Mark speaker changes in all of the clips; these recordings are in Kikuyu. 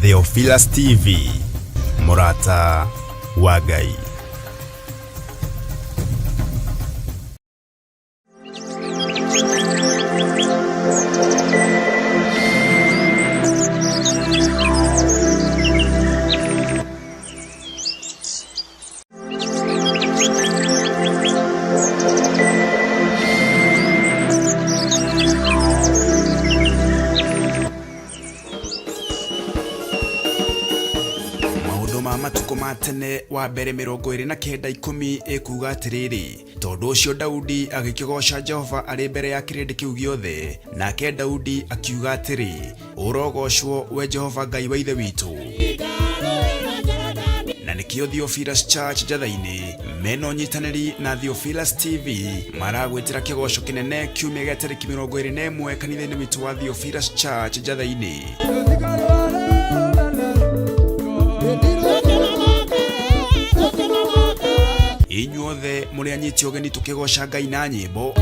Speaker 1: Theophilus TV, mũrata wa Ngai. Maũndũ ma matukũ ma tene wa mbere 29 ikũmi ĩkuuga atĩrĩrĩ, tondũ ũcio Daudi agĩkĩgooca Jehova arĩ mbere ya kĩrĩndĩ kĩu gĩothe, nake Daudi akiuga atĩrĩ, Ũrogoocwo we Jehova Ngai wa ithe witũ. Na nĩkĩo Theophilus Church Njatha-inĩ mena ũnyitanĩri na Theophilus TV maragwĩtĩra kĩgoco kĩnene kiumia gĩa tarĩki 21 kanitha-inĩ witũ wa Theophilus Church Njatha-inĩ. Inyuothe mũrĩ anyiti ũgeni tũkĩgoca Ngai na nyĩmbo.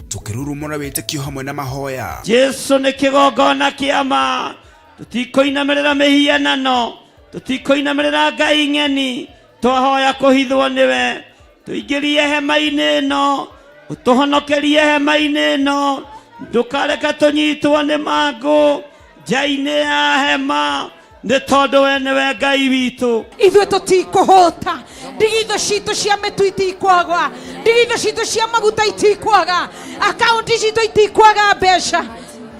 Speaker 1: Tũkĩrurumũra wĩtĩkio hamwe na mahoya.
Speaker 2: Jesu nĩ kĩgongona kĩa ma. Tũtikũinamĩrĩra mĩhianano, tũtikũinamĩrĩra ngai ng'eni. Twahoya kũhithwo nĩwe, tũingĩrie hema-inĩ ĩno, ũtũhonokerie hema-inĩ ĩno. Ndũkareke tũnyitwo nĩ mangũ nja-inĩ ya hema, nĩ tondũ we nĩwe Ngai witũ.
Speaker 3: Ithuĩ tũtikũhũta, ndigithũ citũ cia mĩtu itikwaga, ndigithũ citũ cia maguta itikwaga, akaunti citũ itikwaga mbeca,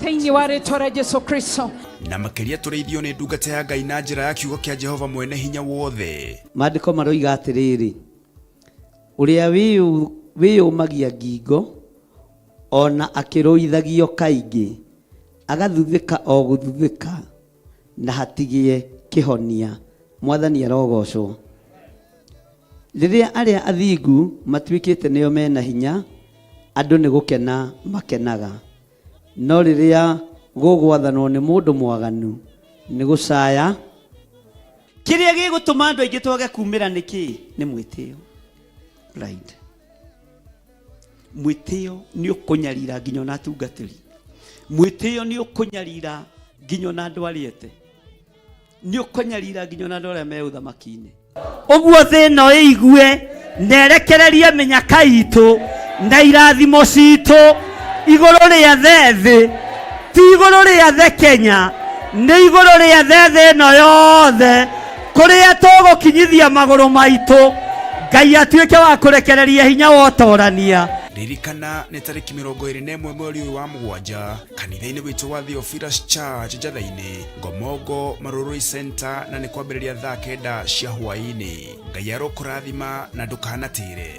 Speaker 3: thĩinĩ wa rĩtwa rĩa Jesu Kristo.
Speaker 1: Na makĩria tũrĩithio nĩ ndungata ya Ngai na njĩra ya kiugo kĩa Jehova mwene hinya wothe.
Speaker 2: Maandĩko maroiga atĩrĩrĩ, ũrĩa wĩyũmagia ngingo o na akĩrũithagio kaingĩ, agathuthĩka o gũthuthĩka na hatigĩe kĩhonia. Mwathani arogocwo. Rĩrĩa arĩa athingu matuĩkĩte nĩo mena hinya, andũ nĩ gũkena makenaga. No rĩrĩa gũgwathanwo nĩ mũndũ mwaganu, nĩ gũcaya. Kĩrĩa gĩgũtũma andũ aingĩ twage kumĩra nĩ kĩĩ? Nĩ mwĩtĩo. Pride. Mwĩtĩo nĩ ũkũnyarira nginya ona atungatĩri. Mwĩtĩo nĩ ũkũnyarira nginya ona andũ arĩa ete. Nĩ ũkũnyarira nginya ona andũ arĩa me ũthamaki-inĩ. Ũguo thĩ ĩno ĩigue na ĩrekererie mĩnyaka itũ na irathimo citũ igũrũ rĩa thĩ, ti igũrũ rĩa the Kenya, nĩ igũrũ rĩa thĩ ĩno yothe, kũrĩa tũgũkinyithia magũrũ maitũ, Ngai atuĩke wa kũrekereria hinya wa ũtorania.
Speaker 1: Ririkana nĩ tarĩki 21 mweri ũyũ wa mũgwanja kanitha-inĩ witũ wa Theophilus Church Njatha-inĩ, Ngomongo Marurui Center, na nĩ kwambĩrĩria thaa kenda cia hwaĩ-inĩ. Ngai arokũrathima na ndũkanatĩre.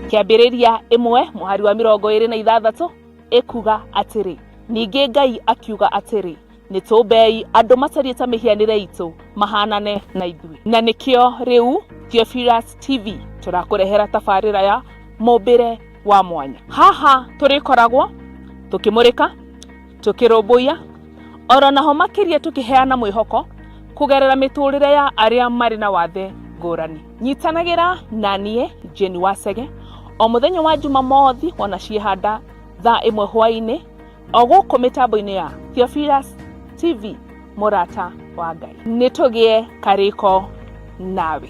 Speaker 4: Kĩambĩrĩria ĩmwe mũhari wa 26 ĩkuga atĩrĩ, ningĩ Ngai akiuga atĩrĩ, nĩ tũmbei andũ matariĩ ta mĩhianĩre itũ mahanane na ithuĩ. Na nĩkĩo rĩu Theophilus TV tũrakũrehera tabarĩra ya mũmbĩre wa mwanya. Haha tũrĩkoragwo tũkĩmũrĩka, tũkĩrũmbũiya, oro naho makĩria tũkĩheana mwĩhoko kũgerera mĩtũrĩre ya arĩa marĩ na wathe ngũrani. Nyitanagĩra na niĩ Jane Wacege o mũthenya wa Jumamothi wona ciĩhanda thaa 1 hwaĩ-inĩ o gũkũ mĩtambo-inĩ ya Theophilus TV, mũrata wa Ngai. Nĩ tũgĩe karĩko nawe.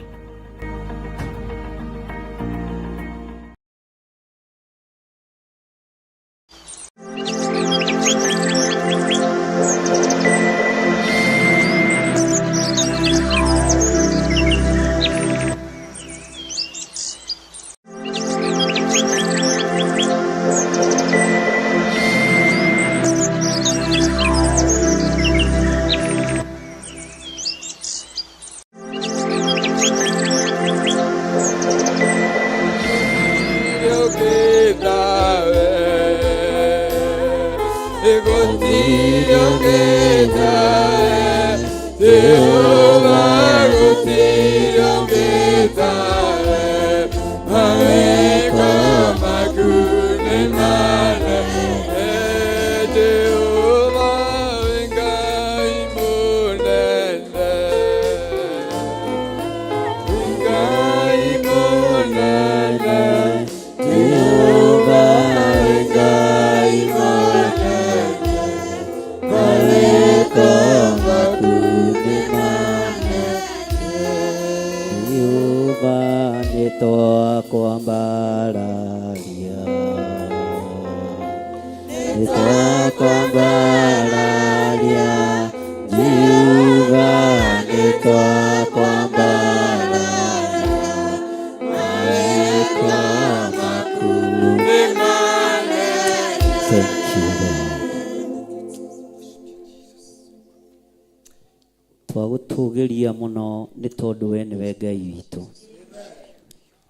Speaker 2: Twagũtũgĩria mũno nĩ tondũ we nĩwe Ngai witũ.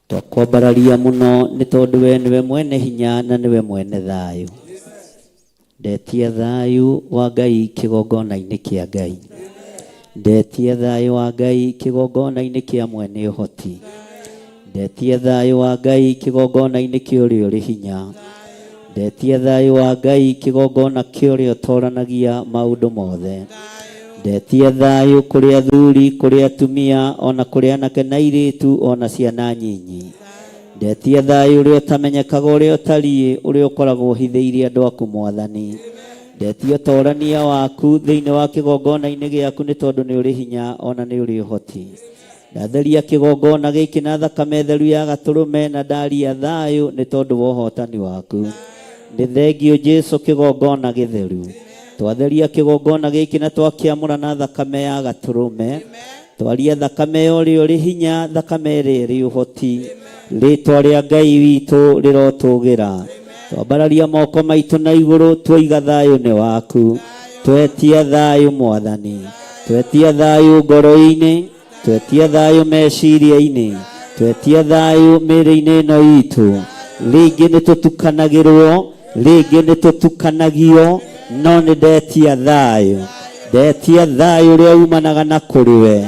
Speaker 2: Twakwambararia mũno nĩ tondũ we nĩwe mwene hinya na nĩwe mwene thayũ. Ndetia thayũ wa Ngai kĩgongona-inĩ kĩa Ngai. Ndetia thayũ wa Ngai kĩgongona-inĩ kĩa mwene ũhoti. Ndetia thayũ wa Ngai kĩgongona-inĩ kĩa ũrĩa ũrĩ hinya. Ndetia thayũ wa Ngai kĩgongona kĩa ũrĩa ũtoranagia maũndũ mothe. Ndetia thayũ kũrĩ athuri, kũrĩ atumia, ona kũrĩ anake na airĩtu, ona ciana nyinyi. Ndetia thayũ ũrĩa ũtamenyekaga, ũrĩa ũtariĩ, ũrĩa ũkoragwo ũhithĩirie andũ aku Mwathani. Ndetia ũtorania waku thĩinĩ wa kĩgongona-inĩ gĩaku nĩ tondũ nĩ ũrĩ hinya ona nĩ ũrĩ ũhoti. Ndatheria kĩgongona gĩkĩ na thakame theru ya gatũrũme na ndaria thayũ nĩ tondũ wa ũhotani waku. Nĩ thengio Jesu kĩgongona gĩtheru. Twatheria kĩgongona gĩkĩ na twakĩamũra na thakame ya gatũrũme. Twaria thakame ya ũrĩa ũrĩ hinya, thakame ĩrĩa ĩrĩ ũhoti. Rĩtwa rĩa Ngai witũ rĩrotũgĩra. Twambararia moko maitũ na igũrũ tuoiga thayũ nĩ waku. Twetia thayũ Mwathani. Twetia thayũ ngoro-inĩ. Twetia thayũ meciria-inĩ. Twetia thayũ mĩĩrĩ-inĩ ĩno itũ. Rĩngĩ nĩ tũtukanagĩrwo, rĩngĩ nĩ tũtukanagio, no nĩ ndetia thayũ. Ndetia thayũ ũrĩa umanaga na kũrĩ we.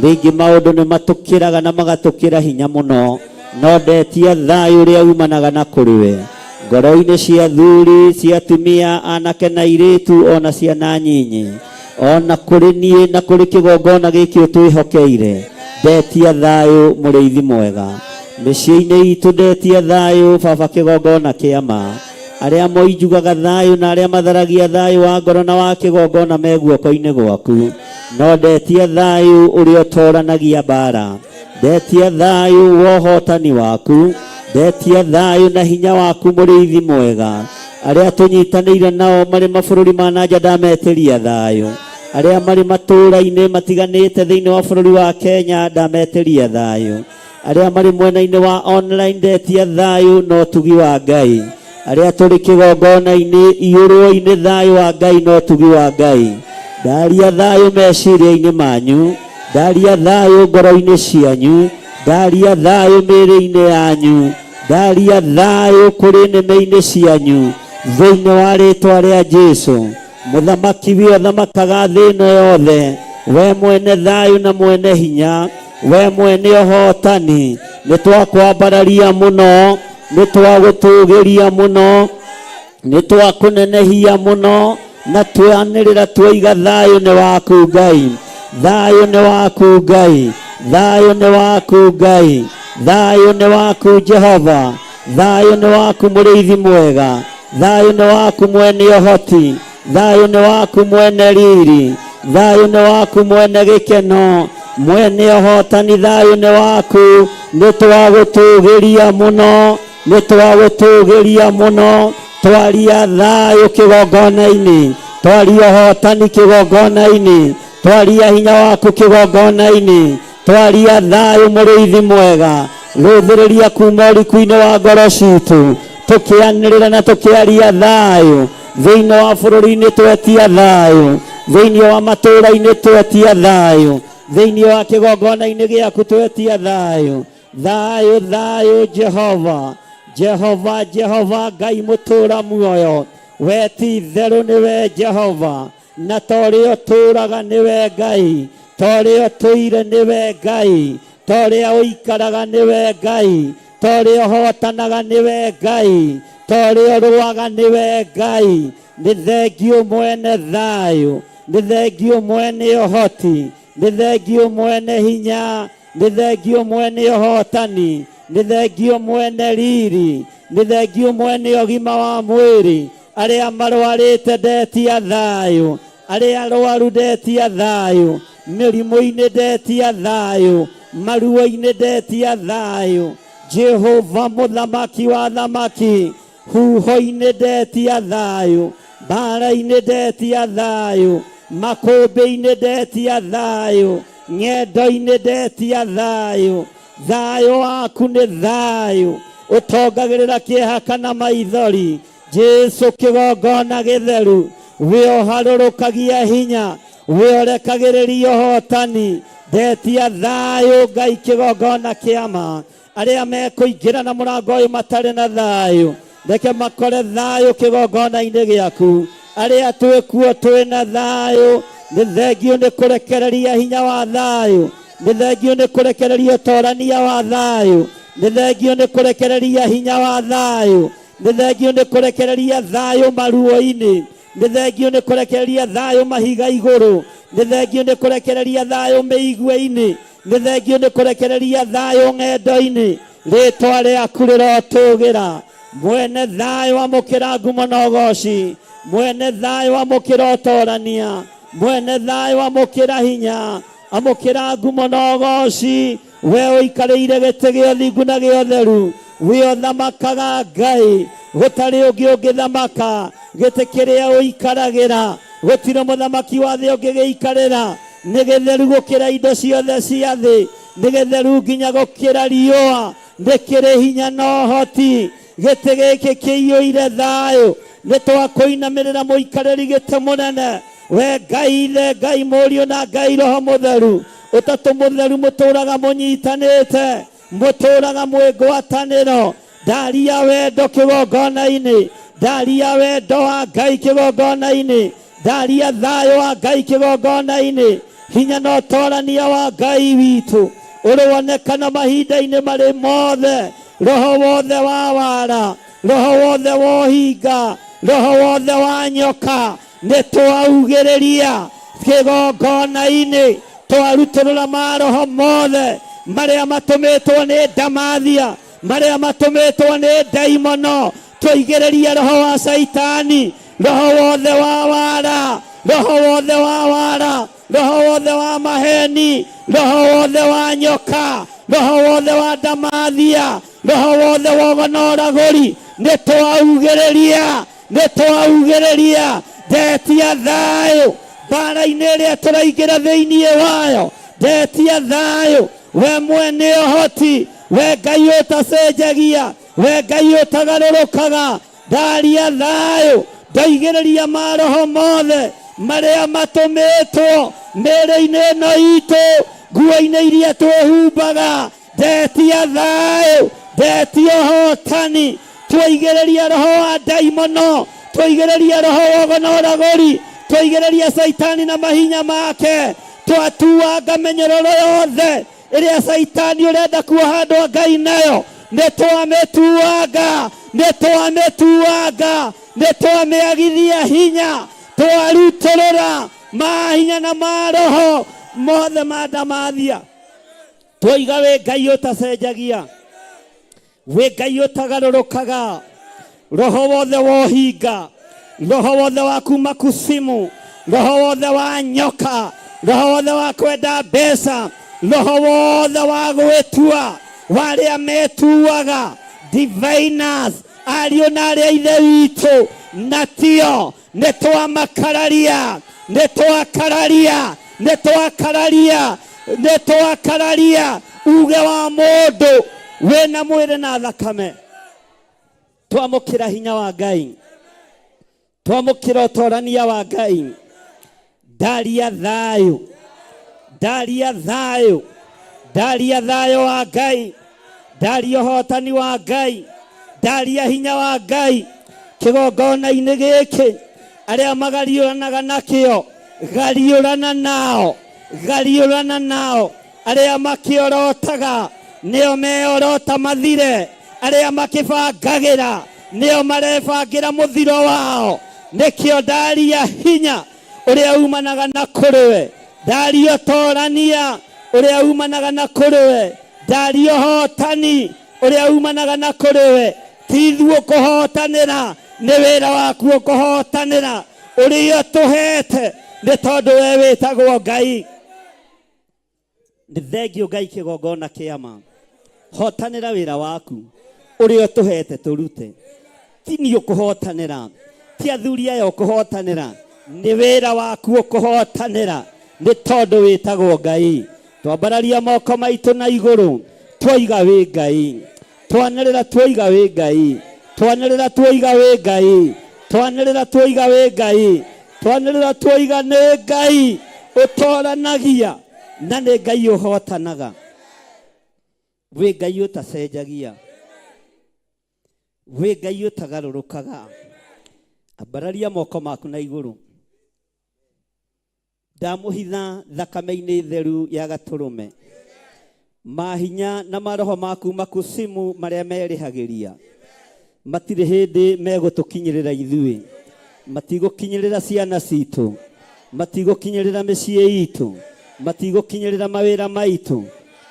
Speaker 2: Rĩngĩ maũndũ nĩ matũkĩraga na magatũkĩra hinya mũno, no ndetia thayũ ũrĩa umanaga na kũrĩ we. Ngoro-inĩ cia athuri, cia atumia, anake na airĩtu, ona ciana nyinyi, ona kũrĩ niĩ na kũrĩ kĩgongona gĩkĩ ũtwĩhokeire, ndetia thayũ mũrĩithi mwega. Mĩciĩ-inĩ itũ ndetia thayũ baba kĩgongona kĩa ma. Arĩa moinjugaga thayũ na arĩa matharagia thayũ wa ngoro na wa kĩgongona me guoko-inĩ gwaku. No ndetia thayũ ũrĩa ũtoranagia mbara. Ndetia thayũ wa ũhotani waku. Ndetia thayũ na hinya waku mũrĩithi mwega. Arĩa tũnyitanĩire nao marĩ mabũrũri ma na nja ndametĩria thayũ. Arĩa marĩ matũũra-inĩ matiganĩte thĩinĩ wa bũrũri wa Kenya ndametĩria thayũ. Arĩa marĩ mwena-inĩ wa online ndetia thayũ na ũtugi wa Ngai. Arĩa tũrĩ kĩgongona-inĩ iyũrwo-inĩ thayũ wa Ngai na ũtugi wa Ngai. Ndaria thayũ meciria-inĩ manyu, ndaria thayũ ngoro-inĩ cianyu, ndaria thayũ mĩĩrĩ-inĩ yanyu. Ndaria thayũ kũrĩ nĩmĩ-inĩ cianyu thĩinĩ wa rĩtwa rĩa Jesu. Mũthamaki wĩ ũthamakaga thĩ ĩno yothe, we mwene thayũ na mwene hinya, we mwene ũhotani, nĩ twakwambararia mũno, nĩ twagũtũgĩria mũno, nĩ twakũnenehia mũno, na twanĩrĩra twoiga thayũ nĩ waku Ngai, thayũ nĩ waku Ngai, thayũ nĩ waku Ngai, thayũ nĩ waku Jehova, thayũ nĩ waku mũrĩithi mwega, thayũ nĩ waku mwene ũhoti, thayũ nĩ waku mwene riri, thayũ nĩ waku mwene gĩkeno, mwene ũhotani, thayũ nĩ waku. Nĩ twagũtũgĩria mũno, nĩ twagũtũgĩria mũno, twaria thayũ kĩgongona-inĩ, twaria ũhotani kĩgongona-inĩ, twaria hinya waku kĩgongona-inĩ, twaria thayũ mũrĩithi mwega, rũthĩrĩria kuma ũriku-inĩ wa ngoro citũ, tũkĩanĩrĩra na tũkĩaria thayũ thĩinĩ wa bũrũri-inĩ, twetia thayũ thĩinĩ wa matũũra-inĩ, twetia thayũ thĩinĩ wa kĩgongona-inĩ gĩaku, twetia thayũ, thayũ, thayũ. Jehova, Jehova, Jehova Ngai mũtũũra muoyo, we ti itherũ nĩwe Jehova, na ta ũrĩa ũtũũraga nĩwe Ngai, ta ũrĩa ũtũire nĩwe Ngai, ta ũrĩa ũikaraga nĩwe Ngai, ta ũrĩa ũhotanaga nĩwe Ngai, ta ũrĩa ũrũaga nĩwe Ngai. Nĩ thengiũ mwene thayũ, nĩ thengiũ mwene ũhoti, nĩ thengiũ mwene hinya, nĩ thengiũ mwene ũhotani, nĩ thengiũ mwene riri, nĩ thengiũ mwene ũgima wa mwĩrĩ. Arĩa marwarĩte ndetia thayũ, arĩa arwaru ndetia thayũ, mĩrimũ-inĩ ndetia thayũ, maruo-inĩ ndetia thayũ. Jehova mũthamaki wa thamaki, huho-inĩ ndetia thayũ, mbara-inĩ ndetia thayũ, makũmbĩ-inĩ ndetia thayũ, ng'endo-inĩ ndetia thayũ. Thayũ waku nĩ thayũ ũtongagĩrĩra kĩeha kana maithori. Jesu kĩgongona gĩtheru, we ũharũrũkagia hinya, we ũrekagĩrĩria ũhotani, ndetia thayũ Ngai kĩgongona kĩama. Arĩa mekũingĩra na mũrango ũyũ matarĩ na thayũ, reke makore thayũ kĩgongona-inĩ gĩaku. Arĩa twĩkuo twĩna thayũ, nĩ thengiũ nĩ kũrekereria hinya wa thayũ, nĩ thengiũ nĩ kũrekereria ũtorania wa thayũ, nĩ thengiũ nĩ kũrekereria hinya wa thayũ, nĩ thengiũ nĩ kũrekereria thayũ maruo-inĩ, nĩ thengiũ nĩ kũrekereria thayũ mahiga igũrũ, nĩ thengiũ nĩ kũrekereria thayũ mĩigua-inĩ, nĩ thengiũ nĩ kũrekereria thayũ ng'endo-inĩ. Rĩtwa rĩaku rĩrotũgĩra. Mwene thayũ, amũkĩra ngumo na ũgoci. Mwene thayũ, amũkĩra ũtorania. Mwene thayũ, amũkĩra hinya, amũkĩra ngumo na ũgoci. We ũikarĩire gĩtĩ gĩa ũthingu na gĩa ũtheru, we ũthamakaga Ngai, gũtarĩ ũngĩ ũngĩthamaka gĩtĩ kĩrĩa ũikaragĩra, gũtirĩ mũthamaki wa thĩ ũngĩgĩikarĩra. Nĩ gĩtheru gũkĩra indo ciothe cia thĩ, nĩ gĩtheru nginya gũkĩra riũa, nĩ kĩrĩ hinya na ũhoti. Gĩtĩ gĩkĩ kĩiyũire thayũ. Nĩ twakũinamĩrĩra mũikarĩri gĩtĩ mũnene, we Ngai Ithe, Ngai Mũriũ na Ngai Roho Mũtheru, ũtatũ mũtheru mũtũraga mũnyitanĩte, mũtũraga mwĩ ngwatanĩro. Ndaria wendo kĩgongona-inĩ, ndaria wendo wa Ngai kĩgongona-inĩ, ndaria thayũ wa Ngai kĩgongona-inĩ, hinya na ũtorania wa Ngai witũ ũrĩwonekana mahinda-inĩ marĩ mothe. Roho wothe wa wara, roho wothe wa ũhinga, roho wothe wa nyoka, nĩ twaugĩrĩria kĩgongona-inĩ, twarutũrũra maroho mothe marĩa matũmĩtwo nĩ ndamathia, marĩa matũmĩtwo nĩ ndaimono, twaigĩrĩria roho wa Caitani, roho wothe wa wara, roho wothe wa wara, roho wothe wa maheni, roho wothe wa nyoka, roho wothe wa ndamathia, roho wothe wa ũgonoragũri, nĩ twaugĩrĩria, nĩ twaugĩrĩria. Ndetia thayũ mbara-inĩ ĩrĩa tũraingĩra thĩinĩ wayo, ndetia thayũ. We mwene ũhoti, we Ngai ũtacenjagia, we Ngai ũtagarũrũkaga, ndaria thayũ, ndoigĩrĩria maroho mothe marĩa matũmĩtwo mĩĩrĩ-inĩ ĩno itũ, nguo-inĩ iria twĩhumbaga, ndetia thayũ. Ndetia ũhotani. Twaigĩrĩria roho wa ndaimono, twaigĩrĩria roho wa ũgo na ũragũri, twaigĩrĩria caitani na mahinya make, twatuanga mĩnyororo yothe ĩrĩa caitani ũrenda kuoha andũ a Ngai nayo. Nĩ twamĩtuanga, nĩ twamĩtuanga, nĩ twamĩagithia hinya, twarutũrũra mahinya na maroho mothe ma ndamathia. Twoiga wĩ Ngai ũtacenjagia, wĩ Ngai ũtagarũrũkaga, roho wothe wa ũhinga, roho wothe wa kuma kusimu, roho wothe wa nyoka, roho wothe wa kwenda mbeca, roho wothe wa gwĩtua wa arĩa metuaga diviners, ariũ na arĩa ithe witũ, na tio, nĩ twamakararia, nĩ twakararia, nĩ twakararia, nĩ twakararia uge wa mũndũ wĩna mwĩrĩ na thakame. Twamũkĩra hinya wa Ngai, twamũkĩra ũtorania wa Ngai. Ndaria thayũ, ndaria thayũ, ndaria thayũ wa Ngai, ndaria ũhotani wa Ngai, ndaria hinya wa Ngai kĩgongona-inĩ gĩkĩ. Arĩa magariũranaga nakĩo, gariũrana nao, gariũrana nao. Arĩa makĩorotaga nĩo meorota mathire, arĩa makĩbangagĩra nĩo marebangĩra mũthiro wao. Nĩkĩo ndaria hinya ũrĩa umanaga na kũrĩwe, ndaria ũtorania ũrĩa umanaga na kũrĩwe, ndaria ũhotani ũrĩa umanaga na kũrĩwe. Ti ithuĩ ũkũhotanĩra, nĩ wĩra waku ũkũhotanĩra ũrĩa ũtũhete, nĩ tondũ we wĩtagwo Ngai. Nĩ thengio Ngai kĩgongona kĩama, hotanĩra wĩra waku ũrĩa ũtũhete tũrute. Ti niĩ ũkũhotanĩra, ti athuri aya ũkũhotanĩra, nĩ wĩra waku ũkũhotanĩra, nĩ tondũ wĩtagwo Ngai. Twambararia moko maitũ na igũrũ, twoiga wĩ Ngai. Twanĩrĩra twoiga wĩ Ngai, twanĩrĩra twoiga wĩ Ngai, twanĩrĩra twoiga wĩ Ngai, twanĩrĩra twoiga nĩ Ngai ũtoranagia na nĩ Ngai ũhotanaga. Wĩ Ngai ũtacenjagia, wĩ Ngai ũtagarũrũkaga. Ambararia moko maku na igũrũ. Ndamũhitha thakame-inĩ theru ya gatũrũme. Mahinya na maroho maku makusimu marĩa merĩhagĩria matirĩ hĩndĩ megũtũkinyĩrĩra ithuĩ, matigũkinyĩrĩra ciana citũ, matigũkinyĩrĩra mĩciĩ itũ, matigũkinyĩrĩra mawĩra maitũ.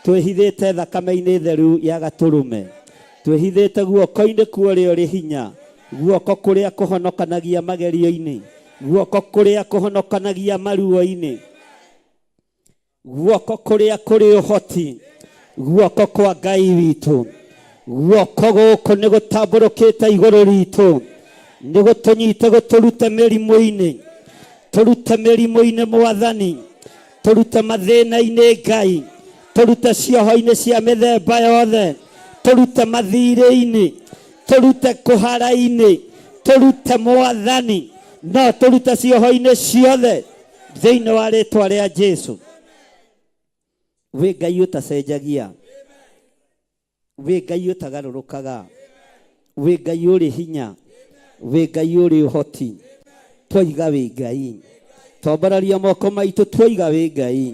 Speaker 2: Twĩhithĩte thakame-inĩ theru ya gatũrũme, twĩhithĩte guoko-inĩ kwa ũrĩa ũrĩ hinya, guoko kũrĩa kũhonokanagia magerio-inĩ, guoko kũrĩa kũhonokanagia maruo-inĩ, guoko kũrĩa kũrĩ ũhoti, guoko kwa Ngai witũ. Guoko gũkũ nĩ gũtambũrũkĩte igũrũ ritũ, nĩ gũtũnyite gũtũrute mĩrimũ-inĩ, tũrute mĩrimũ-inĩ Mwathani, tũrute mathĩna-inĩ Ngai, tũrute cioho-inĩ cia mĩthemba yothe, tũrute mathirĩ-inĩ, tũrute kũhara-inĩ, tũrute Mwathani, no tũrute cioho-inĩ ciothe thĩinĩ wa rĩtwa rĩa Jesu. Wĩ Ngai ũtacenjagia, wĩ Ngai ũtagarũrũkaga, wĩ Ngai ũrĩ hinya, wĩ Ngai ũrĩ ũhoti. Twoiga wĩ Ngai, twambararia moko maitũ twoiga wĩ Ngai,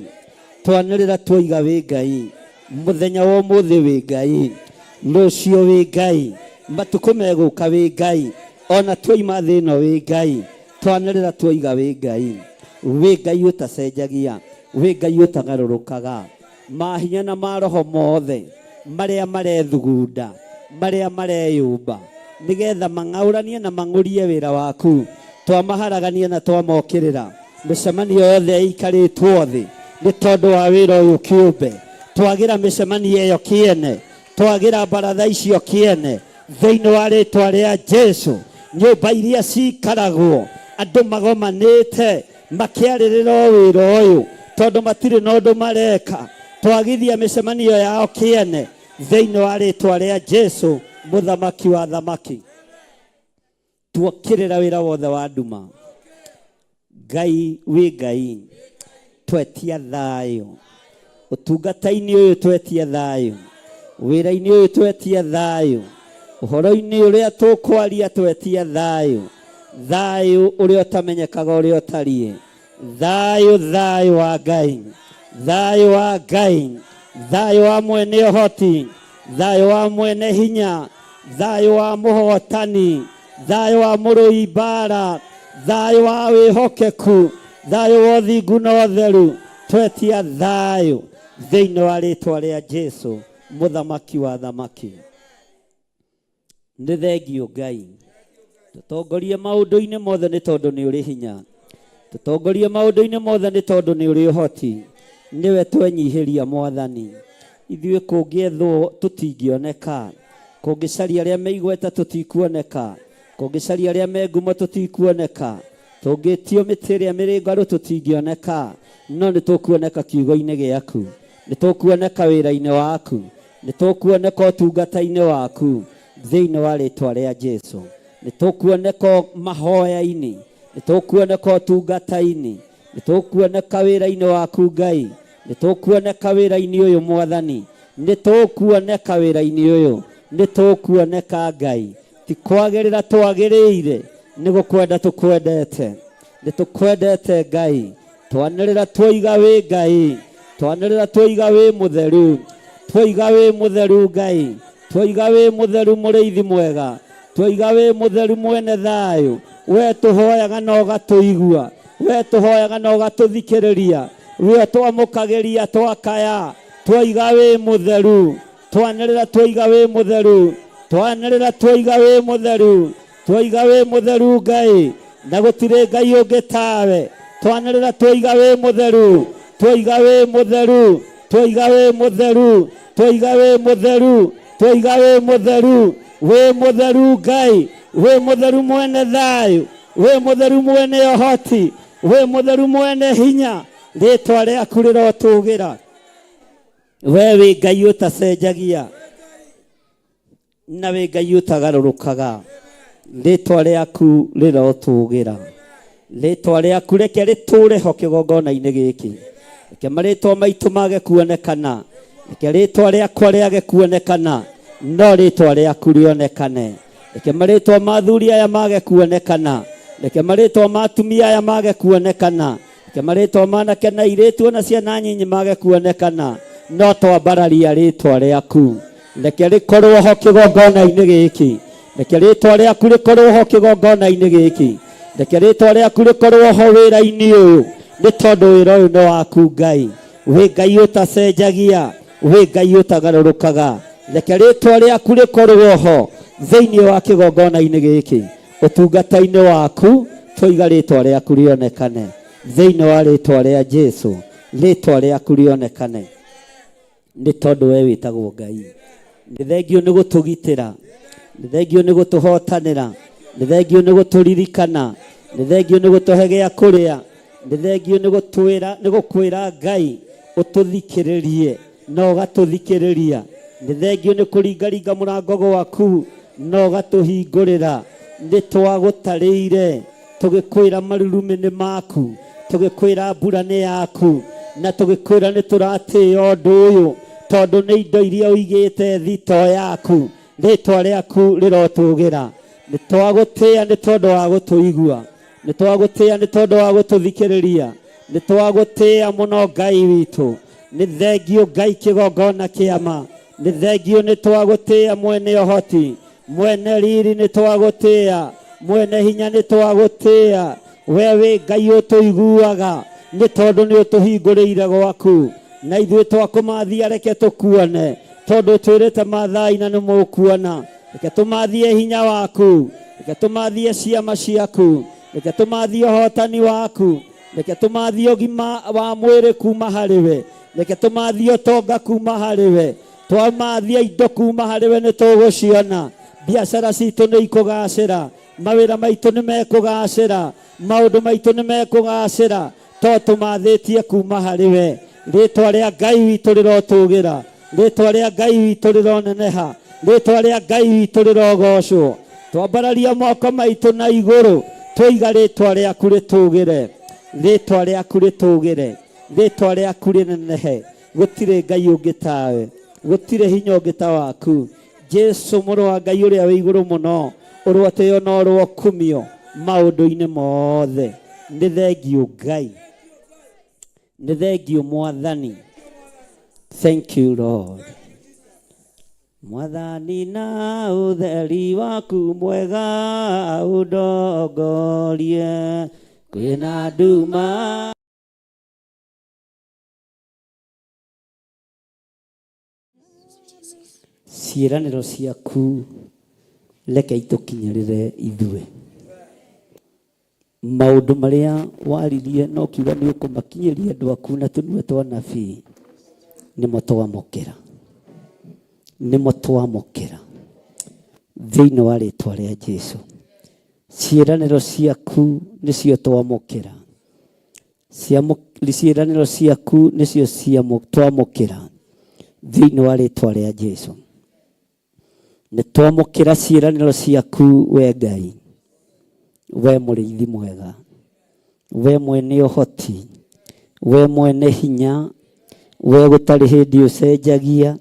Speaker 2: twanĩrĩra twoiga wĩ Ngai. Mũthenya wa ũmũthĩ wĩ Ngai, rũciũ wĩ Ngai, matukũ megũka wĩ Ngai, ona twoima thĩ ĩno wĩ Ngai. Twanĩrĩra twoiga wĩ Ngai, wĩ Ngai ũtacenjagia, wĩ Ngai ũtagarũrũkaga. Mahinya na maroho mothe marĩa marethugunda, marĩa mareyũmba nĩgetha mang'aũranie na mang'ũrie wĩra waku, twamaharagania na twamokĩrĩra. Mĩcemanio yothe ĩikarĩtwo thĩ nĩ tondũ wa wĩra ũyũ kĩũmbe, twagĩra mĩcemanio ĩyo kĩene, twagĩra baratha icio kĩene thĩinĩ wa rĩtwa rĩa Jesu. Nyũmba iria ciikaragwo andũ magomanĩte makĩarĩrĩra o wĩra ũyũ tondũ matirĩ na ũndũ mareka, twagithia mĩcemanio yao kĩene thĩinĩ wa rĩtwa rĩa Jesu mũthamaki wa thamaki. Tuokĩrĩra wĩra wothe wa nduma. Ngai wĩ Ngai, twetia thayũ ũtungata-inĩ ũyũ, twetia thayũ. Wĩra-inĩ ũyũ twetia thayũ. Ũhoro-inĩ ũrĩa tũkwaria twetia thayũ. Thayũ ũrĩa ũtamenyekaga ũrĩa ũtariĩ. Thayũ, thayũ wa Ngai. Thayũ wa Ngai. Thayũ wa mwene ũhoti. Thayũ wa mwene hinya. Thayũ wa mũhotani. Thayũ wa mũrũi mbara. Thayũ wa wĩhokeku. Thayũ wa ũthingu na ũtheru. Twetia thayũ thĩinĩ wa rĩtwa rĩa Jesu mũthamaki wa athamaki. Nĩ thengio Ngai. Tũtongorie maũndũ-inĩ mothe nĩ tondũ nĩ ũrĩ hinya. Tũtongorie maũndũ-inĩ mothe nĩ tondũ nĩ ũrĩ ũhoti. Nĩwe twenyihĩria Mwathani. Ithuĩ kũngĩethwo tũtingĩoneka. Kũngĩcaria arĩa me igweta tũtikuoneka. Kũngĩcaria arĩa me ngumo tũtikuoneka. Tũngĩtio mĩtĩ ĩrĩa mĩrĩngarũ tũtingĩoneka. No nĩ tũkuoneka kiugo-inĩ gĩaku. Nĩ tũkuoneka wĩra-inĩ waku. Nĩ tũkuoneka ũtungata-inĩ waku thĩinĩ wa rĩtwa rĩa Jesu. Nĩ tũkuoneka mahoya-inĩ. Nĩ tũkuoneka ũtungata-inĩ. Nĩ tũkuoneka wĩra-inĩ waku Ngai. Nĩ tũkuoneka wĩra-inĩ ũyũ Mwathani. Nĩ tũkuoneka wĩra-inĩ ũyũ. Nĩ tũkuoneka Ngai. Ti kwagĩrĩra twagĩrĩire, nĩ gũkwenda tũkwendete. Nĩ tũkwendete Ngai. Twanĩrĩra twoiga wĩ Ngai. Twanĩrĩra twoiga wĩ mũtheru. Twoiga wĩ mũtheru Ngai. Twoiga wĩ mũtheru mũrĩithi mwega. Twoiga wĩ mũtheru mwene thayũ. We tũhoyaga na ũgatũigua. We tũhoyaga na ũgatũthikĩrĩria. We twamũkagĩria twakaya. Twoiga wĩ mũtheru. Twanĩrĩra twoiga wĩ mũtheru. Twanĩrĩra twoiga wĩ mũtheru. Twoiga wĩ mũtheru Ngai. Na gũtirĩ Ngai ũngĩ tawe. Twanĩrĩra twoiga wĩ mũtheru. Twoiga wĩ mũtheru. Twoiga wĩ mũtheru. Twoiga wĩ mũtheru. Twoiga wĩ mũtheru. Wĩ mũtheru Ngai. Wĩ mũtheru mwene thayũ. Wĩ mũtheru mwene ũhoti. Wĩ mũtheru mwene hinya. Rĩtwa rĩaku rĩrotũgĩra. We wĩ Ngai ũtacenjagia. Na wĩ Ngai ũtagarũrũkaga. Rĩtwa rĩaku rĩrotũgĩra. Rĩtwa rĩaku reke rĩtũre ho kĩgongona-inĩ gĩkĩ. Reke marĩtwa maitũ mage kuonekana. Reke rĩtwa rĩakwa rĩage kuonekana. No rĩtwa rĩaku rĩonekane. Reke marĩtwa ma athuri aya mage kuonekana. Reke marĩtwa ma atumia aya mage kuonekana. Reke marĩtwa ma anake na airĩtu ona ciana nyinyi mage kuonekana. No twambararia rĩtwa rĩaku. Reke rĩkorwo ho kĩgongona-inĩ gĩkĩ. Reke rĩtwa rĩaku rĩkorwo ho kĩgongona-inĩ gĩkĩ. Reke rĩtwa rĩaku rĩkorwo ho wĩra-inĩ ũyũ. Nĩ tondũ wĩra ũyũ nĩ waku Ngai. Wĩ Ngai ũtacenjagia. Wĩ Ngai ũtagarũrũkaga. Reke rĩtwa rĩaku rĩkorwo ho thĩinĩ wa kĩgongona-inĩ gĩkĩ. Ũtungata-inĩ waku tũiga rĩtwa rĩaku rĩonekane. Thĩinĩ wa rĩtwa rĩa Jesu, rĩtwa rĩaku rĩonekane. Nĩ tondũ we wĩtagwo Ngai. Nĩ thengio nĩ gũtũgitĩra. Nĩ thengio nĩ gũtũhotanĩra. Nĩ thengio nĩ gũtũririkana. Nĩ thengio nĩ gũtũhe gĩa kũrĩa. Nĩ thengio nĩ gũtwĩra, nĩ gũkwĩra Ngai ũtũthikĩrĩrie na ũgatũthikĩrĩria. Nĩ thengio nĩ kũringaringa mũrango gwaku na ũgatũhingũrĩra. Nĩ twagũtarĩire tũgĩkwĩra marurumĩ nĩ maku, tũgĩkwĩra mbura nĩ yaku, na tũgĩkwĩra nĩ tũratĩĩa ũndũ ũyũ tondũ nĩ indo iria ũigĩte thitoo yaku. Rĩtwa rĩaku rĩrotũgĩra. Nĩ twagũtĩĩa nĩ tondũ wa gũtũigua. Nĩ twagũtĩĩa nĩ tondũ wa gũtũthikĩrĩria. Nĩ twagũtĩĩa mũno Ngai witũ. Nĩ thengio Ngai kĩgongona kĩama. Nĩ thengio nĩ twagũtĩĩa mwene ũhoti. Mwene riri nĩ twagũtĩĩa. Mwene hinya nĩ twagũtĩĩa. We wĩ Ngai ũtũiguaga nĩ tondũ nĩ ũtũhingũrĩire gwaku. Na ithuĩ twakũmathia reke tũkuone tondũ ũtwĩrĩte mathai na nĩ mũkuona. Reke tũmathie hinya waku. Reke tũmathie ciama ciaku. Reke tũmathie ũhotani waku. Reke tũmathie ũgima wa mwĩrĩ kuma harĩ we. Reke tũmathie ũtonga kuma harĩ we. Twamathia indo kuma harĩ we nĩ tũgũciona. Biacara citũ nĩ ikũgacĩra. Mawĩra maitũ nĩ mekũgacĩra. Maũndũ maitũ nĩ mekũgacĩra. To tũmathĩtie kuma harĩ we. Rĩtwa rĩa Ngai witũ rĩrotũgĩra. Rĩtwa rĩa Ngai witũ rĩroneneha. Rĩtwa rĩa Ngai witũ rĩrogocwo. Twambararia moko maitũ na igũrũ. Twoiga rĩtwa rĩaku rĩtũgĩre. Rĩtwa rĩaku rĩtũgĩre. Rĩtwa rĩaku rĩnenehe. Gũtirĩ Ngai ũngĩ tawe. Gũtirĩ hinya ũngĩ ta waku. Jesu mũrũ wa Ngai ũrĩa wĩ igũrũ mũno, ũrwatĩo na ũrwokumio maũndũ-inĩ mothe. Nĩ thengiũ Ngai, nĩ thengiũ Mwathani. Thank you Lord. Mwathani na ũtheri waku mwega ũndongorie kwĩna nduma. Ciĩranĩro ciaku reke itũkinyĩrĩre ithuĩ. Maũndũ marĩa waririe na ũkiuga nĩ ũkũmakinyĩria andũ aku na tũnua twa anabii nĩmo twamũkĩra, nĩmo twamũkĩra thĩinĩ wa rĩtwa rĩa Jesu. Ciĩranĩro ciaku nĩcio twamũkĩra, ciĩranĩro ciaku nĩcio twamũkĩra thĩinĩ wa rĩtwa rĩa Jesu. Nĩ twamũkĩra ciĩranĩro ciaku we Ngai, we mũrĩithi mwega, we mwene ũhoti, we mwene hinya, we gũtarĩ hĩndĩ ũcenjagia,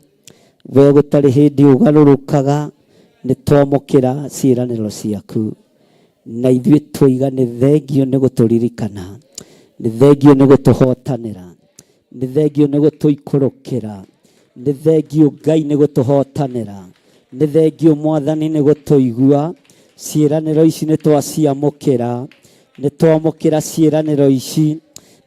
Speaker 2: we gũtarĩ hĩndĩ ũgarũrũkaga. Nĩ twamũkĩra ciĩranĩro ciaku, na ithuĩ twoiga nĩ thengio nĩ gũtũririkana, nĩ thengio nĩ gũtũhotanĩra, nĩ thengio nĩ gũtũikũrũkĩra, nĩ thengio Ngai nĩ gũtũhotanĩra, nĩ thengio Mwathani nĩ gũtũigua. Ciĩranĩro ici nĩ twaciamũkĩra, nĩ twamũkĩra ciĩranĩro ici.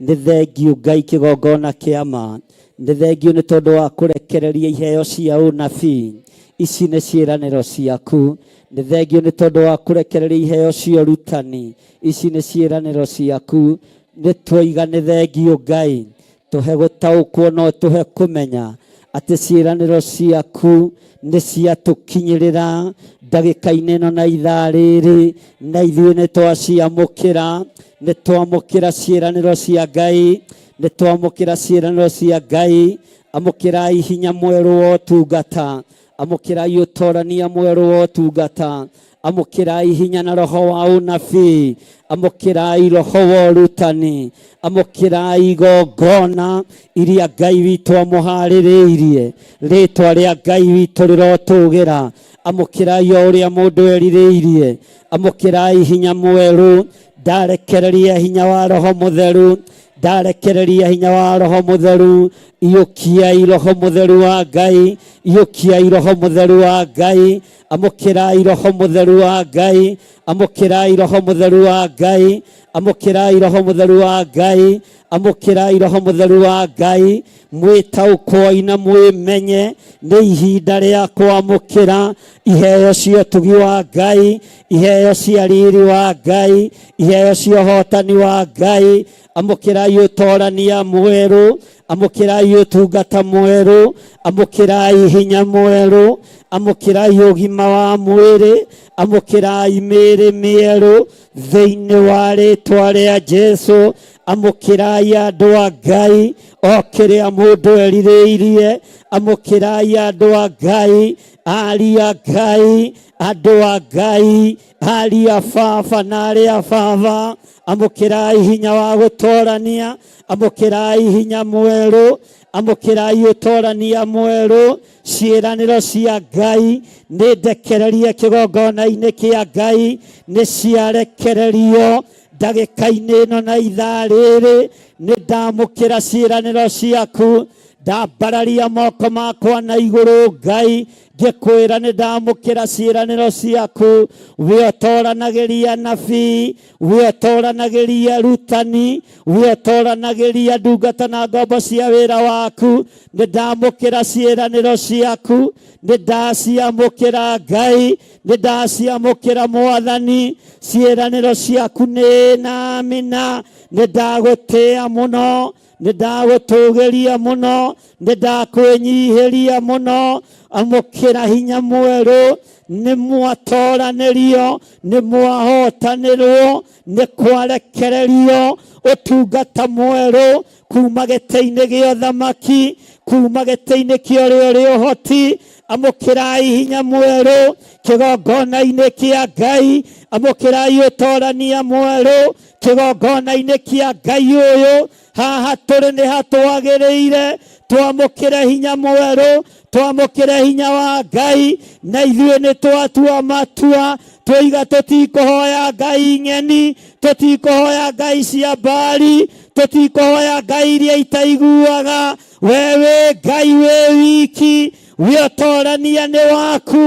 Speaker 2: Nĩ thengio Ngai kĩgongona kĩa ma, nĩ thengio nĩ tondũ wa kũrekereria iheo cia ũnabii. Ici nĩ ciĩranĩro ciaku. Nĩ thengio nĩ tondũ wa kũrekereria iheo cia ũrutani. Ici nĩ ciĩranĩro ciaku. Nĩ twoiga nĩ thengio Ngai, tũhe gũtaũkwo no tũhe kũmenya atĩ ciĩranĩro ciaku nĩ ciatũkinyĩrĩra ndagĩka-inĩ ĩno na ithaa rĩrĩ, na ithuĩ nĩ twaciamũkĩra. Nĩ twamũkĩra ciĩranĩro cia Ngai, nĩ twamũkĩra ciĩranĩro cia Ngai. Amũkĩrai hinya mwerũ wa ũtungata, amũkĩrai ũtorania mwerũ wa ũtungata, amũkĩrai hinya na roho wa ũnabii, amũkĩrai roho wa ũrutani, amũkĩrai igongona iria Ngai witũ amũharĩrĩirie. Rĩtwa rĩa Ngai witũ rĩrotũgĩra. Amũkĩrai o ũrĩa mũndũ erirĩirie, amũkĩrai hinya mwerũ. Ndarekereria hinya wa roho mũtheru, ndarekereria hinya wa roho mũtheru. Iyũkiai roho mũtheru wa Ngai, iyũkiai roho mũtheru wa Ngai. Amũkĩrai roho mũtheru wa Ngai, amũkĩrai roho mũtheru wa Ngai, amũkĩrai roho mũtheru wa Ngai, amũkĩrai roho mũtheru wa Ngai. Mwĩtaũkwoi na mwĩmenye nĩ ihinda rĩa kwamũkĩra iheo cia ũtugi wa Ngai, iheo cia riri wa Ngai, iheo cia ũhotani wa Ngai. Amũkĩrai ũtorania mwerũ, amũkĩrai ũtungata mwerũ, amũkĩrai hinya mwerũ, amũkĩrai ũgima wa mwĩrĩ, amũkĩrai mĩĩrĩ mĩerũ thĩinĩ wa rĩtwa rĩa Jesu. Amũkĩrai andũ a Ngai o kĩrĩa mũndũ erirĩirie, amũkĩrai andũ a Ngai, aria Ngai, andũ a Ngai, aria baba na arĩa baba. Amũkĩrai hinya wa gũtorania, amũkĩrai hinya mwerũ, amũkĩrai ũtorania mwerũ. Ciĩranĩro cia Ngai nĩ ndekererie kĩgongona-inĩ kĩa Ngai, nĩ ciarekererio ndagĩka-inĩ ĩno na ithaa rĩrĩ. Nĩ ndamũkĩra ciĩranĩro ciaku, ndambararia moko makwa na igũrũ Ngai, ngĩkwĩra nĩ ndamũkĩra ciĩranĩro ciaku. We ũtoranagĩria anabii, we ũtoranagĩria arutani, we ũtoranagĩria ndungata na ngombo cia wĩra waku, nĩ ndamũkĩra ciĩranĩro ciaku, nĩ ndaciamũkĩra Ngai, nĩ ndaciamũkĩra Mwathani. Ciĩranĩro ciaku nĩ na mina. Nĩ ndagũtĩa mũno, nĩ ndagũtũgĩria mũno, nĩ ndakwĩnyihĩria mũno. Amũkĩra hinya mwerũ. Nĩ mwatoranĩrio, nĩ mwahotanĩrwo, nĩ kwarekererio ũtungata mwerũ kuma gĩtĩ-inĩ gĩa ũthamaki, kuma gĩtĩ-inĩ kĩa ũrĩa ũrĩ ũhoti. Amũkĩrai hinya mwerũ kĩgongona-inĩ kĩa Ngai, amũkĩrai ũtorania mwerũ kĩgongona-inĩ kĩa Ngai ũyũ.
Speaker 5: Haha tũrĩ nĩ hatwagĩrĩire, twamũkĩre hinya mwerũ, twamũkĩre hinya wa Ngai, na ithuĩ nĩ twatua matua twoiga tũtikũhoya ngai ng'eni, tũtikũhoya ngai cia Mbari, tũtikũhoya ngai iria itaiguaga. We wĩ Ngai wĩ wiki, wĩotorania nĩ waku,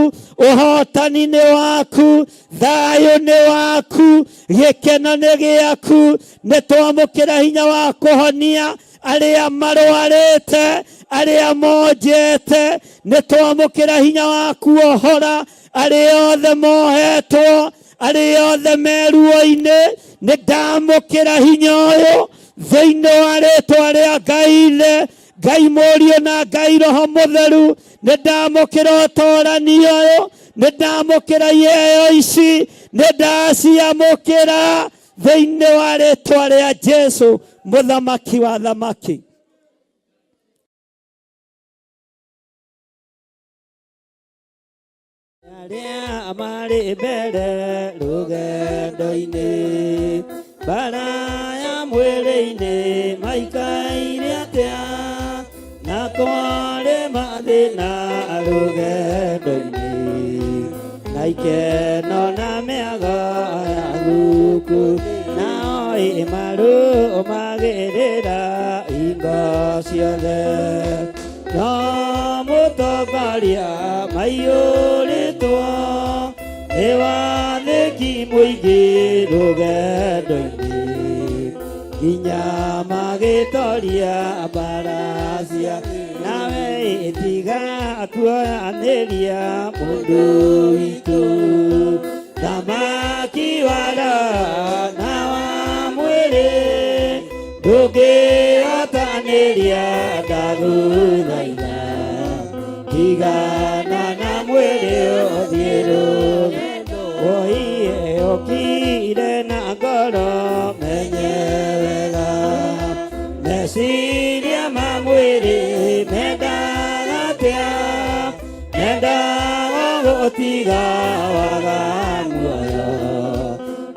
Speaker 5: ũhotani nĩ waku, thayũ nĩ waku, gĩkeno nĩ gĩaku. Nĩ twamũkĩra hinya wa kũhonia arĩa marwarĩte, arĩa monjete. Nĩ twamũkĩra hinya wa kuohora arĩa othe mohetwo, arĩa othe meruo-inĩ. Nĩ ndamũkĩra hinya ũyũ thĩinĩ wa rĩtwa rĩa Ngai Ithe, Ngai Mũriũ na Ngai Roho Mũtheru. Nĩ ndamũkĩra ũtorani ũyũ, nĩ ndamũkĩra iheo ici, nĩ ndaciamũkĩra thĩinĩ wa rĩtwa rĩa Jesu, mũthamaki wa thamaki. Arĩa marĩ mbere rũgendo-inĩ, mbara ya mwĩrĩ-inĩ maikaire atĩa, na kwarĩ mathĩna rũgendo-inĩ, na ikeno na mĩago ya gũkũ, nao ĩmarũmagĩrĩra hingo ciothe. No mũtongoria maiyũrĩtwo nĩ wathĩki mũingĩ rũgendo-inĩ, nginya magĩtoria mbara cia. Nawe ĩtiga kuoyanĩria mũndũ witũ, thamaki wa roho na wa mwĩrĩ, ndũngĩhotanĩria ndagũthaitha, tigana na mwĩrĩ ũthiĩ rũgendo. Oiye ũkire na ngoro menye wega, meciria ma mwĩrĩ mendaga atĩa, mendaga gũtiga waga muoyo,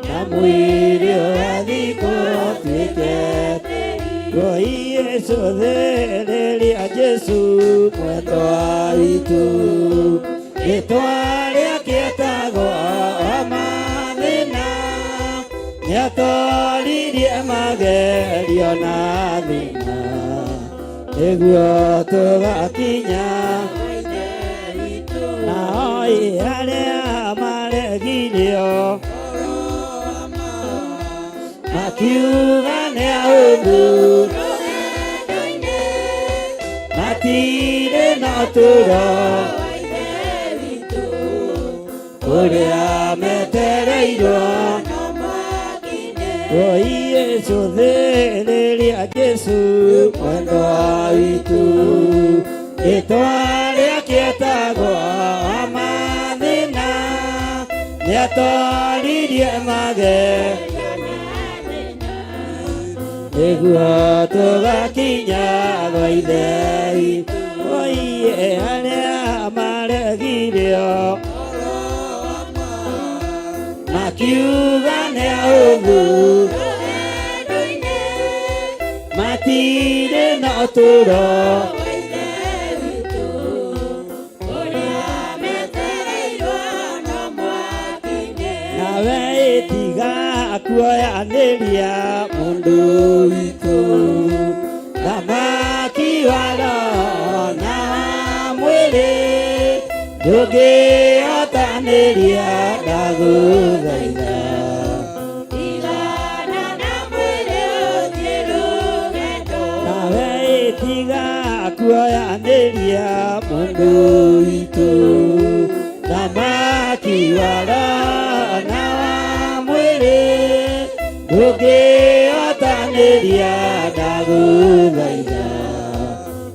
Speaker 5: na mwĩrĩ ũrathikwo ũtuĩke. Oiye cũthĩrĩria Jesu mwendwa witũ, rĩtwa rĩake etagwo wa mathĩna, nĩatoririe magerio na thĩna, nĩguo tũgakinya. Nao arĩa maregirio makiuga nĩ ahũthũ, matirĩ na ũtũũro ũrĩa metereirwo. Oiye cũthĩrĩria Jesu mwendwa witũ, rĩtwa rĩake etagwo wa mathĩna, nĩatoririe magerio, nĩguo tũgakinya gwa Ithe witũ. Oiye arĩa maregirio makiuga nĩ ahũthũ, matirĩ na ũtũũro nawe ĩtiga kuoyanĩria mũndũ witũ, thamaki wa roho na wa mwĩrĩ, ndũngĩhotanĩria ndagũthaitha, nawe ĩtiga kuoyanĩria mũndũ witũ, thamaki wa roho na wa mwĩrĩ, ndũngĩhotanĩria ndagũthaitha,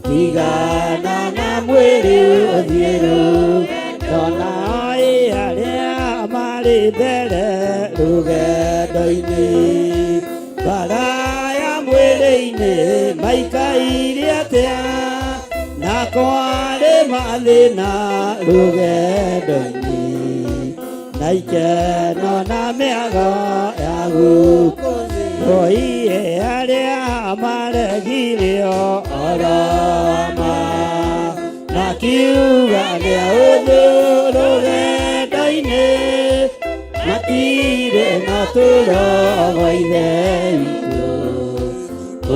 Speaker 5: tigana na mwĩrĩ ũthiĩ rũgendo. Nao arĩa marĩ mbere rũgendo-inĩ, mbara ya mwĩrĩ-inĩ maikaire atĩa, na kwarĩ mathĩna rũgendo-inĩ, na ikeno na mĩago ya gũkũ thĩ. Oiye arĩa maregire oroma makiuga nĩ ahũthũ rũgendo-inĩ matirĩ matũro gwa Ithe witũ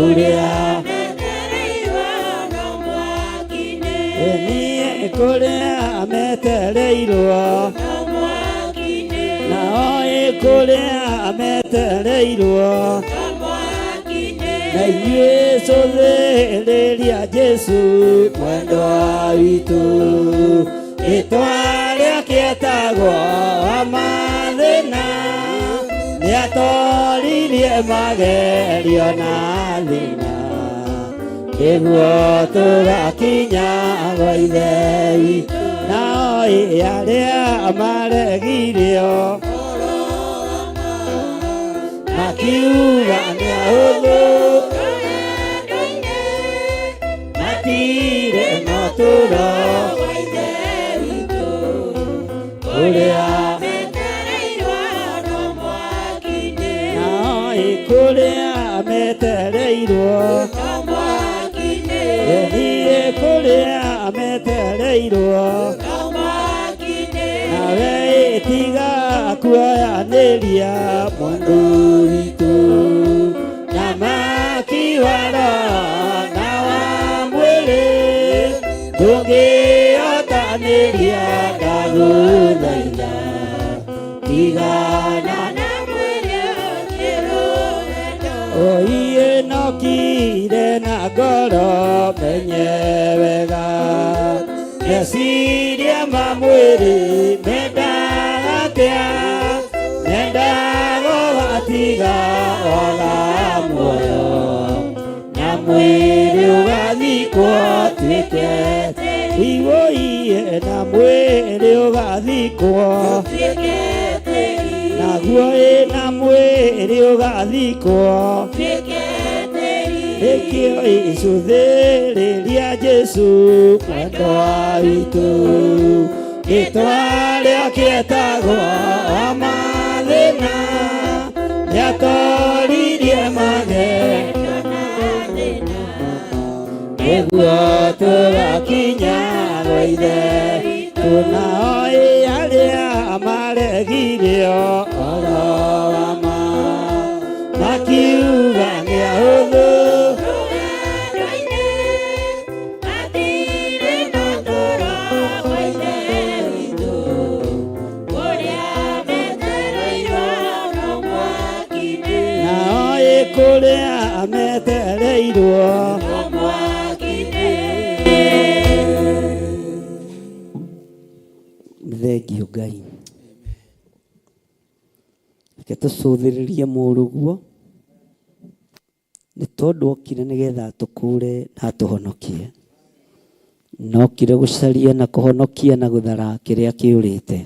Speaker 5: ũrĩa niĩ kũrĩa metereirwo nao ĩ kũrĩa metereirwo na inyuĩ cũthĩrĩria Jesũ mwendwa witũ rĩtwa rĩake etagwo wa mathĩna nĩatoririe magerio na thĩna nĩguo tũgakinya gwa Ithe witũ nao ĩ arĩa maregirio makiuga nĩ ahũthũ matirĩ matũro ũrĩa nao ĩ kũrĩa metereirwo niĩ kũrĩa metereirwo nawe ĩtiga kuoyanĩria mũndũ witũ na makiwara na wa mwĩrĩ ndũngĩotanĩria ndagũthaitha tigana oiye nokire na ngoro menye wega meciria ma mwĩrĩ mendaga atĩa mendaga ũgatiga waga muoyo na mwĩrĩ ũgathikwo tuĩke iwoiye na mwĩrĩ ũgathikwo naguo ĩ na mwĩrĩ ũgathikwo nĩkĩo icũthĩrĩria Jesũ mwendwa witũ rĩtwa rĩake etagwo wa mathĩna nĩatoririe magerio nĩguo tũgakinya gwa Ithe witũ nao ĩ arĩa maregire ũhoro wa ma makiuga nĩ ahũthũ nao ĩ kũrĩa metereirwo
Speaker 2: Thengio Ngai reke tũcũthĩrĩrie mũrũguo nĩ tondũ okire nĩgetha atũkũre na atũhonokie na okire gũcaria na kũhonokia na gũthara kĩrĩa kĩũrĩte.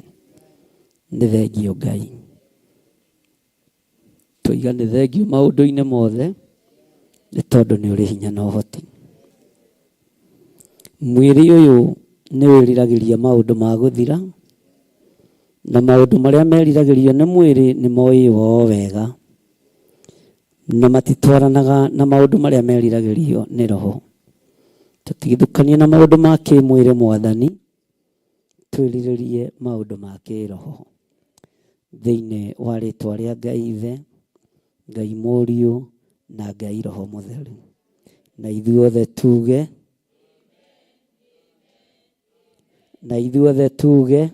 Speaker 2: Nĩ thengio Ngai tũiga nĩ thengio maũndũ-inĩ mothe nĩ tondũ nĩ ũrĩ hinya na ũhoti. Mwĩrĩ ũyũ nĩ wĩriragĩria maũndũ ma gũthira na maũndũ marĩa meriragĩrio nĩ mwĩrĩ nĩ moĩ o wega na matitwaranaga na maũndũ marĩa meriragĩrio nĩ roho. Tũtigithũkanie na maũndũ ma kĩmwĩrĩ Mwathani, twĩrirĩrie maũndũ ma kĩroho. Thĩinĩ wa rĩtwa rĩa Ngai Ithe, Ngai Mũriũ na Ngai Roho Mũtheru. Na ithuothe tuge, na ithuothe tuge.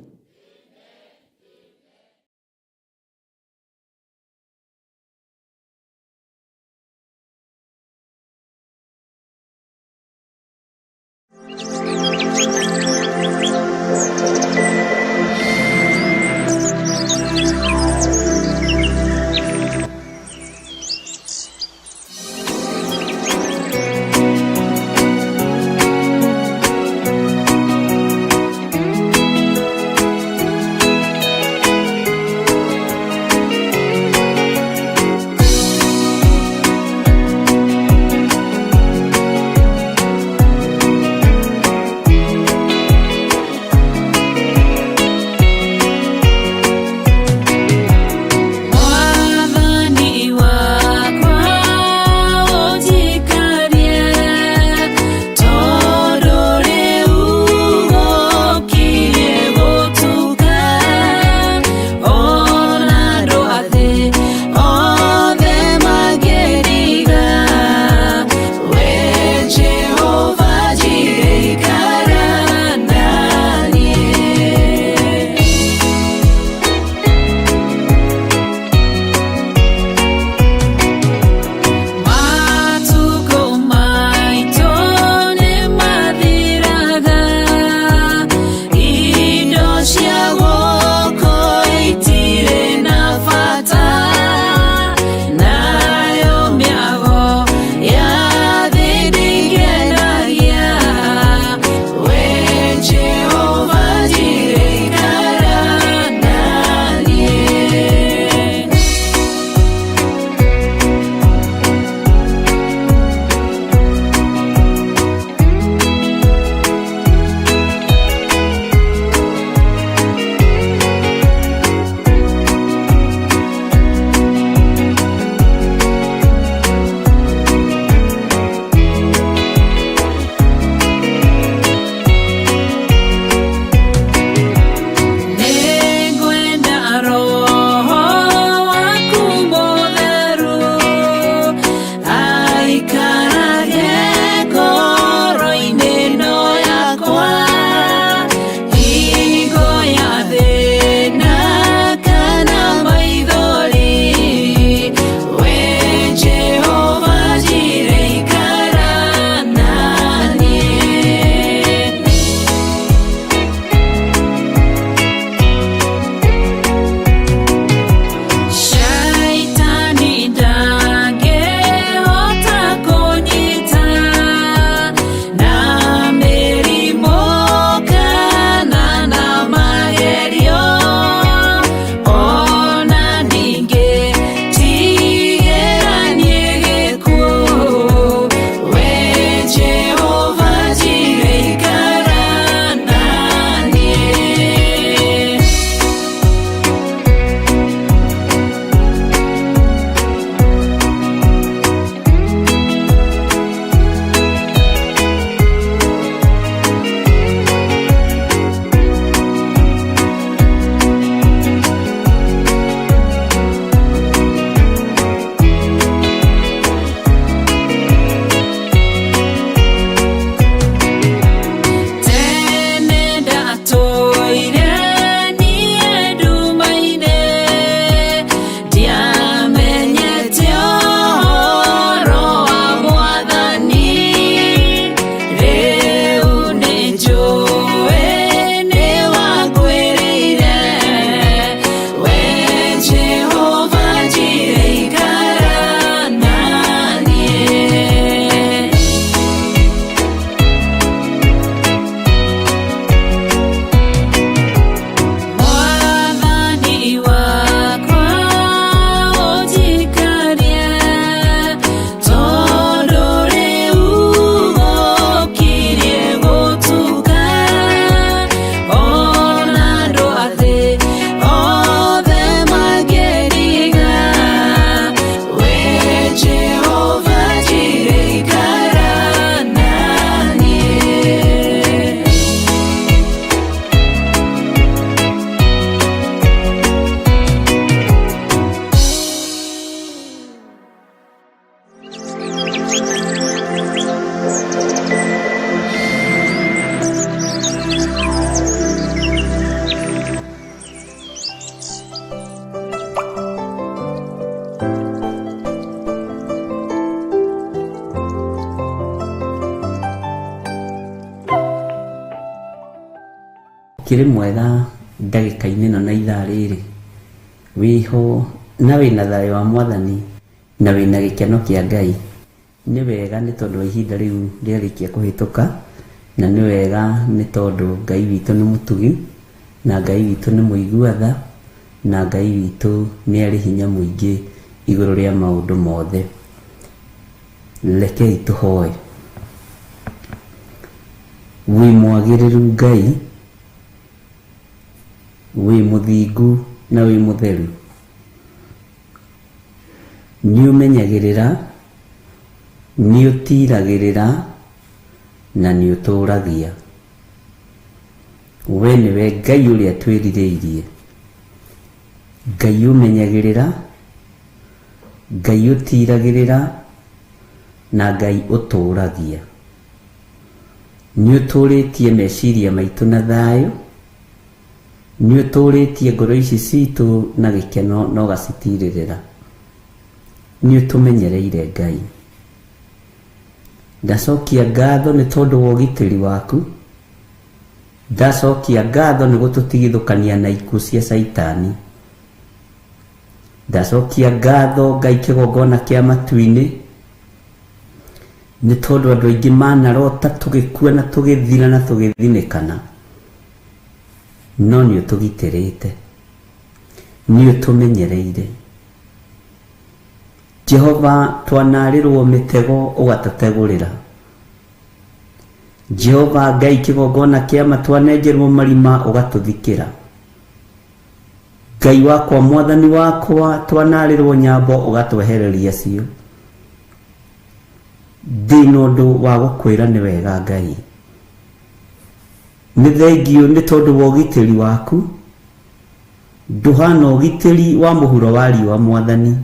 Speaker 2: Kĩrĩ mwega ndagĩka-inĩ ĩno na ithaa rĩrĩ, wĩho na wĩna thayũ wa Mwathani na wĩna gĩkeno kĩa Ngai. Nĩ wega nĩ tondũ wa ihinda rĩu rĩarĩkia kũhĩtũka, na nĩ wega nĩ tondũ Ngai witũ nĩ mũtugi, na Ngai witũ nĩ mũigua tha, na Ngai witũ nĩ arĩ hinya mũingĩ igũrũ rĩa maũndũ mothe. Rekei tũhoe. Wĩ mwagĩrĩru Ngai, wĩ mũthingu na wĩ mũtheru. Nĩ ũmenyagĩrĩra, nĩ ũtiragĩrĩra na nĩ ũtũragia. We nĩwe Ngai ũrĩa twĩrirĩirie. Ngai ũmenyagĩrĩra, Ngai ũtiragĩrĩra na Ngai ũtũragia. Nĩ ũtũrĩtie meciria maitũ na thayũ, nĩ ũtũrĩtie ngoro ici citũ na gĩkeno na ũgacitirĩrĩra. Nĩ ũtũmenyereire Ngai. Ndacokia ngatho nĩ tondũ wa ũgitĩri waku, ndacokia ngatho nĩ gũtũtigithũkania na ikuũ cia Caitani. Ndacokia ngatho Ngai kĩgongona kĩa matu-inĩ, nĩ tondũ andũ aingĩ manarota tũgĩkua na tũgĩthira na tũgĩthinĩkana, no nĩ ũtũgitĩrĩte, nĩ ũtũmenyereire. Jehova twanarĩrwo mĩtego ũgatũtegũrĩra. Jehova Ngai kĩgongona kĩa ma twanenjerwo marima ũgatũthikĩra. Ngai wakwa Mwathani wakwa twanarĩrwo nyambo ũgatwehereria cio. Ndĩna ũndũ wa gũkwĩra nĩ wega Ngai. Nĩ thengiũ nĩ tondũ wa ũgitĩri waku, ndũhana ũgitĩri wa mũhuro wa riũa Mwathani.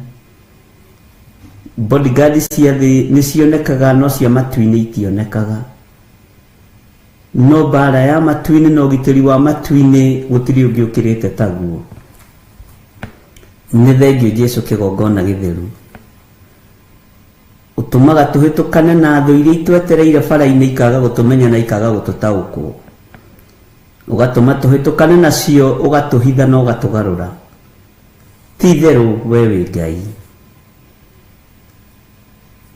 Speaker 2: Bodyguard cia thĩ nĩ cionekaga no cia matu-inĩ itionekaga. No mbara ya matu-inĩ na ũgitĩri wa matu-inĩ gũtirĩ ũngĩ ũkĩrĩte taguo. Nĩ thengiũ Jesu kĩgongona gĩtheru. Ũtũmaga tũhĩtũkane na thũ iria itwetereire bara-inĩ ikaga gũtũmenya na ikaga gũtũtaũkwo. Ũgatũma tũhĩtũkane nacio, ũgatũhitha na ũgatũgarũra. Ti itherũ we wĩ Ngai.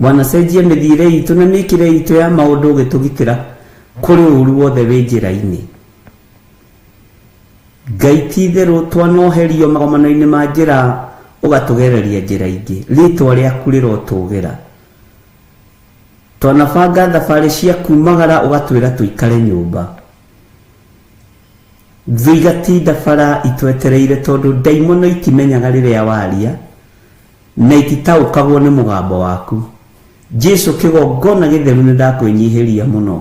Speaker 2: Wanacenjia mĩthiĩre itũ na mĩkĩre itũ ya maũndũ ũgĩtũgitĩra kũrĩ ũru wothe wĩ njĩra-inĩ. Ngai ti itherũ twanoherio magomano-inĩ ma njĩra ũgatũgereria njĩra ingĩ. Rĩtwa rĩaku rĩrotũgĩra. Twanabanga thabarĩ cia kumagara ũgatwĩra tũikare nyũmba. Thũ igatinda bara itwetereire tondũ ndaimono itimenyaga rĩrĩa waria na ititaũkagwo nĩ mũgambo waku. Jesu kĩgongona gĩtheru nĩ ndakwĩnyihĩria mũno.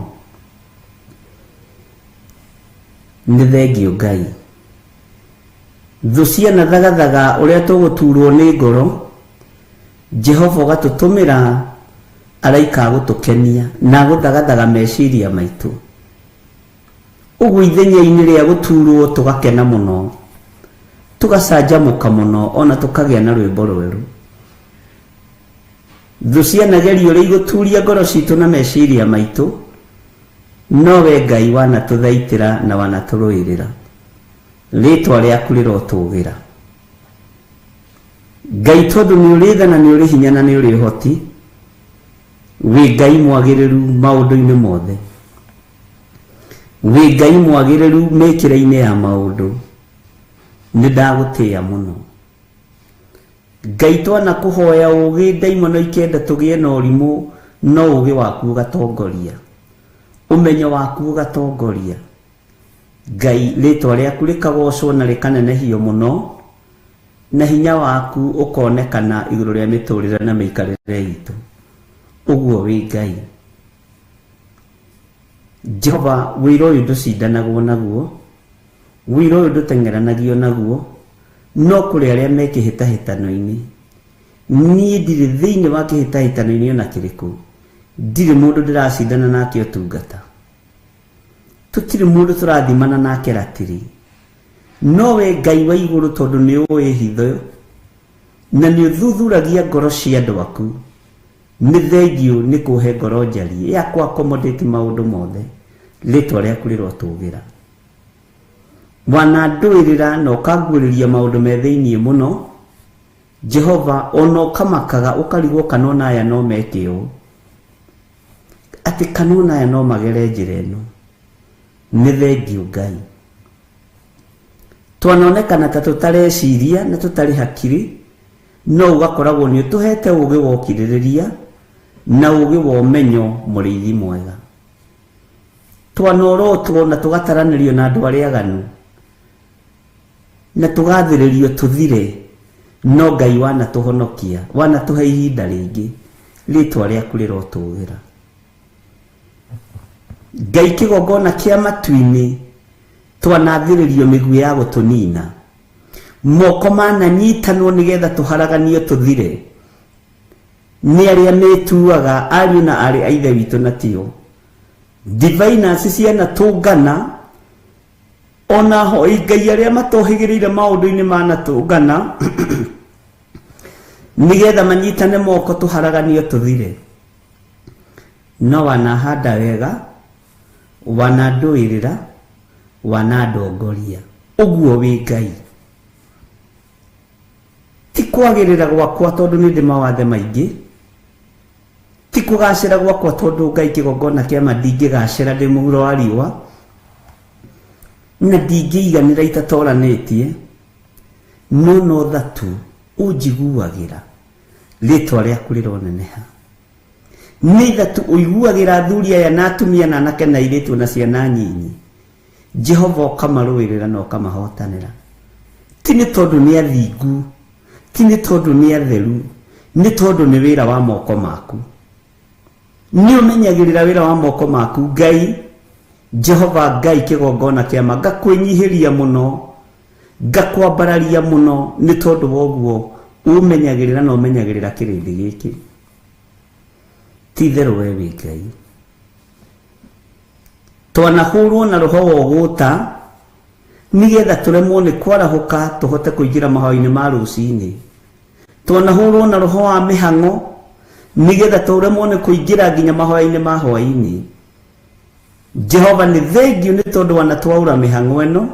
Speaker 2: Nĩ thengiũ Ngai. Thũ cianathagathaga ũrĩa tũgũturwo nĩ ngoro, Jehova ũgatũtũmĩra araika a gũtũkenia na gũthagathaga meciria maitũ. Ũguo ithenya-inĩ rĩa gũturwo tũgakena mũno, tũgacanjamũka mũno ona tũkagĩa na rwĩmbo rwerũ. Thũ cianageria ũrĩa igũturia ngoro citũ na meciria maitũ, nowe Ngai wanatũthaitĩra na wanatũrũĩrĩra. Rĩtwa rĩaku rĩrotũgĩra. Ngai tondũ nĩ ũrĩ tha na nĩ ũrĩ hinya na nĩ ũrĩ ũhoti, wĩ Ngai mwagĩrĩru maũndũ-inĩ mothe. Wĩ Ngai mwagĩrĩru mĩkĩre-inĩ ya maũndũ. Nĩ ndagũtĩĩa mũno. Ngai twanakũhoya ũgĩ ndaimono ikenda tũgĩe na ũrimũ, no ũgĩ waku ũgatongoria. Ũmenyo waku ũgatongoria. Ngai rĩtwa rĩaku rĩkagocwo na rĩkanenehio mũno, na hinya waku ũkonekana igũrũ rĩa mĩtũrĩre na mĩikarĩre itũ. Ũguo wĩ Ngai. Jehova wĩra ũyũ ndũcindanagwo naguo, wĩra ũyũ ndũteng'eranagio naguo, no kũrĩ arĩa me kĩhĩtahĩtano-inĩ. Niĩ ndirĩ thĩinĩ wa kĩhĩtahĩtano-inĩ ona kĩrĩkũ. Ndirĩ mũndũ ndĩracindana nake ũtungata. Tũtirĩ mũndũ tũrathimana nake ratiri. No we Ngai wa igũrũ tondũ nĩ ũĩ hitho, Na nĩ ũthuthuragia ngoro cia andũ aku. Nĩ thengiũ nĩ kũhe ngoro njariĩ ya kũ accommodate maũndũ mothe. Rĩtwa rĩaku rĩrotũgĩra. Wanandũĩrĩra na ũkanguũrĩria maũndũ me thĩiniĩ mũno. Jehova ona ũkamakaga ũkarigwo kana ona aya no meke ũũ, atĩ kana ona aya no magere njĩra ĩno. Nĩ thengiũ Ngai. Twanonekana ta tũtareciria na tũtarĩ hakiri, no ũgakoragwo nĩ ũtũhete ũgĩ wa ũkirĩrĩria na ũgĩ wa ũmenyo mũrĩithi mwega. Twanorotwo na tũgataranĩrio na andũ arĩa aganu na tũgathĩrĩrio tũthire, no Ngai wanatũhonokia, wanatũhe ihinda rĩngĩ, rĩtwa rĩaku rĩrotũgĩra. Ngai kĩgongona kĩa matu-inĩ twanathĩrĩrio mĩguĩ ya gũtũnina, moko mananyitanwo nĩgetha tũharaganio tũthire nĩ arĩa metuaga ariũ na aarĩ a Ithe witũ na tio. Diviners cianatũngana, ona hoi Ngai arĩa matohĩgĩrĩire maũndũ-inĩ manatũngana nĩgetha manyitane moko tũharaganio tũthire. No wanahanda wega, wanandũĩrĩra, wanandongoria. Ũguo wĩ Ngai. Ti kwagĩrĩra gwakwa tondũ nĩ ndĩ mawathe maingĩ, ti kũgacĩra gwakwa tondũ Ngai kĩgongona kĩa ma ndingĩgacĩra ndĩ mũhuro wa riũa, na ndingĩiganĩra itatoranĩtie, no no tha tu ũnjiguagĩra, rĩtwa rĩaku rĩroneneha. Nĩ tha tu ũiguagĩra athuri aya na atumia na anake na airĩtu na ciana nyinyi. Jehova ũkamarũĩrĩra na ũkamahotanĩra. Ti nĩ tondũ nĩ athingu, ti nĩ tondũ nĩ atheru, nĩ tondũ nĩ wĩra wa moko maku. Nĩ ũmenyagĩrĩra wĩra wa moko maku Ngai. Jehova Ngai kĩgongona kĩa ma, ngakwĩnyihĩria mũno, ngakwambararia mũno nĩ tondũ wa ũguo ũmenyagĩrĩra na ũmenyagĩrĩra kĩrĩndĩ gĩkĩ. Ti itherũ we wĩ Ngai. Twanahũrwo na roho wa ũgũta nĩgetha tũremwo nĩ kwarahũka tũhote kũingĩra mahoya-inĩ ma rũcinĩ. Twanahũrwo na roho wa mĩhang'o nĩgetha tũremwo nĩ kũingĩra nginya mahoya-inĩ ma hwaĩ-inĩ. Jehova nĩ thengiũ nĩ tondũ wanatwaũra mĩhang'o ĩno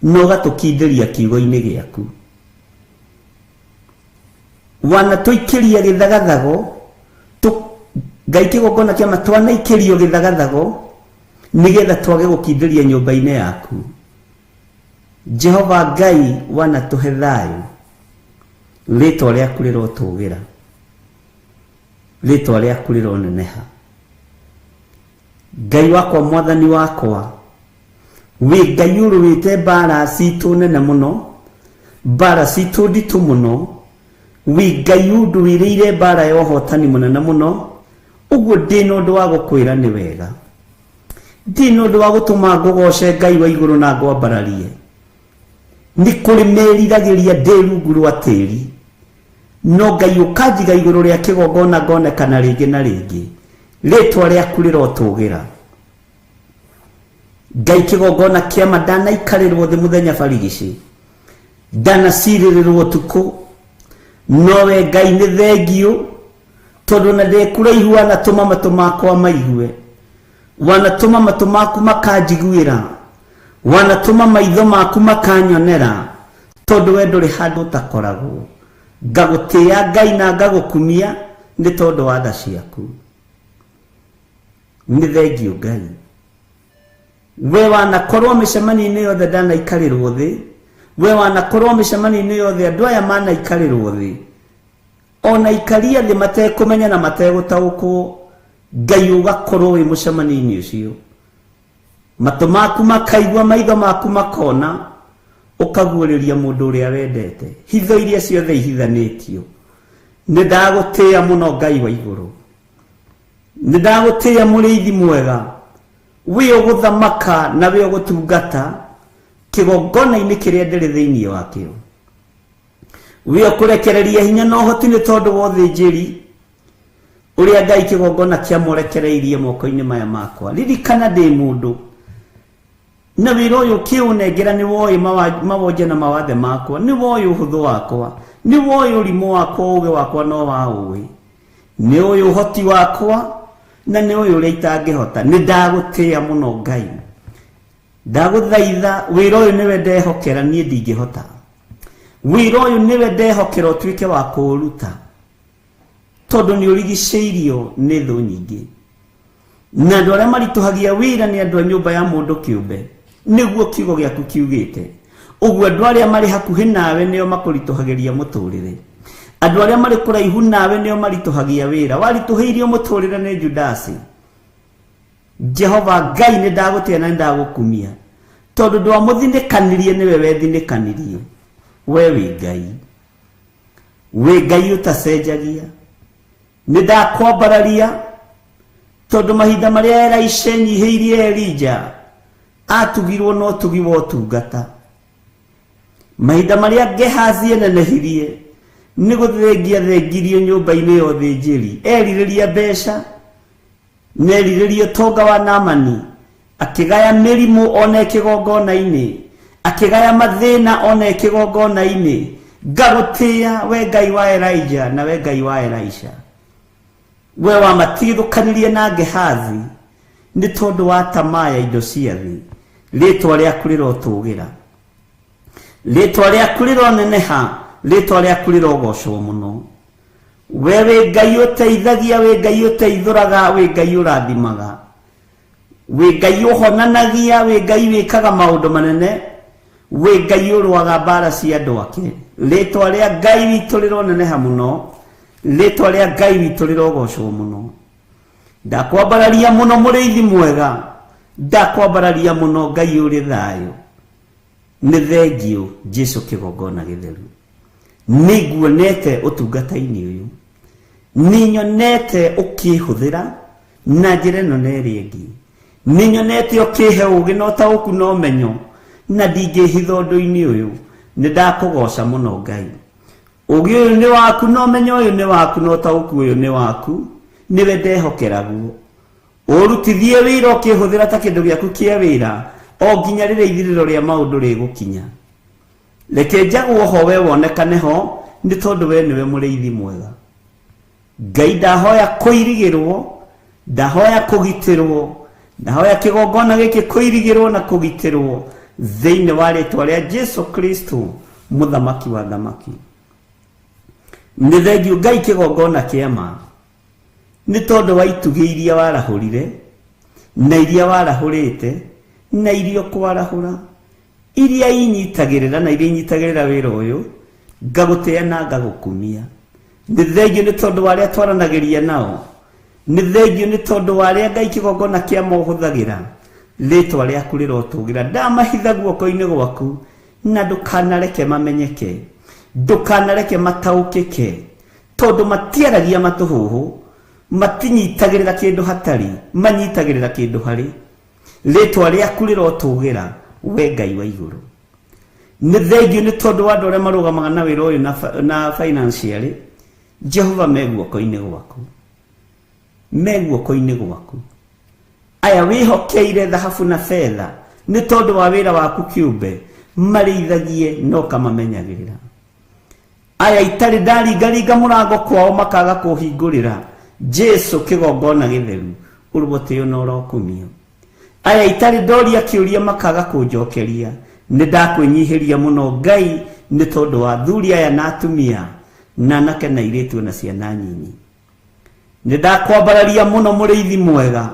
Speaker 2: na ũgatũkindĩria kiugo-inĩ gĩaku. Wanatũikĩria gĩthagathago, Ngai kĩgongona kĩa ma, twanaikĩrio gĩthagathago nĩgetha twage gũkindĩria nyũmba-inĩ yaku. Jehova Ngai wanatũhe thayũ, rĩtwa rĩaku rĩrotũgĩra, rĩtwa rĩaku rĩroneneha. Ngai wakwa, mwathani wakwa, wĩ Ngai ũrũĩte mbara citũ nene mũno, mbara citũ nditũ mũno, wĩ Ngai ũndũĩrĩire mbara ya ũhotani mũnene mũno, ũguo ndĩ na ũndũ wa gũkwĩra nĩ wega. Ndĩ na ũndũ wa gũtũma ngũgoce Ngai wa igũrũ na ngwambararie. Nĩ kũrĩ meriragĩria ndĩ rungu rwa tĩri, no Ngai ũkanjiga igũrũ rĩa kĩgongona ngonekana rĩngĩ na rĩngĩ. Rĩtwa rĩaku rĩrotũgĩra. Ngai kĩgongona kĩa ma, ndanaikarĩrwo thĩ mũthenya barigici, ndanacirĩrĩrwo ũtukũ, nowe Ngai nĩ thengiũ tondũ na ndĩ kũraihu wanatũma matũ makwa maigue, wanatũma matũ maku makanjiguĩra, wanatũma maitho maku makanyonera, tondũ we ndũrĩ handũ ũtakoragwo. Ngagũtĩĩa Ngai na ngagũkumia nĩ tondũ wa tha ciaku. Nĩ thengiũ Ngai. We wanakorwo mĩcemanio-inĩ yothe ndanaikarĩrwo thĩ, we wanakorwo mĩcemanio-inĩ yothe andũ aya manaikarĩrwo thĩ, ona ikaria thĩ matekũmenya na mategũtaũkwo, Ngai ũgakorwo wĩ mũcemanio-inĩ ũcio. Matũ maku makaigua, maitho maku makona, ũkaguũrĩria mũndũ ũrĩa wendete hitho iria ciothe ihithanĩtio. Nĩ ndagũtĩĩa mũno Ngai wa igũrũ, nĩ ndagũtĩĩa mũrĩithi mwega, wĩ ũgũthamaka na wĩ ũgũtungata kĩgongona-inĩ kĩrĩa ndĩrĩ thĩinĩ wakĩo, wĩ ũkũrekereria hinya na ũhoti nĩ tondũ wa ũthĩnjĩri ũrĩa Ngai kĩgongona kĩamũrekereirie moko-inĩ maya makwa. Ririkana ndĩ mũndũ, Na wĩra ũyũ ũkĩũnengera nĩ woĩ mawonje na mawathe makwa, nĩ woĩ ũhũthũ wakwa, nĩ woĩ ũrimũ wakwa, ũũgĩ wakwa no waũĩ, nĩ ũĩ ũhoti wakwa na nĩ ũĩ ũrĩa itangĩhota. Nĩ ndagũtĩĩa mũno Ngai, ndagũthaitha wĩra ũyũ nĩwe ndehokera, niĩ ndingĩhota. Wĩra ũyũ nĩwe ndehokera ũtuĩke wa kũũruta, tondũ nĩ ũrigicĩirio nĩ thũ nyingĩ. Na andũ arĩa maritũhagia wĩra nĩ andũ a nyũmba ya mũndũ kĩũmbe, nĩguo kiugo gĩaku kiugĩte. Ũguo andũ arĩa marĩ hakuhĩ nawe nĩo makũritũhagĩria mũtũrĩre, andũ arĩa marĩ kũraihu nawe nĩo maritũhagia wĩra. Waritũhĩirio mũtũrĩre nĩ Judasi. Jehova Ngai, nĩ ndagũtĩa na nĩ ndagũkumia, tondũ ndwamũthinĩkanirie, nĩwe wethinĩkanirie. We wĩ Ngai, wĩ Ngai ũtacenjagia. Nĩ ndakwambararia tondũ mahinda marĩa Elisha enyihĩirie Elija atugirwo na ũtugi wa ũtungata. Mahinda marĩa Gehazi enenehirie nĩ gũthengia thengirio nyũmba-inĩ ya ũthĩnjĩri, erirĩria mbeca na erirĩria ũtonga wa Naamani, akĩgaya mĩrimũ ona ĩkĩgongona-inĩ, akĩgaya mathĩna ona ĩkĩgongona-inĩ. Ngagũtĩĩa we Ngai wa Elijah na we Ngai wa Elisha, we wamatigithũkanirie na Gehazi nĩ tondũ wa tamaa ya indo cia thĩ. Rĩtwa rĩaku rĩrotũgĩra, rĩtwa rĩaku rĩroneneha, rĩtwa rĩaku rĩrogocwo mũno. We wĩ Ngai ũteithagia, wĩ Ngai ũteithũraga, wĩ Ngai ũrathimaga, wĩ Ngai ũhonanagia, wĩ Ngai wĩkaga maũndũ manene, wĩ Ngai ũrũaga mbara cia andũ ake. Rĩtwa rĩa Ngai witũ rĩroneneha mũno, rĩtwa rĩa Ngai witũ rĩrogocwo mũno. Ndakwambararia mũno mũrĩithi mwega, ndakwambararia mũno Ngai ũrĩ thayũ. Nĩ thengiũ Jesu kĩgongona gĩtheru. Nĩ nguonete ũtungata-inĩ ũyũ, nĩ nyonete ũkĩhũthĩra na njĩra ĩno na ĩrĩa ĩngĩ, nĩ nyonete ũkĩhe ũũgĩ na ũtaũku na ũmenyo, na ndingĩhitha ũndũ-inĩ ũyũ. Nĩ ndakũgoca mũno Ngai. Ũũgĩ ũyũ nĩ waku na ũmenyo ũyũ nĩ waku na ũtaũku ũyũ nĩ waku, nĩwe ndehokeraguo. Ũrutithie wĩra ũkĩhũthĩra ta kĩndũ gĩaku kĩa wĩra o nginya rĩrĩa ithirĩro rĩa maũndũ rĩgũkinya. Reke njagwo ho we wonekane ho, nĩ tondũ we nĩwe mũrĩithi mwega. Ngai, ndahoya kũirigĩrwo, ndahoya kũgitĩrwo, ndahoya kĩgongona gĩkĩ kũirigĩrwo na kũgitĩrwo thĩinĩ wa rĩtwa rĩa Jesu Kristo mũthamaki wa thamaki. Nĩ thengiũ Ngai kĩgongona kĩa ma, nĩ tondũ wa itugĩ iria warahũrire na iria warahũrĩte na iria ũkwarahũra, iria inyitagĩrĩra na iria inyitagĩrĩra wĩra ũyũ, ngagũtĩĩa na ngagũkumia. Nĩ thengiũ nĩ tondũ wa arĩa twaranagĩria nao, nĩ thengiũ nĩ tondũ wa arĩa Ngai kĩgongona kĩa mohũthagĩra. Rĩtwa rĩaku rĩrotũgĩra. Ndamahitha guoko-inĩ gwaku, na ndũkanareke mamenyeke, ndũkanareke mataũkĩke, tondũ matiaragia matũhũhũ, matinyitagĩrĩra kĩndũ hatarĩ, manyitagĩrĩra kĩndũ harĩ. Rĩtwa rĩaku rĩrotũgĩra, we Ngai wa igũrũ. Nĩ thengiũ nĩ tondũ wa andũ arĩa marũgamaga na wĩra ũyũ na financially. Jehova, me guoko-inĩ gwaku, me guoko-inĩ gwaku. Aya wĩhokeire thahabu na betha nĩ tondũ wa wĩra waku kĩũmbe, marĩithagie na ũkamamenyagĩrĩra. Aya itarĩ ndaringaringa mũrango kwao makaga kũhingũrĩra, Jesu kĩgongona gĩtheru, ũrũgũtĩo na ũrokumio. Aya itarĩ ndoria kĩũria makaga kũnjokeria, nĩ ndakwĩnyihĩria mũno Ngai nĩ tondũ wa athuri aya na atumia na anake na airĩtu na ciana nyinyi. Nĩ ndakwambararia mũno mũrĩithi mwega,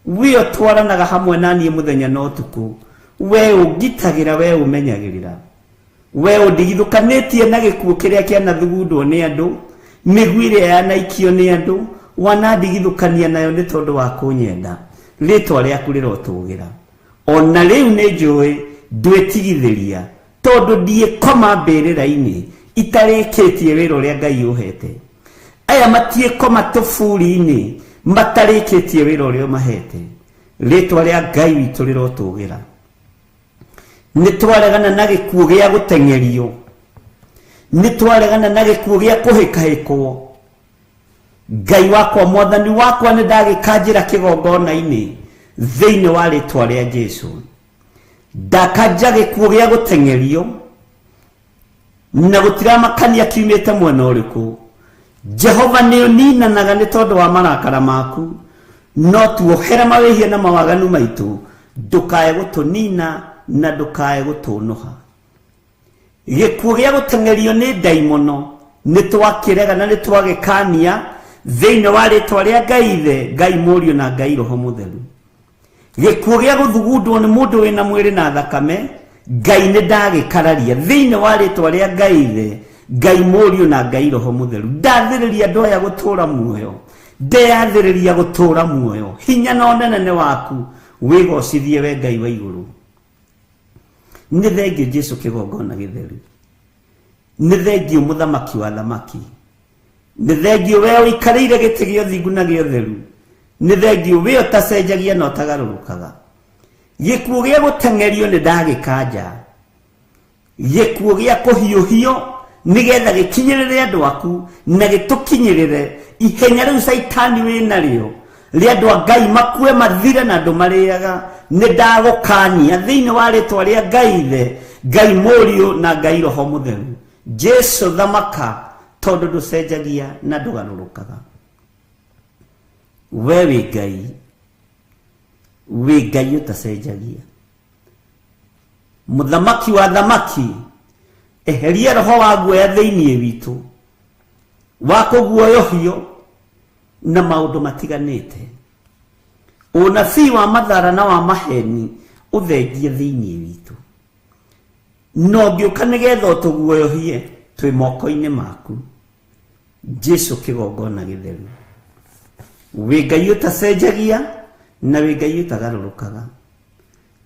Speaker 2: we ũtwaranaga hamwe na niĩ mũthenya na ũtukũ, we ũngitagĩra, we ũmenyagĩrĩra, we ũndigithũkanĩtie na gĩkuũ kĩrĩa kĩanathugundwo nĩ andũ, mĩguĩ ĩrĩa yanaikio nĩ andũ, wanandigithũkania nayo nĩ tondũ wa kũnyenda. Rĩtwa rĩaku rĩrotũgĩra. Ona rĩu nĩ njũĩ ndwĩtigithĩria, tondũ ndiĩkoma mbĩrĩra-inĩ itarĩkĩtie wĩra ũrĩa Ngai ũhete. Aya matiĩkoma tũburi-inĩ matarĩkĩtie wĩra ũrĩa ũmahete. Rĩtwa rĩa Ngai witũ rĩrotũgĩra. Nĩ twaregana na gĩkuũ gĩa gũteng'erio, nĩ twaregana na gĩkuũ gĩa kũhĩkahĩkwo. Ngai wakwa, mwathani wakwa, nĩ ndagĩkanjĩra kĩgongona-inĩ thĩinĩ wa rĩtwa rĩa Jesu. Ndakanja gĩkuũ gĩa gũteng'erio na gũtiramakania kiumĩte mwena ũrĩkũ. Jehova nĩ ũninanaga nĩ tondũ wa marakara maku, no tuohere mawĩhia na mawaganu maitũ, ndũkae gũtũnina na ndũkae gũtũnũha. Gĩkuũ gĩa gũteng'erio nĩ ndaimono nĩ twakĩrega na nĩ twagĩkania thĩinĩ wa rĩtwa rĩa Ngai Ithe, Ngai Mũriũ na Ngai Roho Mũtheru. Gĩkuũ gĩa gũthugundwo nĩ mũndũ wĩna mwĩrĩ na thakame, Ngai nĩ ndagĩkararia thĩinĩ wa rĩtwa rĩa Ngai Ithe, Ngai Mũriũ na Ngai Roho Mũtheru. Ndathĩrĩria andũ aya gũtũũra muoyo, ndeyathĩrĩria gũtũũra muoyo. Hinya na ũnene nĩ waku, wĩgocithie we Ngai wa igũrũ. Nĩ thengio Jesu kĩgongona gĩtheru, nĩ thengio mũthamaki wa thamaki, nĩ thengio we ũikarĩire gĩtĩ gĩa ũthingu na gĩa ũtheru, nĩ thengio we ũtacenjagia na ũtagarũrũkaga. Gĩkuũ gĩa gũteng'erio nĩ ndagĩkanja, gĩkuũ gĩa kũhiũhio nĩgetha gĩkinyĩrĩre andũ aku na gĩtũkinyĩrĩre ihenya rĩu caitani wĩ narĩo rĩa andũ a Ngai makue mathire na andũ marĩaga. Nĩ ndagũkania thĩinĩ wa rĩtwa rĩa Ngai Ithe, Ngai Mũriũ na Ngai Roho Mũtheru. Jesu thamaka, tondũ ndũcenjagia na ndũgarũrũkaga. We wĩ Ngai, wĩ Ngai ũtacenjagia. Mũthamaki wa thamaki, eheria roho wa guoya thĩinĩ witũ, wa kũguoyohio na maũndũ matiganĩte. Ũnabii wa mathara na wa maheni ũthengie thĩinĩ witũ. Na ũngĩũka nĩgetha ũtũguoyohie, twĩ moko-inĩ maku. Jesu kĩgongona gĩtheru, wĩ Ngai ũtacenjagia na wĩ Ngai ũtagarũrũkaga.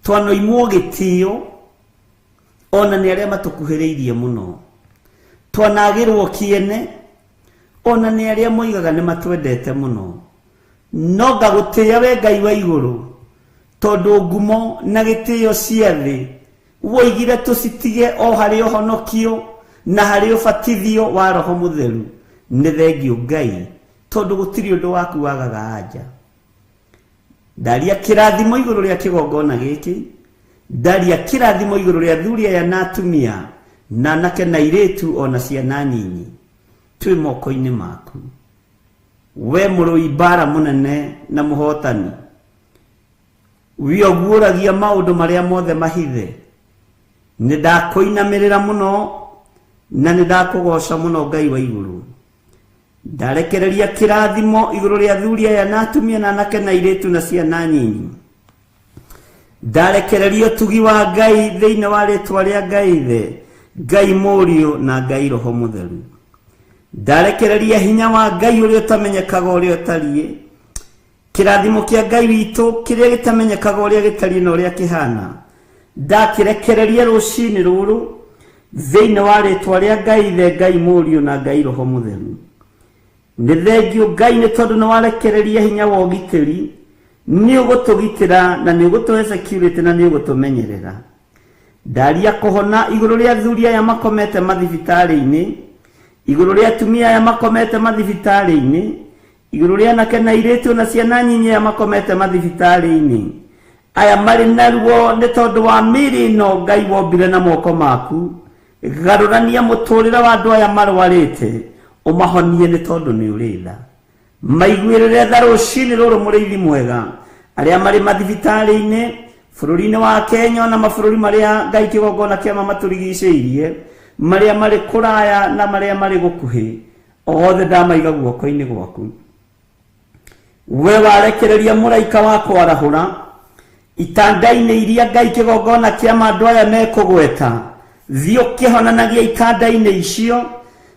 Speaker 2: Twanoimwo gĩtĩo ona nĩ arĩa matũkuhĩrĩirie mũno, twanagĩrwo kĩene ona nĩ arĩa moigaga nĩ matwendete mũno. No ngagũtĩĩa we Ngai wa igũrũ, tondũ ngumo na gĩtĩo cia thĩ woigire tũcitige o harĩ ũhonokio na harĩ ũbatithio wa Roho Mũtheru. Nĩ thengio Ngai, tondũ gũtirĩ ũndũ waku wagaga anja. Ndaria kĩrathimo igũrũ rĩa kĩgongona gĩkĩ, ndaria kĩrathimo igũrũ rĩa athuri aya na atumia na anake na airĩtu ona ciana nyinyi. Twĩ moko-inĩ maku, we mũrũi mbara mũnene na mũhotani, we ũguũragia maũndũ marĩa mothe mahithe. Nĩ ndakũinamĩrĩra mũno na nĩ ndakũgoca mũno Ngai wa igũrũ. Ndarekereria kĩrathimo igũrũ rĩa athuri aya na atumia na anake na airĩtu na ciana nyinyi. Ndarekereria ũtugi wa Ngai thĩinĩ wa rĩtwa rĩa Ngai Ithe, Ngai Mũriũ na Ngai Roho Mũtheru. Ndarekereria hinya wa Ngai ũrĩa ũtamenyekaga ũrĩa ũtariĩ, kĩrathimo kĩa Ngai witũ kĩrĩa gĩtamenyekaga ũrĩa gĩtariĩ na ũrĩa kĩhana. Ndakĩrekereria rũcinĩ rũrũ thĩinĩ wa rĩtwa rĩa Ngai Ithe, Ngai Mũriũ na Ngai Roho Mũtheru. Nĩ thengio Ngai nĩ tondũ nĩ warekereria hinya wa ũgitĩri, nĩ ũgũtũgitĩra na nĩ ũgũtũhe security na nĩ ũgũtũmenyerera. Ndaria kũhona igũrũ rĩa athuri aya makomete mathibitarĩ-inĩ, igũrũ rĩa atumia aya makomete mathibitarĩ-inĩ, igũrũ rĩa anake na airĩtu na ciana nyinyi aya makomete mathibitarĩ-inĩ. Aya marĩ na ruo nĩ tondũ wa mĩĩrĩ ĩno Ngai wombire na moko maku. Garũrania mũtũrĩre wa andũ aya marwarĩte, ũmahonie nĩ tondũ nĩ ũrĩ tha. Maiguĩrĩre tha rũcinĩ rũrũ mũrĩithi mwega, arĩa marĩ mathibitarĩ-inĩ bũrũri-inĩ wa Kenya na mabũrũri marĩa Ngai kĩgongona kĩa ma matũrigicĩirie, marĩa marĩ kũraya na marĩa marĩ gũkuhĩ, othe ndamaiga guoko-inĩ gwaku. We warekereria mũraika wa kwarahũra itanda-inĩ iria Ngai kĩgongona kĩa ma andũ aya mekũgweta, thiĩ ũkĩhonanagia itanda-inĩ icio,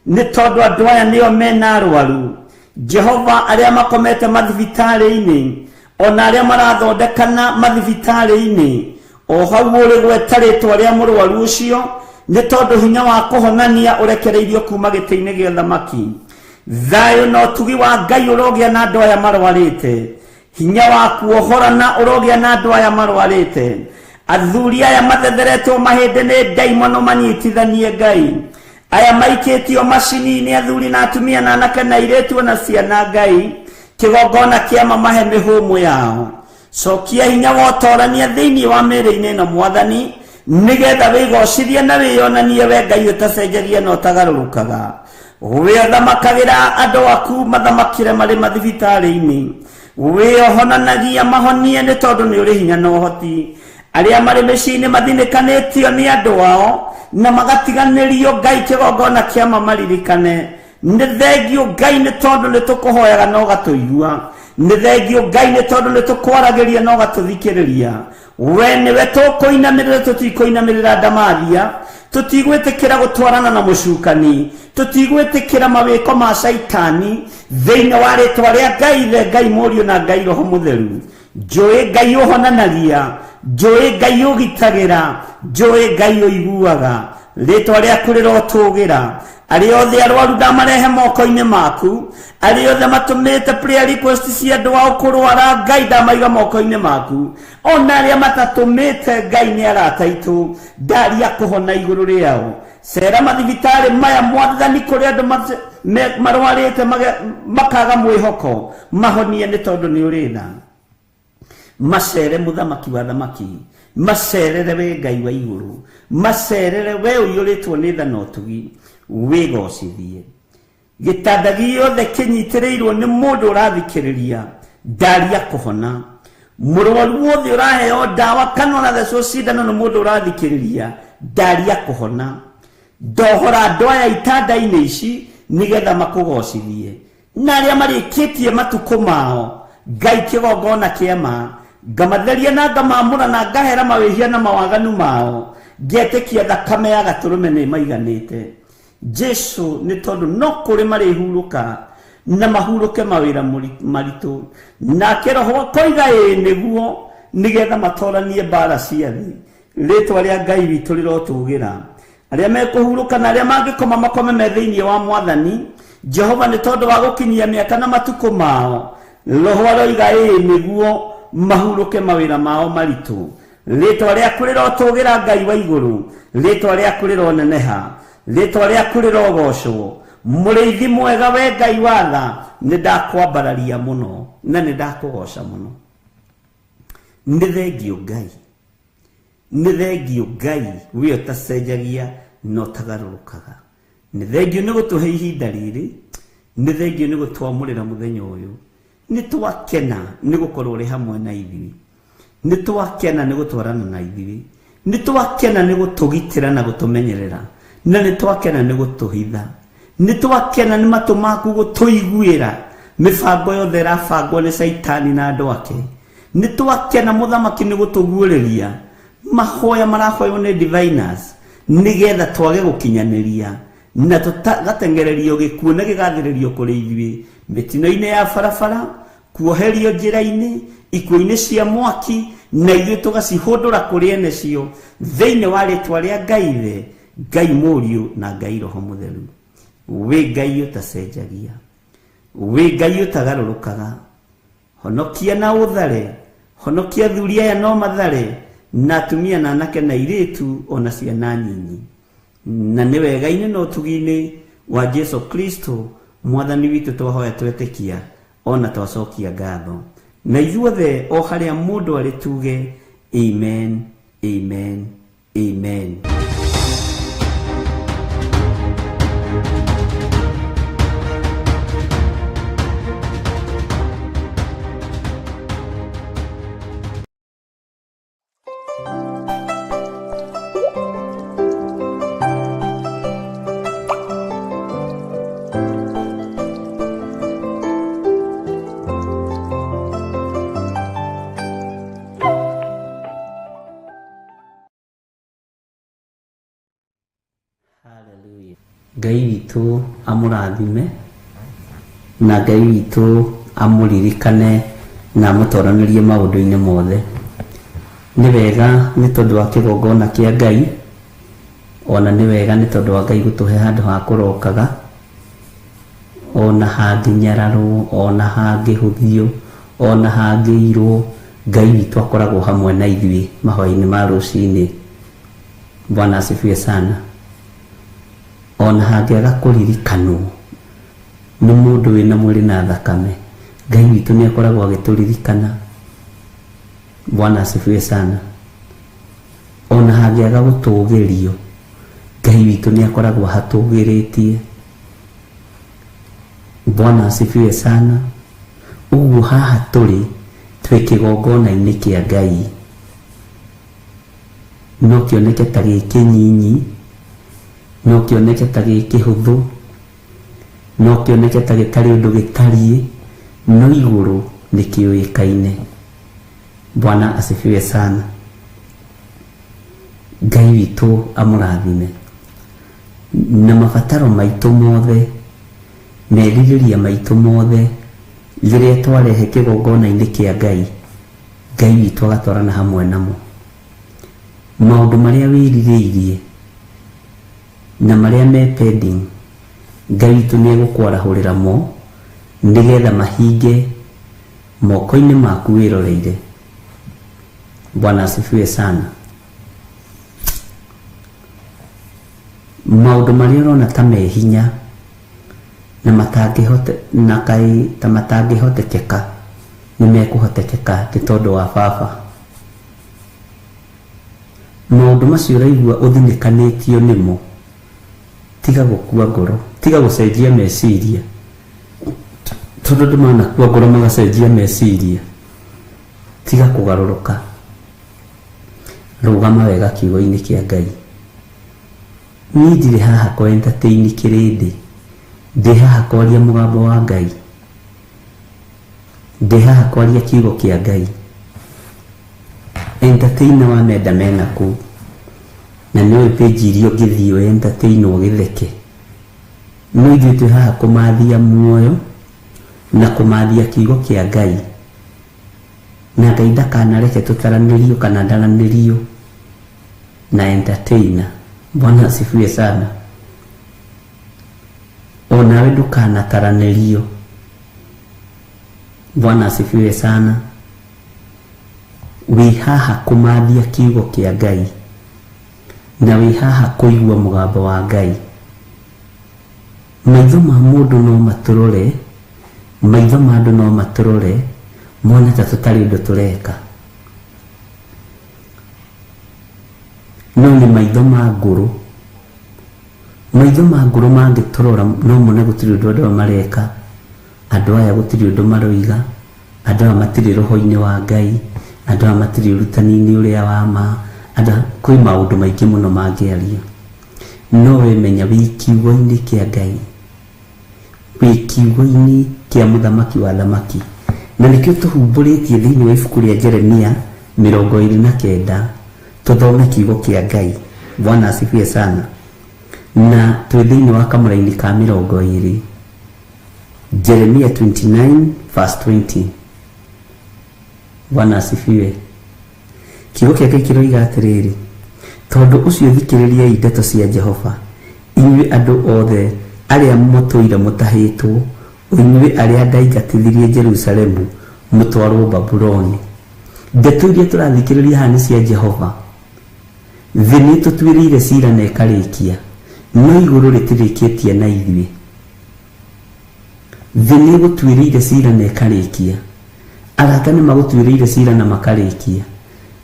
Speaker 2: nĩ tondũ andũ aya nĩo mena arwaru. Jehova, arĩa makomete mathibitarĩ-inĩ ona arĩa marathondekana mathibitarĩ-inĩ, o hau ũrĩ gweta rĩtwa rĩa mũrwaru ũcio, nĩ tondũ hinya wa kũhonania ũrekereirio kuma gĩtĩ-inĩ gĩa thamaki. Thayũ na ũtugi wa Ngai ũrogĩa na andũ aya marwarĩte, hinya wa kuohorana ũrogĩa na andũ aya marwarĩte. Athuri aya mathetheretwo mahĩndĩ nĩ ndaimono manyitithanie Ngai, aya maikĩtio macini-inĩ, athuri na atumia na anake na airĩtu na ciana Ngai, kĩgongona kĩa mamahe mĩhũmũ yao. Cokia hinya wa ũtorania thĩinĩ wa mĩĩrĩ-inĩ ĩno Mwathani, nĩgetha wĩgocithie na wĩyonanie we Ngai ũtacenjagia na ũtagarũrũkaga. We ũthamakagĩra andũ aku mathamakĩre marĩ mathibitarĩ-inĩ, we ũhonanagia mahonie nĩ tondũ nĩ ũrĩ hinya na ũhoti. Arĩa marĩ mĩciĩ-inĩ mathinĩkanĩtio nĩ andũ ao na magatiganĩrio, Ngai kĩgongona kĩa mamaririkane. Nĩ thengio Ngai nĩ tondũ nĩ tũkũhoyaga na ũgatũigua. Nĩ thengio Ngai nĩ tondũ nĩ tũkwaragĩria na ũgatũthikĩrĩria. We nĩwe tũkũinamĩrĩra, tũtikũinamĩrĩra ndamathia, tũtigwĩtĩkĩra gũtwarana na mũcukani, tũtigwĩtĩkĩra mawĩko ma caitani thĩinĩ wa rĩtwa rĩa Ngai Ithe, Ngai Mũriũ na Ngai Roho Mũtheru. Njũĩ Ngai ũhonanagia, njũĩ Ngai ũgitagĩra, njũĩ Ngai ũiguaga. Rĩtwa rĩaku rĩrotũgĩra. Arĩa othe arwaru ndamarehe moko-inĩ maku, arĩa othe matũmĩte prayer request cia andũ ao kũrwara, Ngai ndamaiga moko-inĩ maku. Ona arĩa matatũmĩte, Ngai nĩ arata aitũ, ndaria kũhona igũrũ rĩao. Cera mathibitarĩ maya Mwathani, kũrĩa andũ marwarĩte makaga mwĩhoko, mahonie nĩ tondũ nĩ ũrĩ tha. Macere mũthamaki wa thamaki, macerere we Ngai wa igũrũ, macerere we ũiyũrĩtwo nĩ tha na ũtugi, wĩgocithie. Gĩtanda gĩothe kĩnyitĩrĩirwo nĩ mũndũ ũrathikĩrĩria, ndaria kũhona. Mũrwaru wothe ũraheo ndawa kana ũrathecwo cindano nĩ mũndũ ũrathikĩrĩria, ndaria kũhona. Ndohora andũ aya itanda-inĩ ici nĩgetha makũgocithie. Na arĩa marĩkĩtie matukũ mao, Ngai kĩgongona kĩa ma, ngamatheria na ngamamũra na ngahera mawĩhia na mawaganu mao, ngetĩkia thakame ya gatũrũme nĩ maiganĩte. Jesu nĩ tondũ no kũrĩ marĩhurũka na mahurũke mawĩra maritũ, nake Roho akoiga ĩĩ nĩguo, nĩgetha matoranie mbara cia thĩ. Rĩtwa rĩa Ngai witũ rĩrotũgĩra. Arĩa mekũhurũka na arĩa mangĩkoma makome me thĩinĩ wa Mwathani Jehova, nĩ tondũ wa gũkinyia mĩaka na matukũ mao, Roho aroiga ĩĩ nĩguo mahurũke mawĩra mao maritũ. Rĩtwa rĩaku rĩrotũgĩra Ngai wa igũrũ, rĩtwa rĩaku rĩroneneha, rĩtwa rĩaku rĩrogocwo. Mũrĩithi mwega we Ngai wa tha, nĩ ndakwambararia mũno na nĩ ndakũgoca mũno. Nĩ thengio Ngai, nĩ thengio Ngai we ũtacenjagia na ũtagarũrũkaga. Nĩ thengio nĩ gũtũhe ihinda rĩrĩ, nĩ thengio nĩ gũtwamũrĩra mũthenya ũyũ. Nĩ twakena nĩ gũkorwo ũrĩ hamwe na ithuĩ, nĩ twakena nĩ gũtwarana na ithuĩ, nĩ twakena nĩ gũtũgitĩra na gũtũmenyerera, na nĩ twakena nĩ gũtũhitha, nĩ twakena nĩ matũ maku gũtũiguĩra mĩbango yothe ĩrabangwo nĩ caitani na andũ ake. Nĩ twakena mũthamaki nĩ gũtũguũrĩria mahoya marahoywo nĩ diviners nĩgetha twage gũkinyanĩria na tũgatengererio gĩkuũ na gĩgathĩrĩrio kũrĩ ithuĩ mĩtino-inĩ ya barabara, kuoherio njĩra-inĩ, ikuũ-inĩ cia mwaki, na ithuĩ tũgacihũndũra kũrĩ ene cio thĩinĩ wa rĩtwa rĩa Ngai Ithe, Ngai Mũriũ na Ngai Roho Mũtheru. Wĩ Ngai ũtacenjagia, wĩ Ngai ũtagarũrũkaga. Honokia na ũthare, honokia athuri aya no mathare, na atumia na anake na airĩtu ona ciana nyinyi. Na nĩ wega-inĩ na ũtugi-inĩ wa Jesu Kristo Mwathani witũ twahoya twetĩkia ona twacokia ngatho. Na ithuothe o harĩa mũndũ arĩ tuge amen, amen, amen. Hallelujah. Ngai witũ amũrathime na Ngai witũ amũririkane na amũtoranĩrie maũndũ-inĩ mothe. Nĩ wega nĩ tondũ wa kĩgongona kĩa Ngai, ona nĩ wega nĩ tondũ wa Ngai gũtũhe handũ ha kũrokaga, ona hangĩnyararwo, ona hangĩhũthio, ona hangĩirwo, Ngai witũ akoragwo hamwe na ithuĩ mahoya-inĩ ma rũcinĩ. Bwana asifiwe sana. Ona hangĩaga kũririkanwo nĩ mũndũ wĩna mwĩrĩ na thakame, Ngai witũ nĩ akoragwo agĩtũririkana. Bwana asifiwe sana. Ona hangĩaga gũtũgĩrio, Ngai witũ nĩ akoragwo hatũgĩrĩtie. Bwana asifiwe sana. Ũguo haha tũrĩ twĩ kĩgongona-inĩ kĩa Ngai, no kĩoneke ta gĩ kĩnyinyi, no kĩoneke ta gĩ kĩhũthũ, no kĩoneke ta gĩtarĩ ũndũ gĩtariĩ, no igũrũ nĩ kĩũĩkaine. Bwana asifiwe sana. Ngai witũ amũrathime na mabataro maitũ mothe, merirĩria maitũ mothe, rĩrĩa twarehe kĩgongona-inĩ kĩa Ngai, Ngai witũ agatwarana hamwe namo. Maũndũ marĩa wĩrirĩirie na marĩa me pending, Ngai witũ nĩ egũkwarahũrĩra mo nĩgetha mahinge moko-inĩ maku wĩroreire. Bwana asifiwe sana. Maũndũ marĩa ũrona ta me hinya na matangĩhote na kaĩ ta matangĩhotekeka nĩ mekũhotekeka nĩ tondũ wa baba. Maũndũ macio ũraigua ũthinĩkanĩtio nĩmo, tiga gũkua ngoro, tiga gũcenjia meciria, tondũ andũ manakua ngoro magacenjia meciria. Tiga kũgarũrũka, rũgama wega kiugo-inĩ kĩa Ngai. Niĩ ndirĩ haha kũ entertain kĩrĩndĩ, ndĩ haha kwaria mũgambo wa Ngai, ndĩ haha kwaria kiugo kĩa Ngai. Entertainer wa menda mena kũu, na nĩ ũĩ page iria ũngĩthiĩ ũ entertain ũgĩtheke. No ithuĩ twĩ haha kũmathia muoyo na kũmathia kiugo kĩa Ngai, na Ngai ndakanareke tũtaranĩrio kana ndaranĩrio na entertainer. Bwana asifiwe sana. Onawe ndũkanataranĩrio. Bwana asifiwe sana. Wĩ haha kũmathia kiugo kĩa Ngai, na wĩ haha kũigua mũgambo wa Ngai. Maitho ma mũndũ no matũrore, maitho ma andũ no matũrore mone ta tũtarĩ ũndũ tũreka, no nĩ maitho ma ngũrũ. Maitho ma ngũrũ mangĩtũrora no mone gũtirĩ ũndũ andũ aya mareka, andũ aya gũtirĩ ũndũ maroiga, andũ aya matirĩ roho-inĩ wa Ngai, andũ aya matirĩ ũrutani-inĩ ũrĩa wa ma, andũ aya kwĩ maũndũ maingĩ mũno mangĩaria. No we menya wĩ kiugo-inĩ kĩa Ngai, wĩ kiugo-inĩ kĩa mũthamaki wa thamaki, na nĩkĩo tũhumbũrĩtie thĩinĩ wa ibuku rĩa Jeremia 29 tũthome kiugo kĩa Ngai. Bwana asifiwe sana. Na twĩ thĩinĩ wa kamũraini ka 20, Jeremia 29 verse 20. Bwana asifiwe. Kiugo kĩa Ngai kĩroiga atĩrĩrĩ, tondũ ũcio thikĩrĩriai ndeto cia Jehova, inyuĩ andũ othe arĩa mũtũire mũtahĩtwo, inyuĩ arĩa ndaingatithirie Jerusalemu mũtwarwo Babuloni. Ndeto iria tũrathikĩrĩria haha nĩ cia Jehova. Thĩ nĩ ĩtũtuĩrĩire cira na ĩkarĩkia, no igũrũ rĩtirĩkĩtie na ithuĩ. Thĩ nĩ ĩgũtuĩrĩire cira na ĩkarĩkia, arata nĩ magũtuĩrĩire cira na makarĩkia,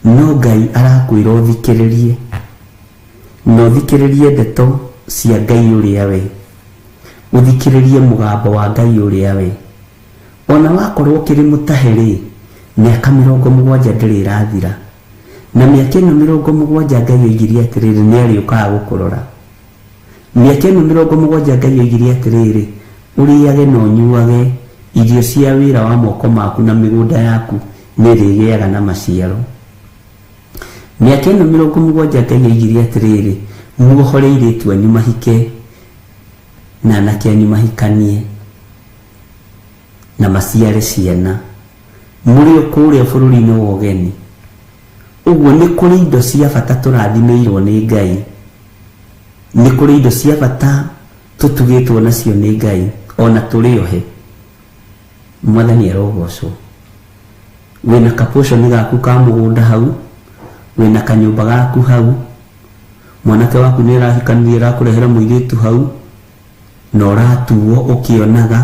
Speaker 2: no Ngai arakwĩra ũthikĩrĩrie, na ũthikĩrĩrie ndeto cia Ngai ũrĩa we, ũthikĩrĩrie mũgambo wa Ngai ũrĩa we. Ona wakorwo ũkĩrĩ mũtahe rĩ, mĩaka 70 ndĩrĩ ĩrathira, na mĩaka ĩno 70 Ngai oigire atĩrĩrĩ, nĩ arĩũkaga gũkũrora. Mĩaka ĩno 70 Ngai oigire atĩrĩrĩ, ũrĩage na ũnyuage irio cia wĩra wa moko maku na mĩgũnda yaku nĩ ĩrĩgĩaga na maciaro. Mĩaka ĩno 70 Ngai oigire atĩrĩrĩ, muohore airĩtu anyu mahike na anake anyu mahikanie na maciare ciana mũrĩ o kũrĩa bũrũri-inĩ wa ũgeni. Ũguo nĩ kũrĩ indo cia bata tũrathimĩirwo nĩ Ngai, nĩ kũrĩ indo cia bata tũtugĩtwo nacio nĩ Ngai ona tũrĩ ohe. Mwathani arogocwo. Wĩna kaportion gaku ka mũgũnda hau, wĩna kanyũmba gaku hau, mwanake waku nĩ arahikanirie arakũrehera mũirĩtu hau, na ũratuo ũkĩonaga,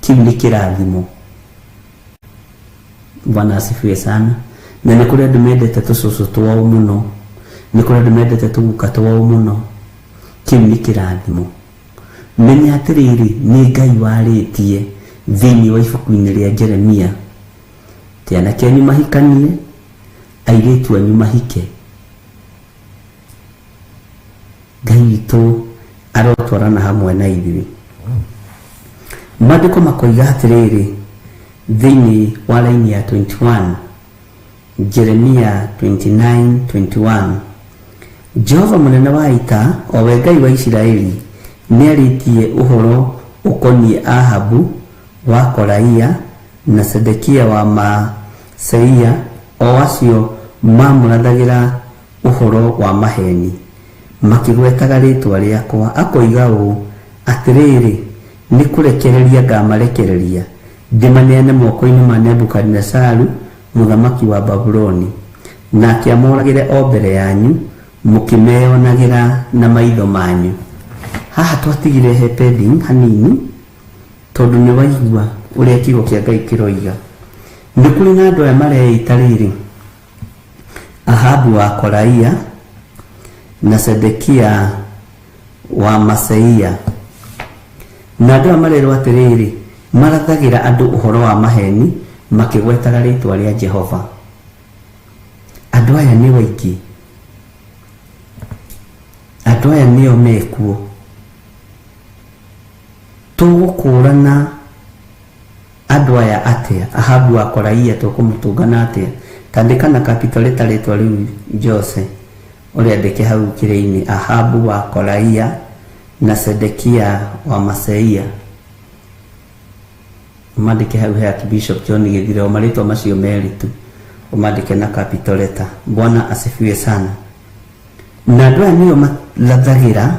Speaker 2: kĩu nĩ kĩrathimo. Bwana asifiwe sana. Na nĩ kũrĩ andũ mendete tũcũcũ twao mũno, nĩ kũrĩ andũ mendete tũguka twao mũno. Kĩu nĩ kĩrathimo. Menya atĩrĩrĩ, nĩ Ngai warĩtie thĩinĩ wa ibuku-inĩ rĩa Jeremia, atĩ anake anyu mahikanie, airĩtu anyu mahike. Ngai witũ arotwarana hamwe na ithuĩ. Maandĩko makoiga atĩrĩrĩ thĩinĩ wa raini ya 21, Jeremia 29:21, Jehova mũnene wa ita, o we Ngai wa Isiraeli, nĩarĩtie ũhoro ũkoniĩ Ahabu wa Koraia na Sedekia wa Maaseia, o acio maamũrathagĩra ũhoro wa maheeni makĩgwetaga rĩĩtwa rĩakwa, akoiga ũũ, Atĩrĩrĩ, nĩ kũrekereria ngamarekereria, ndĩmaneane moko-inĩ ma Nebukadinezaru mũthamaki wa Babuloni, nake amoragĩre o mbere yanyu, mũkĩmeyonagĩra na maitho manyu. Haha twatigire he pending hanini, tondũ nĩ waigua ũrĩa kiugo kĩa Ngai kĩroiga. Nĩ kũrĩ na andũ aya mareita rĩrĩ, Ahabu wa Koraia na Sedekia wa Maseia. Na andũ aya marerwo atĩrĩrĩ, marathagĩra andũ ũhoro wa maheni makĩgwetaga rĩtwa rĩa Jehova. Andũ aya nĩ waingĩ, andũ aya nĩo mekuo. Tũgũkũrana andũ aya atĩa? Ahabu wa Koraia tũkũmũtũngana atĩa? Tandĩka na capital letter rĩtwa rĩu Jose, ũrĩandĩke hau kĩrĩa-inĩ, Ahabu wa Koraia na Sedekia wa Maseia. Ũmandĩke hau he Archbishop John Gĩthire, o marĩtwa macio merĩ tu ũmandĩke na capital letter. Bwana asifiwe sana. Na andũ aya nĩo marathagĩra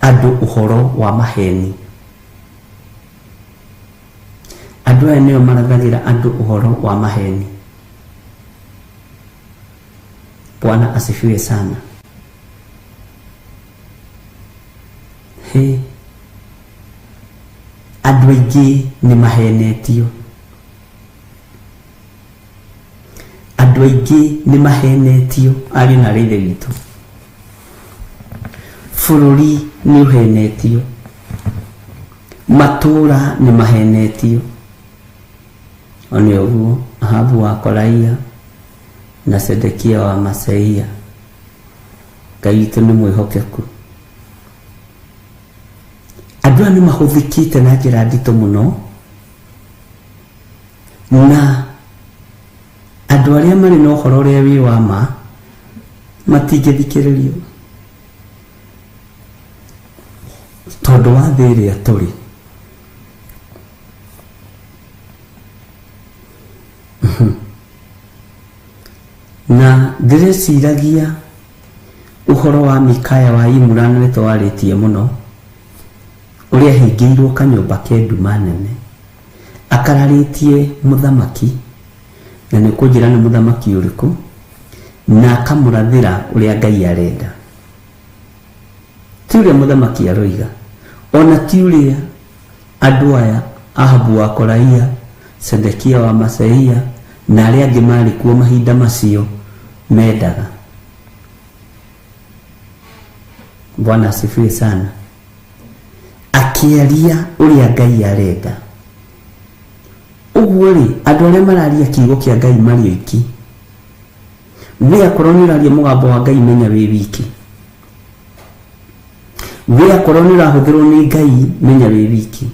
Speaker 2: andũ ũhoro wa maheni. Andũ aya nĩo marathagĩra andũ ũhoro wa maheni. Bwana asifiwe sana. He, andũ aingĩ nĩ mahenetio. Andũ aingĩ nĩ mahenetio, ariũ na aarĩ a Ithe witũ. Bũrũri nĩ ũhenetio, matũũra nĩ mahenetio. One ũguo Ahabu wa Koraia na Sedekia wa Maseia. Ngai witũ nĩ mwĩhokeku. Andũ aya nĩ mahũthĩkĩte na njĩra nditũ mũno, na andũ arĩa marĩ na ũhoro ũrĩa wĩ wa ma matingĩthikĩrĩrio tondũ wa thĩ ĩrĩa tũrĩ. Na ndĩreciragia ũhoro wa Mikaya wa Imran nĩ twarĩtie mũno, ũrĩa ahingĩirwo kanyũmba ke nduma nene, akararĩtie mũthamaki, na nĩ kũnjĩra nĩ mũthamaki ũrĩkũ, na akamũrathĩra ũrĩa Ngai arenda. Ti ũrĩa mũthamaki aroiga, ona ti ũrĩa andũ aya Ahabu wa Koraia, Sedekia wa Maseia na arĩa angĩ marĩ kuo mahinda macio mendaga. Bwana asifiwe sana. Akĩaria ũrĩa Ngai arenda. Ũguo rĩ, andũ arĩa mararia kiugo kĩa Ngai marĩ oiki. We akorwo nĩ ũraria mũgambo wa Ngai, menya wĩ wiki. We akorwo nĩ ũrahũthĩrwo nĩ Ngai, menya wĩ wiki.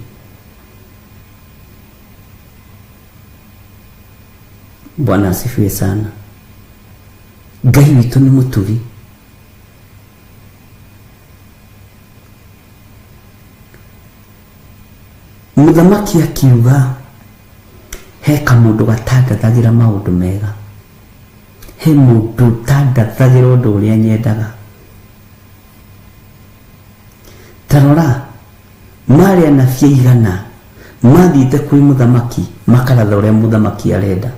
Speaker 2: Bwana asifiwe sana. Ngai witũ nĩ mũtugi. Mũthamaki akiuga he kamũndũ gatandathagĩra maũndũ mega, he mũndũ ũtandathagĩra ũndũ ũrĩa nyendaga. Ta rora, marĩ anabii aigana mathiĩte kwĩ mũthamaki makaratha ũrĩa mũthamaki arenda,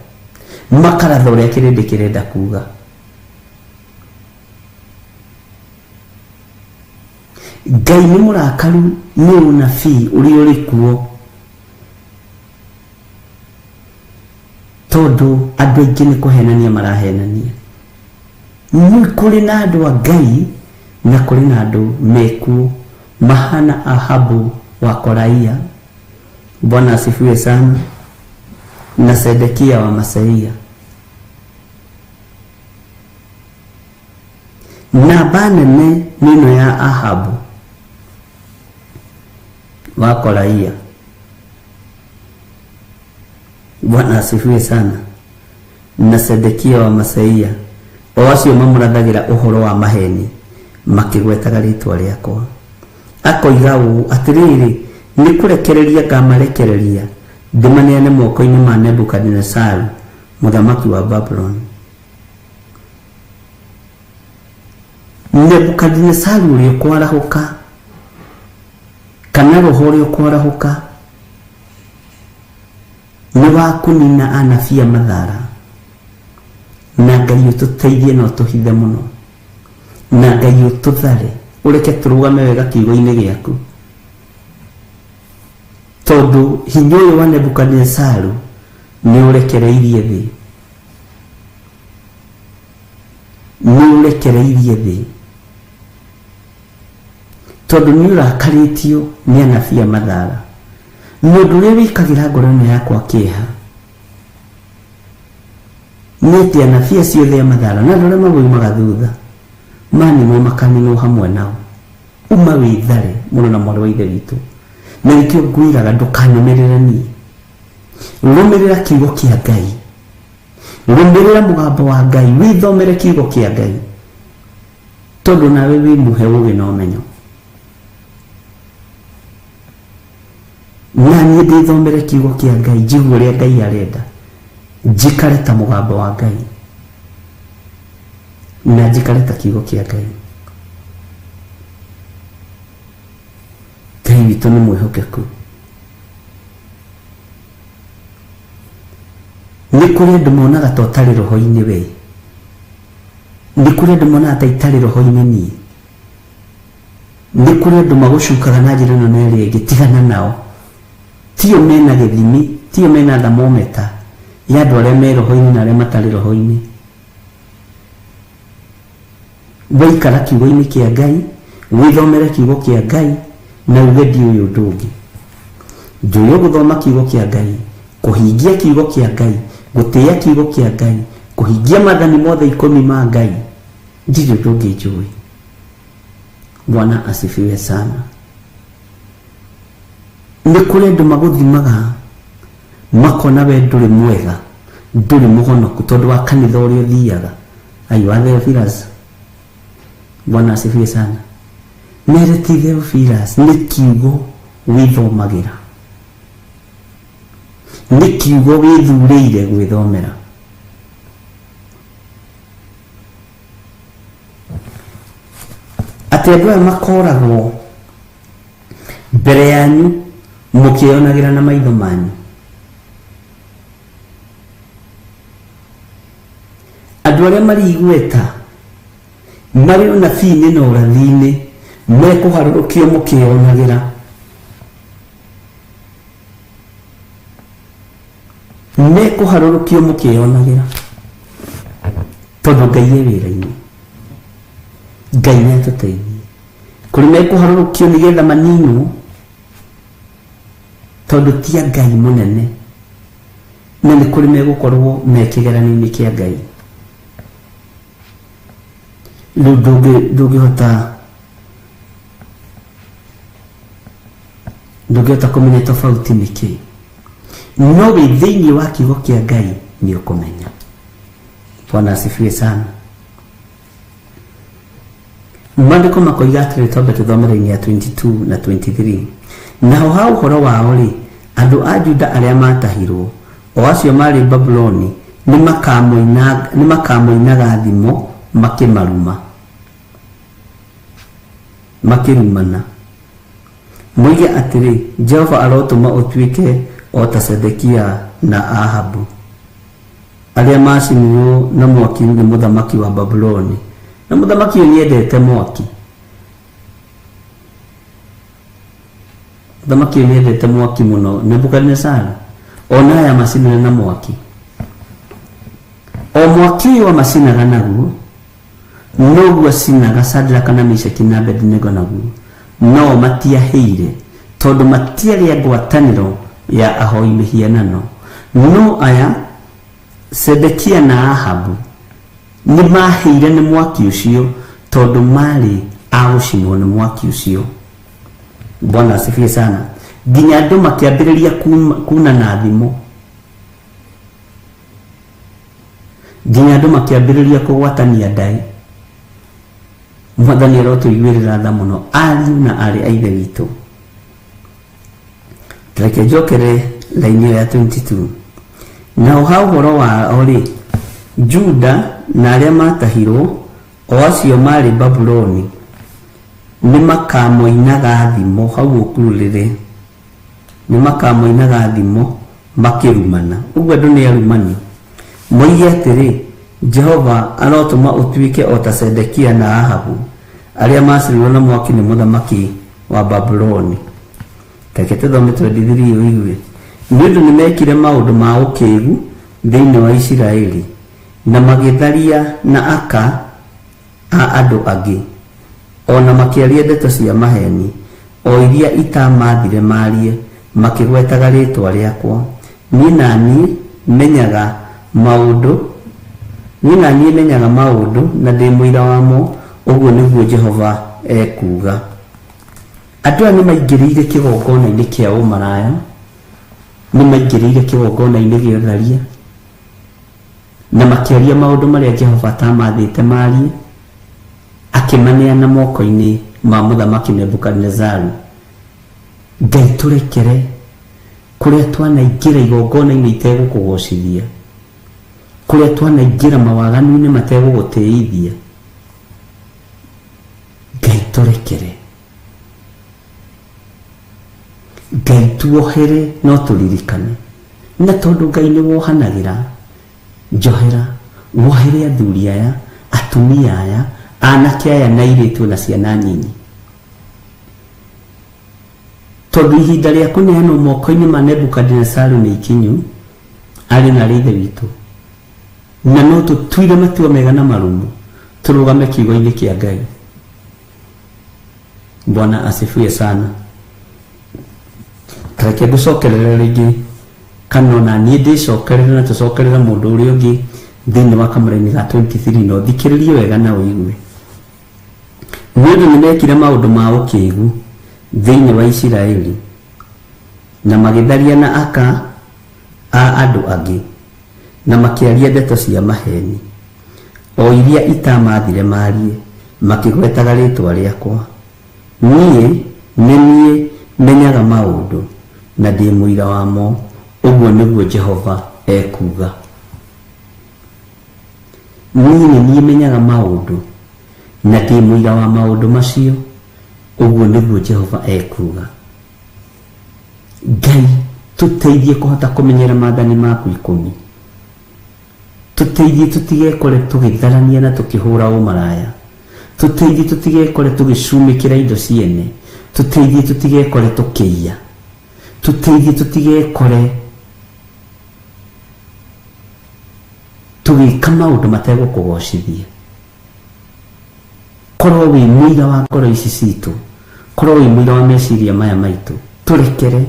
Speaker 2: makaratha ũrĩa kĩrĩndĩ kĩrenda kuga. Ngai nĩ mũrakaru nĩ ũnabii ũrĩa ũrĩ kuo, Tondũ andũ aingĩ nĩ kũhenania marahenania. Nĩ kũrĩ na andũ a Ngai na kũrĩ na andũ mekuo mahana Ahabu wa Koraia. Bwana asifiwe sana. Na Sedekia wa Maseia. Namba nene nĩ ĩno ya Ahabu wa Koraia. Bwana asifiwe sana. Na Sedekia wa Maseia. O acio mamũrathagĩra ũhoro wa maheni makĩgwetaga rĩtwa rĩakwa. Akoiga ũũ atĩrĩrĩ, nĩ kũrekereria ngamarekereria ndĩmaneane moko-inĩ ma Nebukadinesaru mũthamaki wa Babuloni. Nebukadinesaru ũrĩa ũkwarahũka kana roho ũrĩa ũkwarahũka nĩ wa kũnina anabii a mathara. Na Ngai ũtũteithie na ũtũhithe mũno, na Ngai ũtũthare ũreke tũrũgame wega kiugo-inĩ gĩaku, tondũ hinya ũyũ wa Nebukadinesaru nĩ ũrekereirie thĩ, nĩ ũrekereirie thĩ, tondũ nĩ ũrakarĩtio nĩ anabii a mathara. Nĩ ũndũ ũrĩa wĩkagĩra ngoro ĩno yakwa kĩeha nĩ atĩ anabii acio othe a mathara na andũ arĩa mamoimaga thutha maninwo makaninwo hamwe nao. Uma wĩthare mũno na mwarĩ wa ithe witũ, na nĩkĩo ngwĩraga ndũkanũmĩrĩre niĩ, rũmĩrĩra kiugo kĩa Ngai, rũmĩrĩra mũgambo wa Ngai, wĩthomere kiugo kĩa Ngai, tondũ nawe wĩ mũhe ũũgĩ na ũmenyo. Na niĩ ndĩthomere kiugo kĩa Ngai, njigue ũrĩa Ngai arenda, njikare ta mũgambo wa Ngai na njikare ta kiugo kĩa Ngai. Ngai witũ nĩ mwĩhokeku. Nĩ kũrĩ andũ monaga ta ũtarĩ roho-inĩ we, nĩ kũrĩ andũ monaga ta itarĩ roho-inĩ niĩ, nĩ kũrĩ andũ magũcukaga na njĩra ĩno na ĩrĩa ĩngĩ, tigana nao. Tio mena gĩthimi, tio mena thermometer ya andũ arĩa me roho-inĩ na arĩa matarĩ roho-inĩ. Waikara kiugo-inĩ kĩa Ngai, wĩthomere kiugo kĩa Ngai na uge ndiũĩ ũndũ ũngĩ. Njũĩ gũthoma kiugo kĩa Ngai, kũhingia kiugo kĩa Ngai, gũtĩĩa kiugo kĩa Ngai, kũhingia maathani mothe 10 ma Ngai, ndirĩ ũndũ ũngĩ njũĩ. Bwana asifiwe sana. Nĩ kũrĩ andũ magũthimaga makona we ndũrĩ mwega, ndũrĩ mũhonoku tondũ wa kanitha ũrĩa ũthiaga. Ayo Theophilus. Bwana asifiwe sana. Mere ti Theophilus, nĩ kiugo wĩthomagĩra, nĩ kiugo wĩthurĩire gwĩthomera. Atĩ andũ aya makoragwo mbere yanyu mũkĩonagĩra na maitho manyu. Andũ arĩa marĩ igweta marĩ ũnabii-inĩ na ũrathi-inĩ mekũharũrũkio mũkĩonagĩra. Mekũharũrũkio mũkĩonagĩra, tondũ Ngai e wĩra-inĩ. Ngai nĩ atũteithie. Kũrĩ mekũharũrũkio nĩgetha maninwo, tondũ ti a Ngai mũnene, na nĩ kũrĩ megũkorwo me kĩgeranio-inĩ kĩa Ngai. Rĩu ndũngĩhota kũmenya tofauti nĩ kĩĩ, no wĩ thĩinĩ wa kiugo kĩa Ngai nĩ ũkũmenya. Bwana asifiwe sana. Maandĩko makoiga atĩrĩ, twambe tũthomere-inĩ ya 22 na 23. Naho ha ũhoro wao rĩ, andũ a Juda arĩa matahirwo, o acio marĩ Babuloni, nĩ makamoinaga thimo makĩmaruma, makĩrumana, moige atĩrĩ, Jehova arotũma ũtuĩke o ta Sedekia na Ahabu, arĩa macinirwo na mwaki nĩ mũthamaki wa Babuloni. Na mũthamaki ũyũ nĩendete mwaki. Mũthamaki ũyũ nĩendete mwaki mũno. Nebukadnezar ona aya macinire na mwaki. O mwaki ũyũ amacinaga naguo noguo acinaga Sadraka na Meshaki na Abednego naguo, no matiahĩire tondũ matiarĩ a ngwatanĩro ya ahoi mĩhianano. No aya Sedekia na Ahabu nĩ mahĩire nĩ mwaki ũcio tondũ marĩ a gũcinwo nĩ mwaki ũcio. Bwana asifiwe sana. Nginya andũ makĩambĩrĩria kuna na thimo, nginya andũ makĩambĩrĩria kũgwatania ndaĩ. Mwathani arotũiguĩrĩra tha mũno, ariũ na aarĩ a Ithe witũ. Reke njokere raini ĩyo ya 22. Naho ha ũhoro wao rĩ, Juda na arĩa maatahirwo, o acio maarĩ Babuloni, nĩ makamoinaga thimo hau ũkururĩre, nĩ makamoinaga thimo makĩrumana. Ũguo andũ nĩ arumani. Moige atĩrĩ, Jehova arotũma ũtuĩke o ta Sedekia na Ahabu, arĩa maacinirwo na mwaki nĩ mũthamaki wa Babuloni. Reke tũthome 23 ũigue. Nĩ ũndũ nĩ meekire maũndũ ma ũkĩĩgu thĩinĩ wa Isiraeli, na magĩtharia na aka a andũ angĩ, o na makĩaria ndeto cia maheeni, o iria itaamaathire maarie, makĩgwetaga rĩĩtwa rĩakwa. Niĩ na niĩ menyaga maũndũ, niĩ na niĩ menyaga maũndũ na ndĩ mũira wamo, ũguo nĩguo Jehova ekuuga. Andũ aya nĩ maingĩrĩire kĩgongona-inĩ kĩa ũmaraya, nĩ maingĩrĩire kĩgongona-inĩ gĩa ũtharia, na makĩaria maũndũ marĩa Jehova atamathĩte maarie, akĩmaneana moko-inĩ ma mũthamaki Nebukadinezaru. Ngai tũrekere kũrĩa twanaingĩra igongona-inĩ itegũkũgocithia, kũrĩa twanaingĩra mawaganu-inĩ mategũgũtĩithia. Ngai tũrekere, Ngai tuohere no tũririkane, na tondũ Ngai nĩ wohanagĩra, njohera, wohere athuri aya, atumia aya, anake aya na airĩtu na ciana nyinyi, tondũ ihinda rĩa kũneanwo moko-inĩ ma Nebukadinezaru nĩ ikinyu, arĩ na arĩ Ithe witũ, na no tũtuire matua mega na marumu, tũrũgame kiugo-inĩ kĩa Ngai. Bwana asifiwe sana. Reke ngũcokerere rĩngĩ, kana ona niĩ ndĩcokerere na tũcokerere mũndũ ũrĩa ũngĩ thĩinĩ wa kamũraini ga 23, na ũthikĩrĩrie wega na ũigue. Nĩ ũndũ nĩ mekire maũndũ ma ũkĩĩgu thĩinĩ wa Isiraeli, na magĩtharia na aka a andũ angĩ, na makĩaria ndeto cia maheeni, o iria itamathire maarie, makĩgwetaga rĩĩtwa rĩakwa. Niĩ nĩ niĩ menyaga maũndũ, na ndĩ mũira wamo, ũguo nĩguo Jehova ekuuga. Niĩ nĩ niĩ menyaga maũndũ, na ndĩ mũira wa maũndũ macio, ũguo nĩguo Jehova ekuuga. Ngai tũteithie kũhota kũmenyera maathani maku 10. Tũteithie tũtigekore tũgĩtharania na tũkĩhũra ũmaraya. Tũteithie tũtigekore tũgĩcumĩkĩra indo ciene. Tũteithie tũtigekore tũkĩiya. Tũteithie tũtigekore tũgĩka maũndũ mategũkũgocithia. Korwo wĩ mũira wa ngoro ici citũ, korwo wĩ mũira wa meciria maya maitũ, tũrekere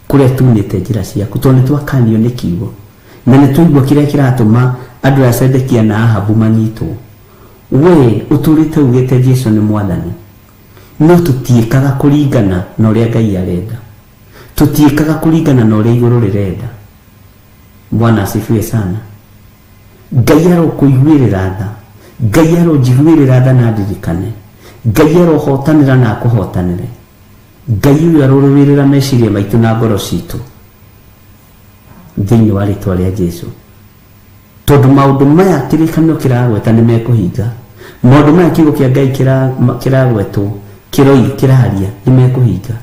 Speaker 2: kũrĩa tunĩte njĩra ciaku, tondũ nĩ twakanio nĩ kiugo, na nĩ twaigua kĩrĩa kĩratũma andũ aya Sedekia na Ahabu manyitwo. We ũtũrĩte ugĩte Jesu nĩ mwathani, no tũtiĩkaga kũringana na ũrĩa Ngai arenda, tũtiĩkaga kũringana na ũrĩa igũrũ rĩrenda. Bwana asifiwe sana. Ngai arokũiguĩrĩra tha, Ngai aronjiguĩrĩra tha na ndirikane, Ngai arohotanĩra na akũhotanĩre, Ngai ũyũ arorũĩrĩra meciria maitũ na ngoro citũ thĩinĩ wa rĩtwa rĩa Jesu. Tondũ maũndũ maya kĩrĩkanĩro kĩragweta nĩ mekũhinga, maũndũ maya kiugo kĩa Ngai kĩragwetwo, kĩraria nĩ mekũhinga.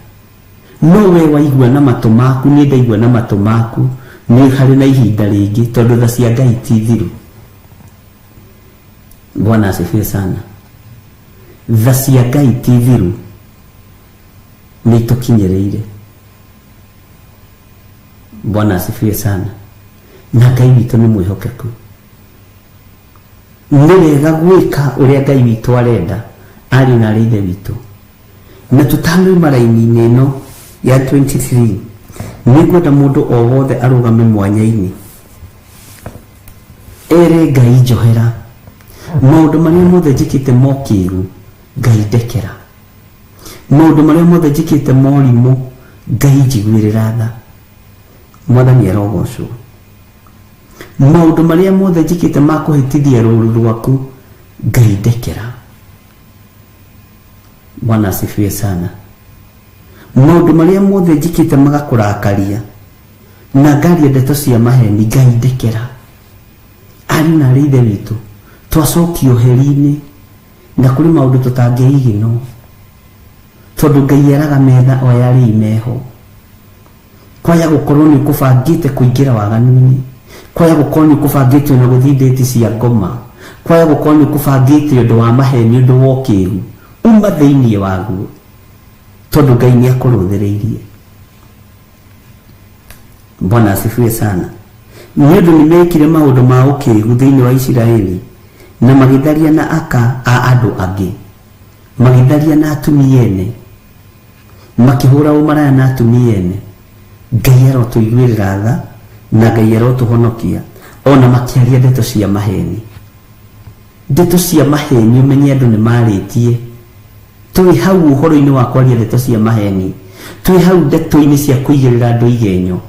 Speaker 2: No we waigua na matũ maku, niĩ ndaigua na matũ maku, nĩ harĩ na ihinda rĩngĩ, tondũ tha cia Ngai ti thiru. Bwana asifiwe sana. Tha cia Ngai ti thiru, nĩ itũkinyĩrĩire. Bwana asifiwe sana. Na Ngai witũ nĩ mwĩhokeku. Nĩ wega gwĩka ũrĩa Ngai witũ arenda, ariũ na arĩ ithe witũ. Na tũtanoima raini-inĩ ĩno ya 23, nĩ ngwenda mũndũ o wothe arũgame mwanya-inĩ ere Ngai njohera maũndũ marĩa mothe njĩkĩte mokĩgu, Ngai ndekera. Maũndũ marĩa mothe njĩkĩte morimũ, Ngai njiguĩrĩra tha. Mwathani arogocwo. Maũndũ marĩa mothe njĩkĩte ma kũhĩtithia rũũru rwaku, Ngai ndekera. Bwana asifiwe sana. Maũndũ marĩa mothe njĩkĩte magakũrakaria na ngaria ndeto cia maheni, Ngai ndekera. Ariũ na arĩ ithe witũ, twacokio ũheri-inĩ na kũrĩ maũndũ tũtangĩiginwo tondũ Ngai eraga metha o yarĩi meho. Kwaya gũkorwo nĩ ũkũbangĩte kũingĩra waganu-inĩ, kwaya gũkorwo nĩ ũkũbangĩte ona gũthiĩ ndĩti cia ngoma, kwaya gũkorwo nĩ ũkũbangĩte ũndũ wa maheni, ũndũ wa ũkĩgu, uma thĩinĩ waguo tondũ Ngai nĩ akũrũthĩrĩirie. Bwana asifiwe sana. Nĩ ũndũ nĩ mekire maũndũ ma ũkĩgu thĩinĩ wa Isiraeli na magĩtharia na aka a andũ angĩ, magĩtharia na atumia ene, makĩhũra ũmaraya na atumia ene. Ngai arotũiguĩrĩra tha na Ngai arotũhonokia ona makĩaria ndeto cia maheni. Ndeto cia maheni ũmenye andũ nĩ marĩtie. Twĩ hau ũhoro-inĩ wa kwaria ndeto cia maheni, twĩ hau ndeto-inĩ cia kũigĩrĩra andũ igenyo,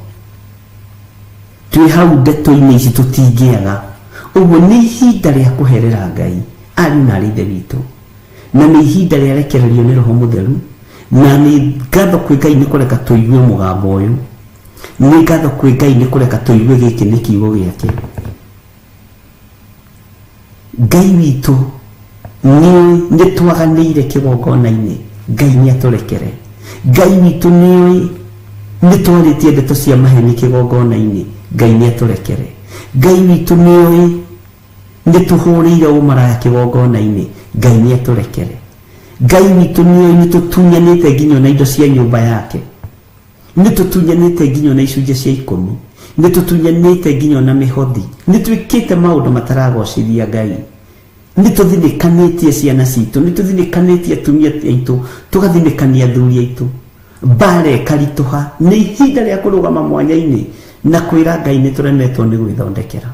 Speaker 2: twĩ hau ndeto-inĩ ici tũtingĩaga. Ũguo nĩ ihinda rĩa kũherera Ngai, ariũ na arĩ ithe witũ, na nĩ ihinda rĩa rekererio nĩ Roho Mũtheru, na nĩ ngatho kwĩ Ngai nĩ kũreka tũigue mũgambo ũyũ, nĩ ngatho kwĩ Ngai nĩ kũreka tũigue gĩkĩ nĩ kiugo gĩake. Ngai witũ nĩoĩ nĩ twaganĩire kĩgongona-inĩ, Ngai nĩ atũrekere. Ngai witũ nĩoĩ nĩ twarĩtie ndeto cia maheni kĩgongona-inĩ, Ngai nĩ atũrekere. Ngai witũ nĩoĩ nĩ tũhũrĩire ũmaraya kĩgongona-inĩ, Ngai nĩ atũrekere. Ngai witũ nĩoĩ nĩ tũtunyanĩte nginya ona indo cia nyũmba yake, nĩ tũtunyanĩte nginya ona icunjĩ cia ikũmi, nĩ tũtunyanĩte nginya ona mĩhothi, nĩ twĩkĩte maũndũ mataragocithia Ngai, nĩ tũthinĩkanĩtie ciana citũ, nĩ tũthinĩkanĩtie atumia aitũ, tũgathinĩkania athuri aitũ. Mbara ĩkaritũha. Nĩ ihinda rĩa kũrũgama mwanya-inĩ na kwĩra Ngai nĩ tũremetwo nĩ gwĩthondekera,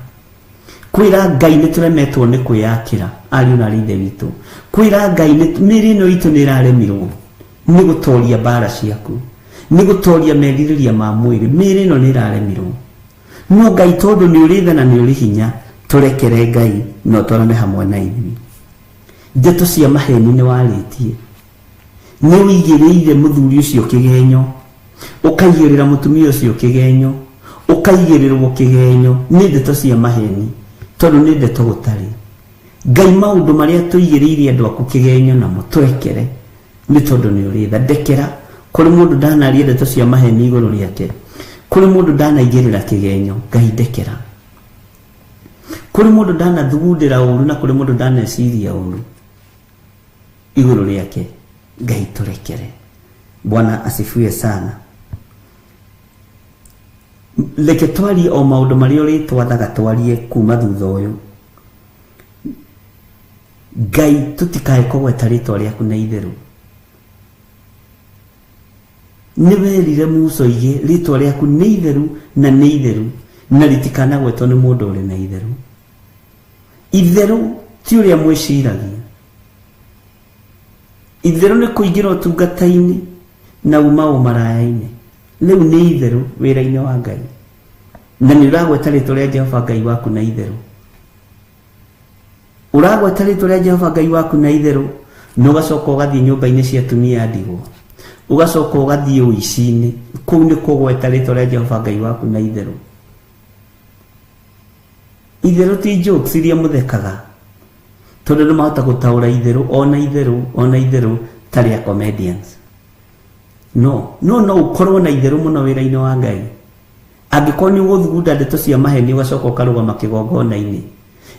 Speaker 2: kwĩra Ngai nĩ tũremetwo nĩ kwĩyakĩra, ariũ na arĩ ithe witũ, kwĩra Ngai mĩĩrĩ ĩno itũ nĩ ĩraremirwo nĩ gũtoria mbara ciaku, nĩ gũtoria merirĩria ma mwĩrĩ, mĩĩrĩ ĩno nĩ ĩraremirwo. No Ngai tondũ nĩ ũrĩ tha na nĩ ũrĩ hinya, tũrekere Ngai na ũtwarane hamwe na ithuĩ. Ndeto cia maheni nĩ warĩtie, nĩ ũigĩrĩire mũthuri ũcio kĩgenyo, ũkaigĩrĩra mũtumia ũcio kĩgenyo, ũkaigĩrĩrwo kĩgenyo nĩ ndeto cia maheni, tondũ nĩ ndeto gũtarĩ. Ngai maũndũ marĩa tũigĩrĩire andũ aku kĩgenyo namo tũrekere, nĩ tondũ nĩ ũrĩ tha. Ndekera kũrĩ mũndũ ndanaria ndeto cia maheni igũrũ rĩake, kũrĩ mũndũ ndanaigĩrĩra kĩgenyo, Ngai ndekera. Kũrĩ mũndũ ndanathugundĩra ũru na kũrĩ mũndũ ndaneciria ũru igũrũ rĩake, Ngai tũrekere. Bwana asifiwe sana. Reke twarie o maũndũ marĩa ũrĩtwathaga twarie kuma thutha ũyũ. Ngai tũtikae kũgweta rĩtwa rĩaku na itherũ. Nĩ werire Musa oige rĩtwa rĩaku nĩ itheru na nĩ itheru na rĩtikanagwetwo nĩ mũndũ ũrĩ na itherũ. Itherũ ti ũrĩa mwĩciragia. Itherũ nĩ kũingĩra ũtungata-inĩ na uma ũmaraya-inĩ. Rĩu nĩ itherũ wĩra-inĩ wa Ngai. Na nĩ ũragweta rĩtwa rĩa Jehova Ngai waku na itherũ. Ũragweta rĩtwa rĩa Jehova Ngai waku na itherũ, na ũgacoka ũgathiĩ nyũmba-inĩ cia atumia a ndigwa, ũgacoka ũgathiĩ ũici-inĩ. Kũu nĩ kũgweta rĩtwa rĩa Jehova Ngai waku na itherũ. Itherũ ti jokes iria mũthekaga, tondũ andũ mahota gũtaũra itherũ ona itherũ ona itherũ ta rĩa comedians. No, no no ũkorwo na itherũ mũno wĩra-inĩ wa Ngai. Angĩkorwo nĩ ũgũthugunda ndeto cia maheni ũgacoka ũkarũgama kĩgongona-inĩ,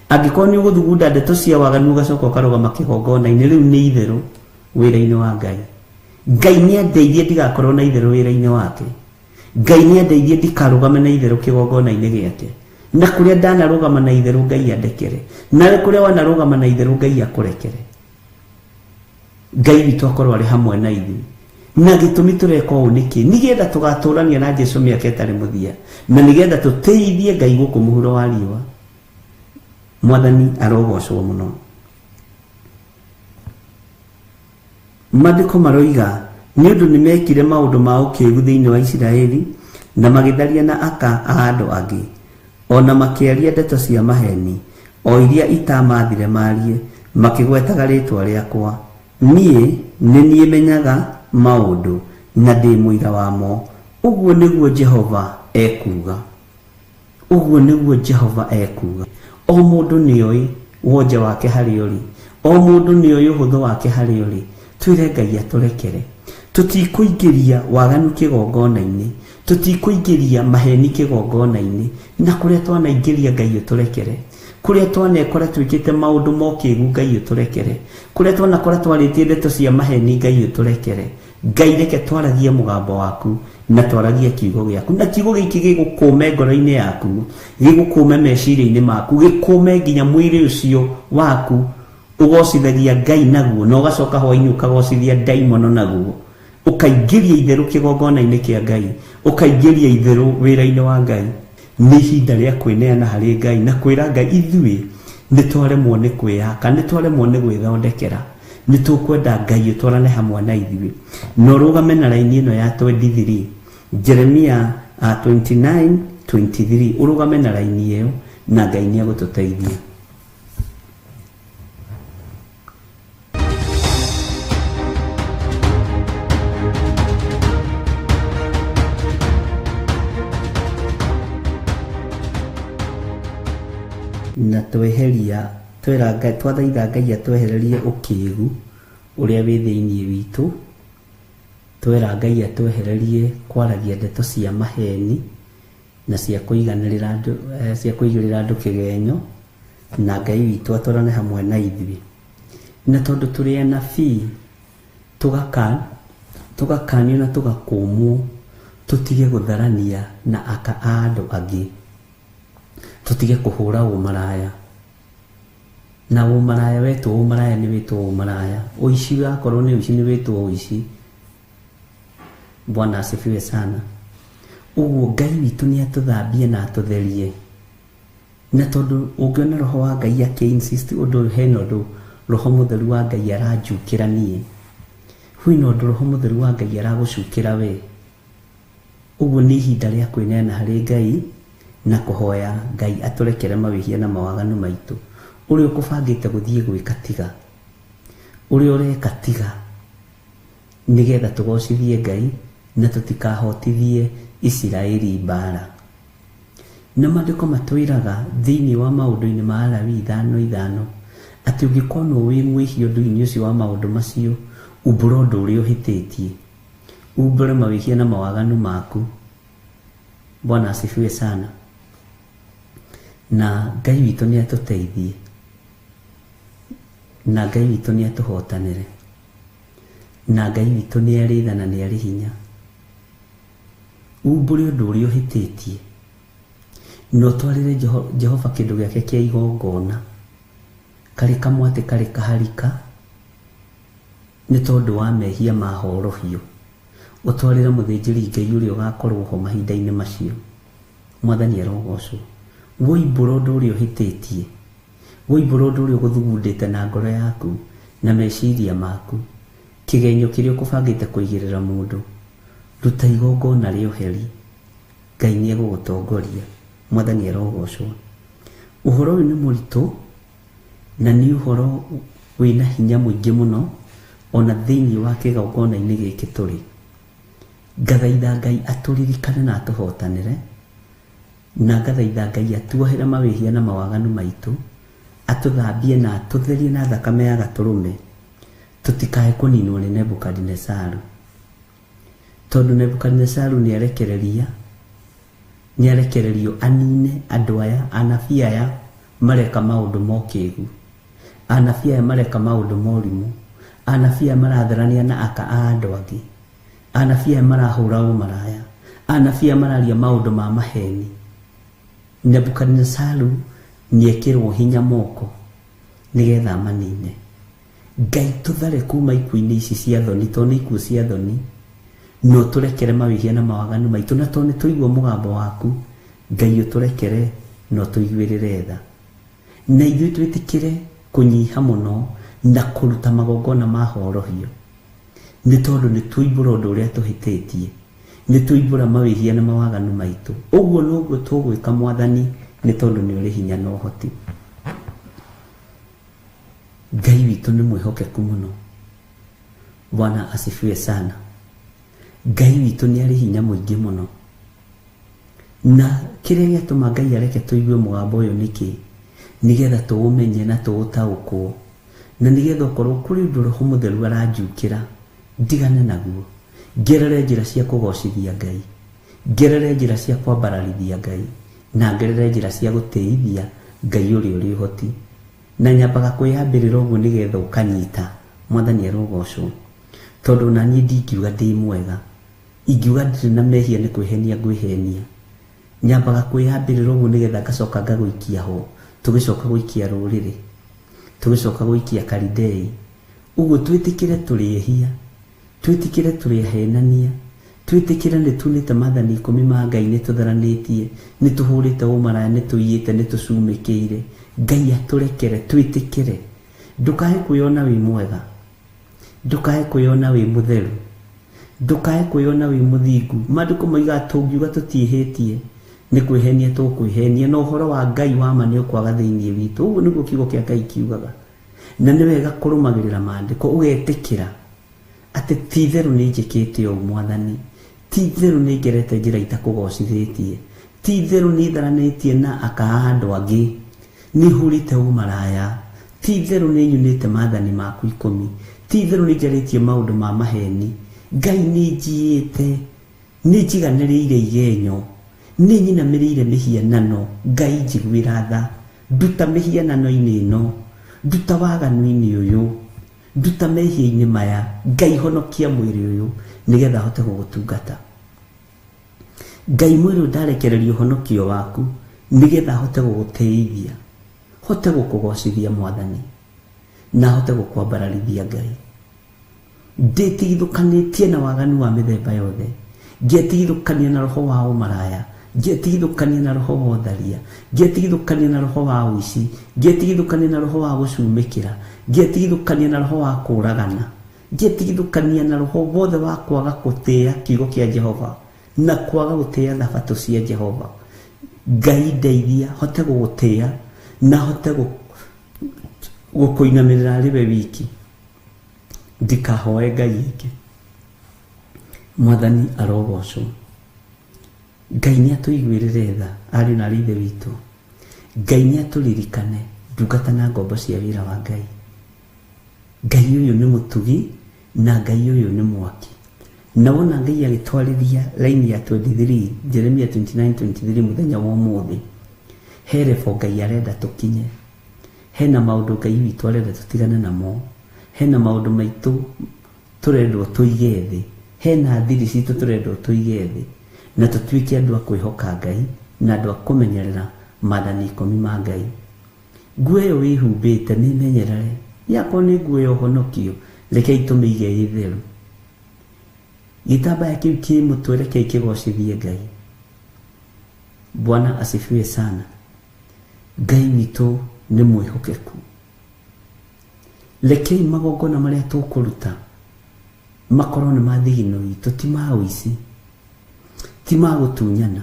Speaker 2: angĩkorwo nĩ ũgũthugunda ndeto cia waganu ũgacoka ũkarũgama kĩgongona-inĩ, rĩu nĩ itherũ wĩra-inĩ wa Ngai. Ngai nĩ andeithie ndigakorwo na itherũ wĩra-inĩ wake. Ngai nĩ andeithie ndikarũgame na itherũ kĩgongona-inĩ gĩake. Na kũrĩa ndanarũgama na itherũ Ngai andekere, na kũrĩa wanarũgama na itherũ Ngai akũrekere. Ngai witũ akorwo arĩ hamwe na ithuĩ. Na gĩtũmi tũreka ũũ nĩkĩ? Nĩgetha tũgatũrania na Jesu mĩaka ĩtarĩ mũthia, na nĩgetha tũteithie Ngai gũkũ mũhuro wa riũa. Mwathani arogocwo mũno. Maandĩko maroiga nĩ ũndũ nĩ mekire maũndũ ma ũkĩgu thĩinĩ wa Isiraeli, na magĩtharia na aka a andũ angĩ, o na makĩaria ndeto cia maheni, o iria itamathire marie, makĩgwetaga rĩĩtwa rĩakwa. Niĩ nĩ niĩ menyaga maũndũ na ndĩ mũira wamo. Ũguo nĩguo Jehova ekuuga. Ũguo nĩguo Jehova ekuuga. O mũndũ nĩoĩ wonje wake harĩa ũrĩ, o mũndũ nĩoĩ ũhũthũ wake harĩa ũrĩ. Twĩre Ngai atũrekere. Tũtikũingĩria waganu kĩgongona-inĩ, tũtikũingĩria maheni kĩgongona-inĩ, na kũrĩa twanaingĩria Ngai ũtũrekere. Kũrĩa twanekora twĩkĩte maũndũ ma ũkĩgu Ngai ũtũrekere. Kũrĩa twanakora twarĩtie ndeto cia maheni Ngai ũtũrekere. Ngai reke twaragie mũgambo waku na twaragie kiugo gĩaku, na kiugo gĩkĩ gĩgũkũme ngoro-inĩ yaku, gĩgũkũme meciria-inĩ maku, gĩkũme nginya mwĩrĩ ũcio waku ũgocithagia Ngai naguo, na ũgacoka hwaĩ-inĩ ũkagocithia ndaimono naguo, ũkaingĩria itherũ kĩgongona-inĩ kĩa Ngai, ũkaingĩria itherũ wĩra-inĩ wa Ngai. Nĩ ihinda rĩa kwĩneana harĩ Ngai na kwĩra Ngai ithuĩ nĩ twaremwo nĩ kwĩyaka, nĩ twaremwo nĩ gwĩthondekera, nĩ tũkwenda Ngai ũtwarane hamwe na ithuĩ. Na ũrũgame na raini ĩno ya 23, Jeremia 29:23, ũrũgame na raini ĩyo na Ngai nĩ egũtũteithia. Na tweheria twera Ngai, twathaitha Ngai atwehererie ũkĩgu ũrĩa wĩ thĩinĩ witũ, twera Ngai atwehererie kwaragia ndeto cia maheni na cia kũiganĩrĩra andũ, cia kũigĩrĩra andũ kĩgenyo, na Ngai witũ atwarane hamwe na ithuĩ. Na tondũ tũrĩ anabii, tũgakanio na tũgakũmwo tũtige gũtharania na aka a andũ angĩ, tũtige kũhũra ũmaraya. Na ũmaraya wetwo ũmaraya nĩ wĩtwo ũmaraya, ũici wakorwo nĩ ũici nĩ wĩtwo ũici. Bwana asifiwe sana. Ũguo Ngai witũ nĩ atũthambie na atũtherie. Na tondũ ũngĩona roho wa Ngai akĩ insist ũndũ ũyũ, hena ũndũ roho mũtheru wa Ngai aranjukĩra niĩ, kwĩna ũndũ roho mũtheru wa Ngai aragũcukĩra we. Ũguo nĩ ihinda rĩa kwĩneana harĩ Ngai na kũhoya Ngai atũrekere mawĩhia na mawaganu maitũ. Ũrĩa ũkũbangĩte gũthiĩ gwĩka tiga, ũrĩa ũreka tiga, nĩgetha tũgocithie Ngai na tũtikahotithie Isiraeli mbara. Na maandĩko matwĩraga thĩinĩ wa maũndũ-inĩ ma Alawii 5:5 atĩ ũngĩkonwo wĩ mwĩhia ũndũ-inĩ ũcio wa maũndũ macio, umbũra ũndũ ũrĩa ũhĩtĩtie, umbũre mawĩhia na mawaganu maku. Bwana asifiwe sana. Na Ngai witũ nĩ atũteithie, na Ngai witũ nĩ atũhotanĩre, na Ngai witũ nĩ arĩ tha na nĩ arĩ hinya. Umbũre ũndũ ũrĩa ũhĩtĩtie na ũtwarĩre Jehova kĩndũ gĩake kĩa igongona, karĩ kamwatĩ karĩ kaharika, nĩ tondũ wa mehia ma horohio. Ũtwarĩre mũthĩnjĩri Ngai ũrĩa ũgakorwo ho mahinda-inĩ macio. Mwathani arogocwo. Woimbũra ũndũ ũrĩa ũhĩtĩtie, woimbũra ũndũ ũrĩa ũgũthugundĩte na ngoro yaku na meciria maku, kĩgenyo kĩrĩa ũkũbangĩte kũigĩrĩra mũndũ, ruta igongona rĩa ũheri. Ngai nĩ egũgũtongoria. Mwathani arogocwo. Ũhoro ũyũ nĩ mũritũ na nĩ ũhoro wĩna hinya mũingĩ mũno ona thĩinĩ wa kĩgongona-inĩ gĩkĩ tũrĩ. Ngathaitha Ngai atũririkane na atũhotanĩre, na ngathaitha Ngai atuohere mawĩhia na mawaganu maitũ, atũthambie na atũtherie na thakame ya gatũrũme, tũtikae kũninwo nĩ Nebukadinesaru. Tondũ Nebukadinesaru nĩ arekererio anine andũ aya, anabii aya mareka maũndũ ma ũkĩgu, anabii aya mareka maũndũ ma ũrimũ, anabii aya maratharania na aka a andũ angĩ, anabii aya marahũra ũmaraya, anabii aya mararia maũndũ ma maheni. Nebukadnezaru nĩekĩrwo hinya moko nĩgetha manine. Ngai tũthare kuma ikuũ-inĩ ici cia thoni, tondũ nĩ ikuũ cia thoni, no tũrekere mawĩhia na mawaganu maitũ, na tondũ nĩ tũigua mũgambo waku, Ngai ũtũrekere na ũtũiguĩrĩre tha. Na ithuĩ twĩtĩkĩre kũnyiha mũno na kũruta magongona ma horohio, nĩ tondũ nĩ tũimbũra ũndũ ũrĩa tũhĩtĩtie, nĩ tũimbũra mawĩhia na mawaganu maitũ. Ũguo noguo tũgwĩka Mwathani, nĩ tondũ nĩ ũrĩ hinya na ũhoti. Ngai witũ nĩ mwĩhokeku mũno. Bwana asifiwe sana. Ngai witũ nĩ arĩ hinya mũingĩ mũno. Na kĩrĩa gĩatũma Ngai areke tũigue mũgambo ũyũ nĩkĩ? Nĩgetha tũũmenye na tũũtaũkwo, na nĩgetha ũkorwo kũrĩ ũndũ Roho Mũtheru aranjukĩra ndigane naguo, ngerere njĩra cia kũgocithia Ngai, ngerere njĩra cia kwambararithia Ngai, na ngerere njĩra cia gũtĩithia Ngai ũrĩa ũrĩ ũhoti. Na nyambaga kwĩyambĩrĩra ũguo nĩgetha ũkanyita. Mwathani arogocwo, tondũ ona niĩ ndingiuga ndĩ mwega, ingiuga ndirĩ na mehia nĩ kwĩhenia ngwĩhenia. Nyambaga kwĩyambĩrĩra ũguo nĩgetha ngacoka ngagũikia ho, tũgĩcoka gũikia rũrĩrĩ, tũgĩcoka gũikia Kalidei. Ũguo twĩtĩkĩre tũrĩ ehia, twĩtĩkĩre tũrĩ ahenania, twĩtĩkĩre nĩ tunĩte maathani 10 ma Ngai, nĩ tũtharanĩtie, nĩ tũhũrĩte ũmaraya, nĩ tũiyĩte, nĩ tũcumĩkĩire. Ngai atũrekere, twĩtĩkĩre. Ndũkae kwĩyona wĩ mwega, ndũkae kwĩyona wĩ mũtheru, ndũkae kwĩyona wĩ mũthingu. Maandĩko moigaga tũngiuga tũtiĩhĩtie nĩ kwĩhenia tũkwĩhenia, na ũhoro wa Ngai wa ma nĩ ũkwaga thĩinĩ witũ. Ũguo nĩguo kiugo kĩa Ngai kiugaga. Na nĩ wega kũrũmagĩrĩra maandĩko, ũgetĩkĩra atĩ ti itherũ nĩ njĩkĩte ũũ Mwathani, ti itherũ nĩ ngerete njĩra itakũgocithĩtie, ti itherũ nĩ tharanĩtie na aka a andũ angĩ, nĩ hũrĩte ũmaraya, ti itherũ nĩ nyunĩte maathani maku 10, ti itherũ nĩ njarĩtie maũndũ ma maheni. Ngai nĩ njiĩte, nĩ njiganĩrĩire igenyo, nĩ nyinamĩrĩire mĩhianano. Ngai njiguĩra tha, nduta mĩhianano-inĩ ĩno, nduta waganu-inĩ ũyũ, nduta mehia-inĩ maya. Ngai honokia mwĩrĩ ũyũ nĩgetha hote gũgũtungata. Ngai mwĩrĩ ũyũ ndarekereria ũhonokio waku nĩgetha hote gũgũtĩithia, hote gũkũgocithia Mwathani, na hote gũkwambararithia Ngai. Ndĩtigithũkanĩtie na waganu wa mĩthemba yothe, ngĩtigithũkania na roho wa ũmaraya, ngĩtigithũkania na roho wa ũtharia, ngĩtigithũkania na roho wa ũici, ngĩtigithũkania na roho wa gũcumĩkĩra, ngĩtigithũkania na roho wa kũragana, ngĩtigithũkania na roho wothe wa kwaga gũtĩĩa kiugo kĩa Jehova na kwaga gũtĩĩa thabatũ cia Jehova. Ngai ndeithia hote gũgũtĩĩa na hote gũkũinamĩrĩra arĩ we wiki, ndikahoe Ngai ĩngĩ. Mwathani arogocwo. Ngai nĩ atũiguĩrĩre tha, ariũ na aarĩ Ithe witũ. Ngai nĩ atũririkane ndungata na ngombo cia wĩra wa Ngai. Ngai ũyũ nĩ mũtugi na Ngai ũyũ nĩ mwaki. Na wona Ngai agĩtwarĩria line ya 23, Jeremia 29:23 mũthenya wa ũmũthĩ, he level Ngai arenda tũkinye, hena maũndũ Ngai witũ arenda tũtigane namo, hena maũndũ maitũ tũrendwo tũige thĩ, hena thiri citũ tũrendwo tũige thĩ, na tũtuĩke andũ a kwĩhoka Ngai na andũ a kũmenyerera maathani 10 ma Ngai. Nguo ĩyo wĩhumbĩte mĩmenyerere, yakorwo nĩ nguo ya ũhonokio, rekei tũmĩige ĩ theru. Gĩtambaya kĩu kĩ mũtwe rekei kĩgocithie Ngai. Bwana asifiwe sana. Ngai witũ nĩ mwĩhokeku. Rekei magongona marĩa tũkũruta makorwo nĩ ma thigino itũ, ti ma ũici, ti ma gũtunyana.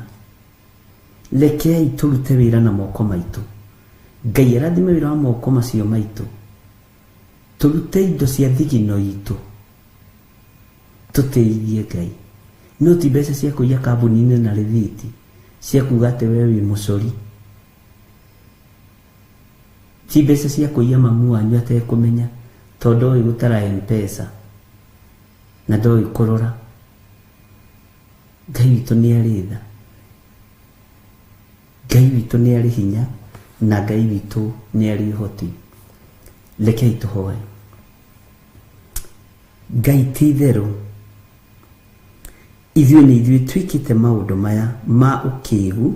Speaker 2: Rekei tũrute wĩra na moko maitũ. Ngai arathime wĩra wa moko macio maitũ. Tũrute indo cia thigino itũ, tũtĩithie Ngai. No ti mbeca cia kũiya kambuni-inĩ na rĩthiti cia kuga atĩ we wĩ mũcori, ti mbeca cia kũiya mamu wanyu atekũmenya, tondũ ndoĩ gũtara M-Pesa na ndoĩ kũrora. Ngai witũ nĩ arĩ tha, Ngai witũ nĩ arĩ hinya, na Ngai witũ nĩ arĩ ũhoti. Rekei tũhoe. Ngai ti itherũ, ithuĩ nĩ ithuĩ twĩkĩte maũndũ maya ma ũkĩgu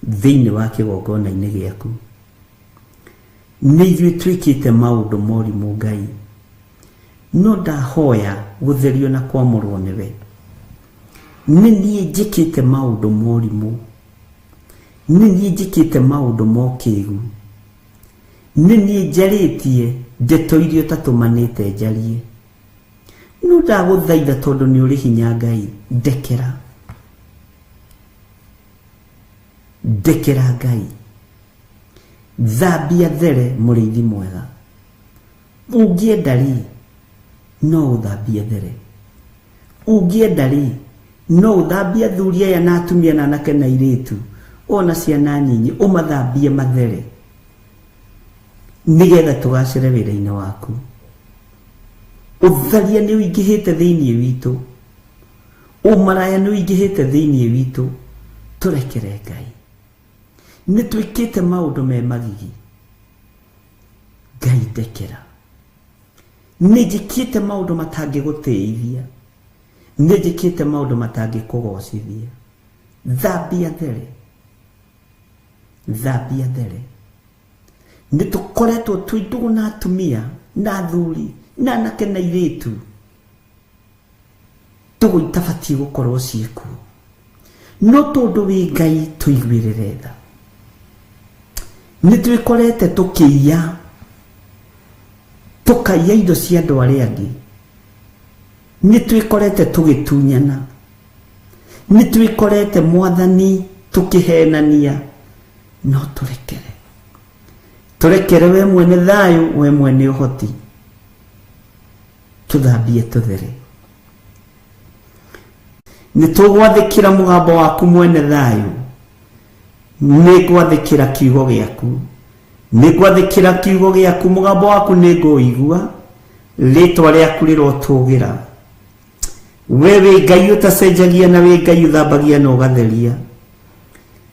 Speaker 2: Thĩinĩ wa kĩgongona-inĩ gĩaku. Nĩ ithuĩ twĩkĩte maũndũ morimũ Ngai, no ndahoya gũtherio na kwamũrwo nĩwe. Nĩ niĩ njĩkĩte maũndũ morimũ, nĩ niĩ njĩkĩte maũndũ mokĩgu, nĩ niĩ njarĩtie ndeto iria ũtatũmanĩte njarie. No ndagũthaitha tondũ nĩ ũrĩ hinya Ngai, ndekera. Ndekera Ngai. Thambia there mũrĩithi mwega. Ũngĩenda rĩ, no ũthambie there. Ũngĩenda rĩ, no ũthambie athuri aya na atumia na anake na airĩtu, ona ciana nyinyi, ũmathambie mathere, nĩgetha tũgacĩre wĩra-inĩ waku. Ũtharia nĩ ũingĩhĩte thĩinĩ witũ. Ũmaraya nĩ ũingĩhĩte thĩinĩ witũ. Tũrekere Ngai. Nĩ twĩkĩte maũndũ me magigi. Ngai ndekera. Nĩ njĩkĩte maũndũ matangĩgũtĩithia. Nĩ njĩkĩte maũndũ matangĩkũgocithia. Thambia there. Thambia there. Nĩ tũkoretwo twĩ ndũgũ na atumia na athuri na anake na airĩtu. Ndũgũ itabatiĩ gũkorwo ciĩkuo. No tondũ wĩ Ngai tũiguĩrĩre tha. Nĩ twĩkorete tũkĩiya, tũkaiya indo cia andũ arĩa angĩ. Nĩ twĩkorete tũgĩtunyana. Nĩ twĩkorete Mwathani tũkĩhenania. No tũrekere. Tũrekere we mwene thayũ, we mwene ũhoti. Tũthambie tũthere. Nĩ tũgwathĩkĩra mũgambo waku mwene thayũ. Nĩ ngwathĩkĩra kiugo gĩaku. Nĩ ngwathĩkĩra kiugo gĩaku, mũgambo waku nĩ ngũũigua. Rĩtwa rĩaku rĩrotũgĩra. We wĩ Ngai ũtacenjagia na wĩ Ngai ũthambagia na ũgatheria.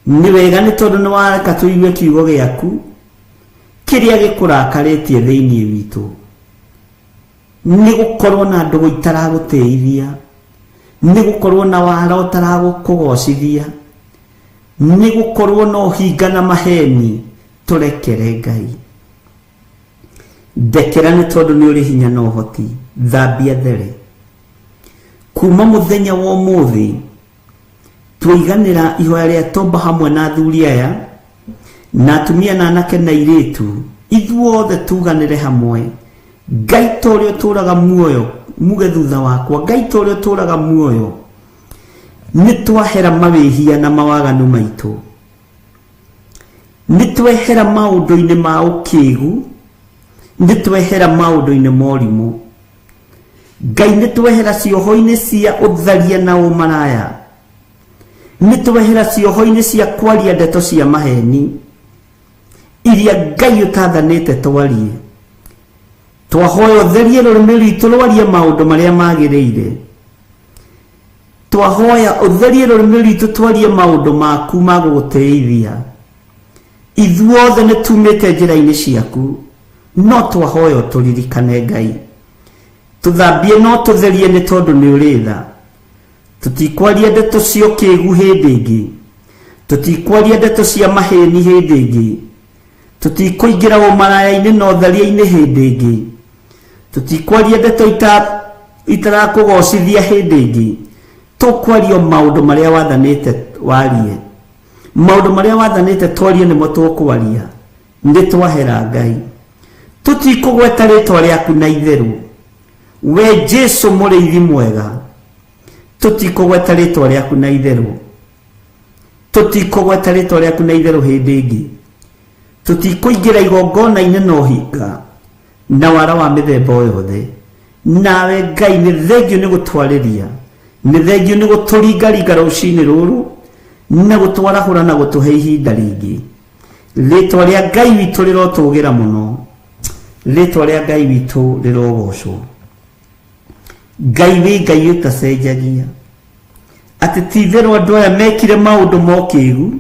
Speaker 2: Nĩ wega nĩ tondũ nĩ wareka tũigue kiugo gĩaku kĩrĩa gĩkũrakarĩtie thĩinĩ witũ. Nĩ gũkorwo na ndũgũ itaragũtĩithia, nĩ gũkorwo na wara ũtaragũkũgocithia, nĩ gũkorwo na ũhinga na maheni, tũrekere Ngai. Ndekera nĩ tondũ nĩ ũrĩ hinya na ũhoti, thambia there. Kuma mũthenya wa ũmũthĩ, Twaiganĩra ihoya rĩa tomba hamwe na athuri aya na atumia na anake na airĩtu, ithuothe tuganĩre hamwe. Ngai ta ũrĩa ũtũũraga muoyo, muge thutha wakwa, Ngai ta ũrĩa ũtũũraga muoyo, nĩ twahera mawĩhia na mawaganu maitũ. Nĩ twehera maũndũ-inĩ ma ũkĩgu, nĩ twehera maũndũ-inĩ ma ũrimũ. Ngai nĩ twehera cioho-inĩ cia ũtharia na ũmaraya. Nĩ twehera cioho-inĩ cia kwaria ndeto cia maheni iria Ngai ũtathanĩte twarie. Twahoya ũtherie rũrĩmĩ rwitũ rwarie maũndũ marĩa magĩrĩire. Twahoya ũtherie rũrĩmĩ rwitũ twarie maũndũ maku ma gũgũtĩithia. Ithuothe nĩ tumĩte njĩra-inĩ ciaku, no twahoya ũtũririkane Ngai. Tũthambie no tũtherie nĩ tondũ nĩ ũrĩ tha. Tũtikwaria ndeto cia ũkĩgu hĩndĩ ĩngĩ. Tũtikwaria ndeto cia maheni hĩndĩ ĩngĩ. Tũtikũingĩra ũmaraya-inĩ na ũtharia-inĩ hĩndĩ ĩngĩ. Tũtikwaria ndeto itarakũgocithia hĩndĩ ĩngĩ. Tũkwaria maũndũ marĩa wathanĩte warie. Maũndũ marĩa wathanĩte twarie nĩmo tũkwaria. Nĩ twahera Ngai. Tũtikũgweta rĩtwa rĩaku na itherũ. We Jesu mũrĩithi mwega. Tũtikũgweta rĩtwa rĩaku na itherũ. Tũtikũgweta rĩtwa rĩaku na itherũ hĩndĩ ĩngĩ. Tũtikũingĩra igongona-inĩ na ũhinga na wara wa mĩthemba o yothe. Nawe Ngai nĩ thengio nĩ gũtwarĩria, nĩ thengio nĩ gũtũringaringa rũcinĩ rũrũ na gũtwarahũra na gũtũhe ihinda rĩngĩ. Rĩtwa rĩa Ngai witũ rĩrotũgĩra mũno. Rĩtwa rĩa Ngai witũ rĩrogocwo. Ngai wĩ Ngai ũtacenjagia. Atĩ ti itherũ andũ aya mekire maũndũ mokĩgu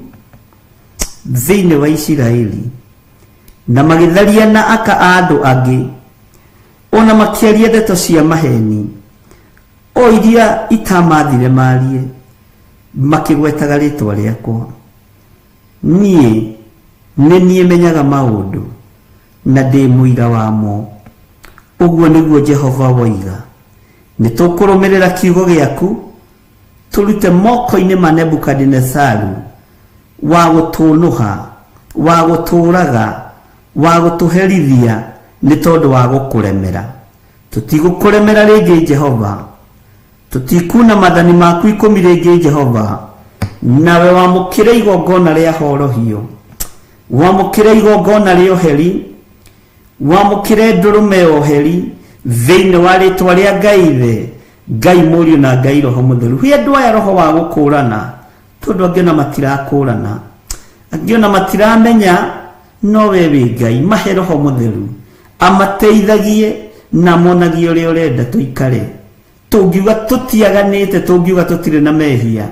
Speaker 2: thĩinĩ wa Isiraeli na magĩtharia na aka a andũ angĩ ona makĩaria ndeto cia maheni o iria itamathire marie makĩgwetaga rĩtwa rĩakwa. Niĩ nĩ niĩ menyaga maũndũ na ndĩ mũira wamo. Ũguo nĩguo Jehova woiga. Nĩ tũkũrũmĩrĩra kiugo gĩaku tũrute moko-inĩ ma Nebukadinezaru wa gũtũnũha, wa gũtũũraga, wa gũtũherithia nĩ tondũ wa gũkũremera. Tũtigũkũremera rĩngĩ Jehova. Tũtikuna mathani maku ikũmi rĩngĩ Jehova. Nawe wamũkĩre igongona rĩa horohio, wamũkĩre igongona rĩa ũheri, wamũkĩre ndũrũme ya ũheri thĩinĩ wa rĩtwa rĩa Ngai Ithe, Ngai Mũriũ na Ngai Roho Mũtheru. Hĩ andũ aya roho wa gũkũrana, tondũ angĩ ona matirakũrana, angĩ ona matiramenya no we wĩ Ngai. Mahe Roho Mũtheru amateithagie na monagie ũrĩa ũrenda tũikare. Tũngiuga tũtiaganĩte, tũngiuga tũtirĩ na mehia,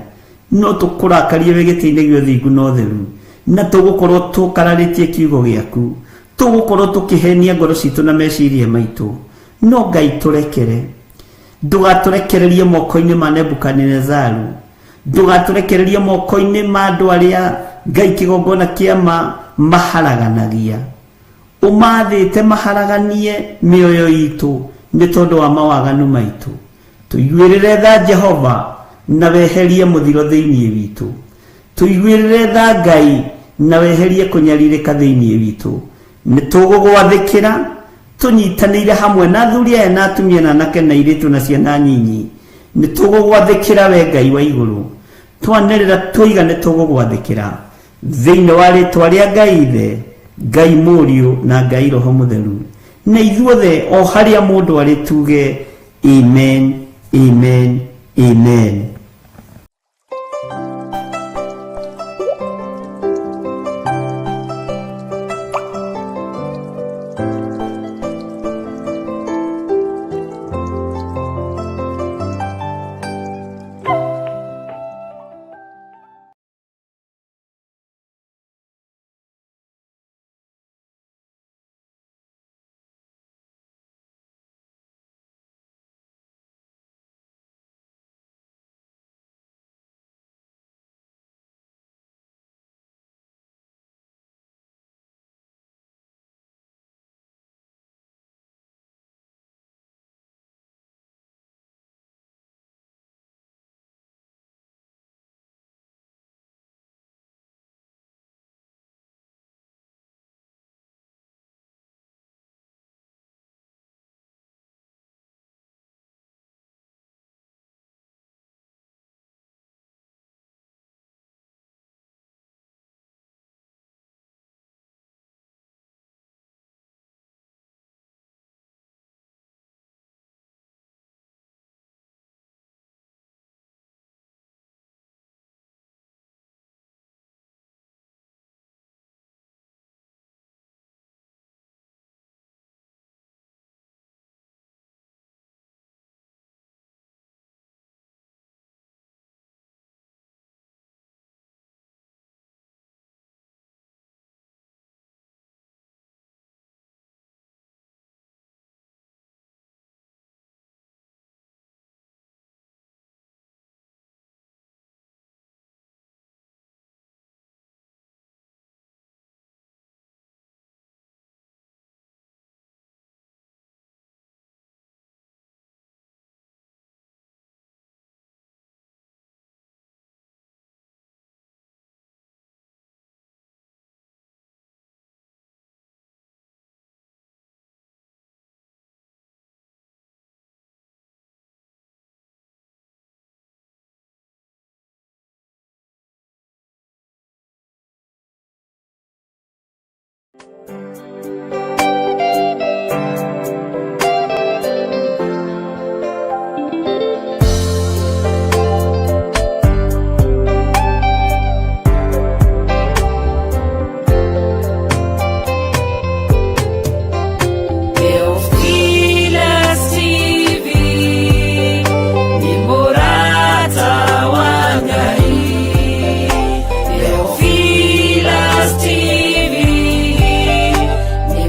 Speaker 2: no tũkũrakarie wĩ gĩtĩ-inĩ gĩa ũthingu na ũtheru, na tũgũkorwo tũkararĩtie kiugo gĩaku, tũgũkorwo tũkĩhenia ngoro citũ na meciria maitũ. No Ngai tũrekere, ndũgatũrekererie moko-inĩ ma Nebukadinezaru, ndũgatũrekererie moko-inĩ ma andũ arĩa Ngai kĩgongona kĩa ma maharaganagia. Ũmathĩte maharaganie mĩoyo itũ nĩ tondũ wa mawaganu maitũ. Tũiguĩrĩre tha Jehova na weherie mũthiro thĩinĩ witũ. Tũiguĩrĩre tha Ngai na weherie kũnyarirĩka thĩinĩ witũ. Nĩ tũgũgwathĩkĩra tũnyitanĩire hamwe na athuri aya na atumia na anake na airĩtu na ciana nyinyi. Nĩ tũgũgwathĩkĩra we Ngai wa igũrũ. Twanĩrĩra twoiga nĩ tũgũgwathĩkĩra thĩinĩ wa rĩtwa rĩa Ngai Ithe, Ngai Mũriũ na Ngai Roho Mũtheru. Na ithuothe o harĩa mũndũ arĩ tuge amen, amen, amen.
Speaker 6: Theophilus TV ni murata wa Ngai. Theophilus TV ni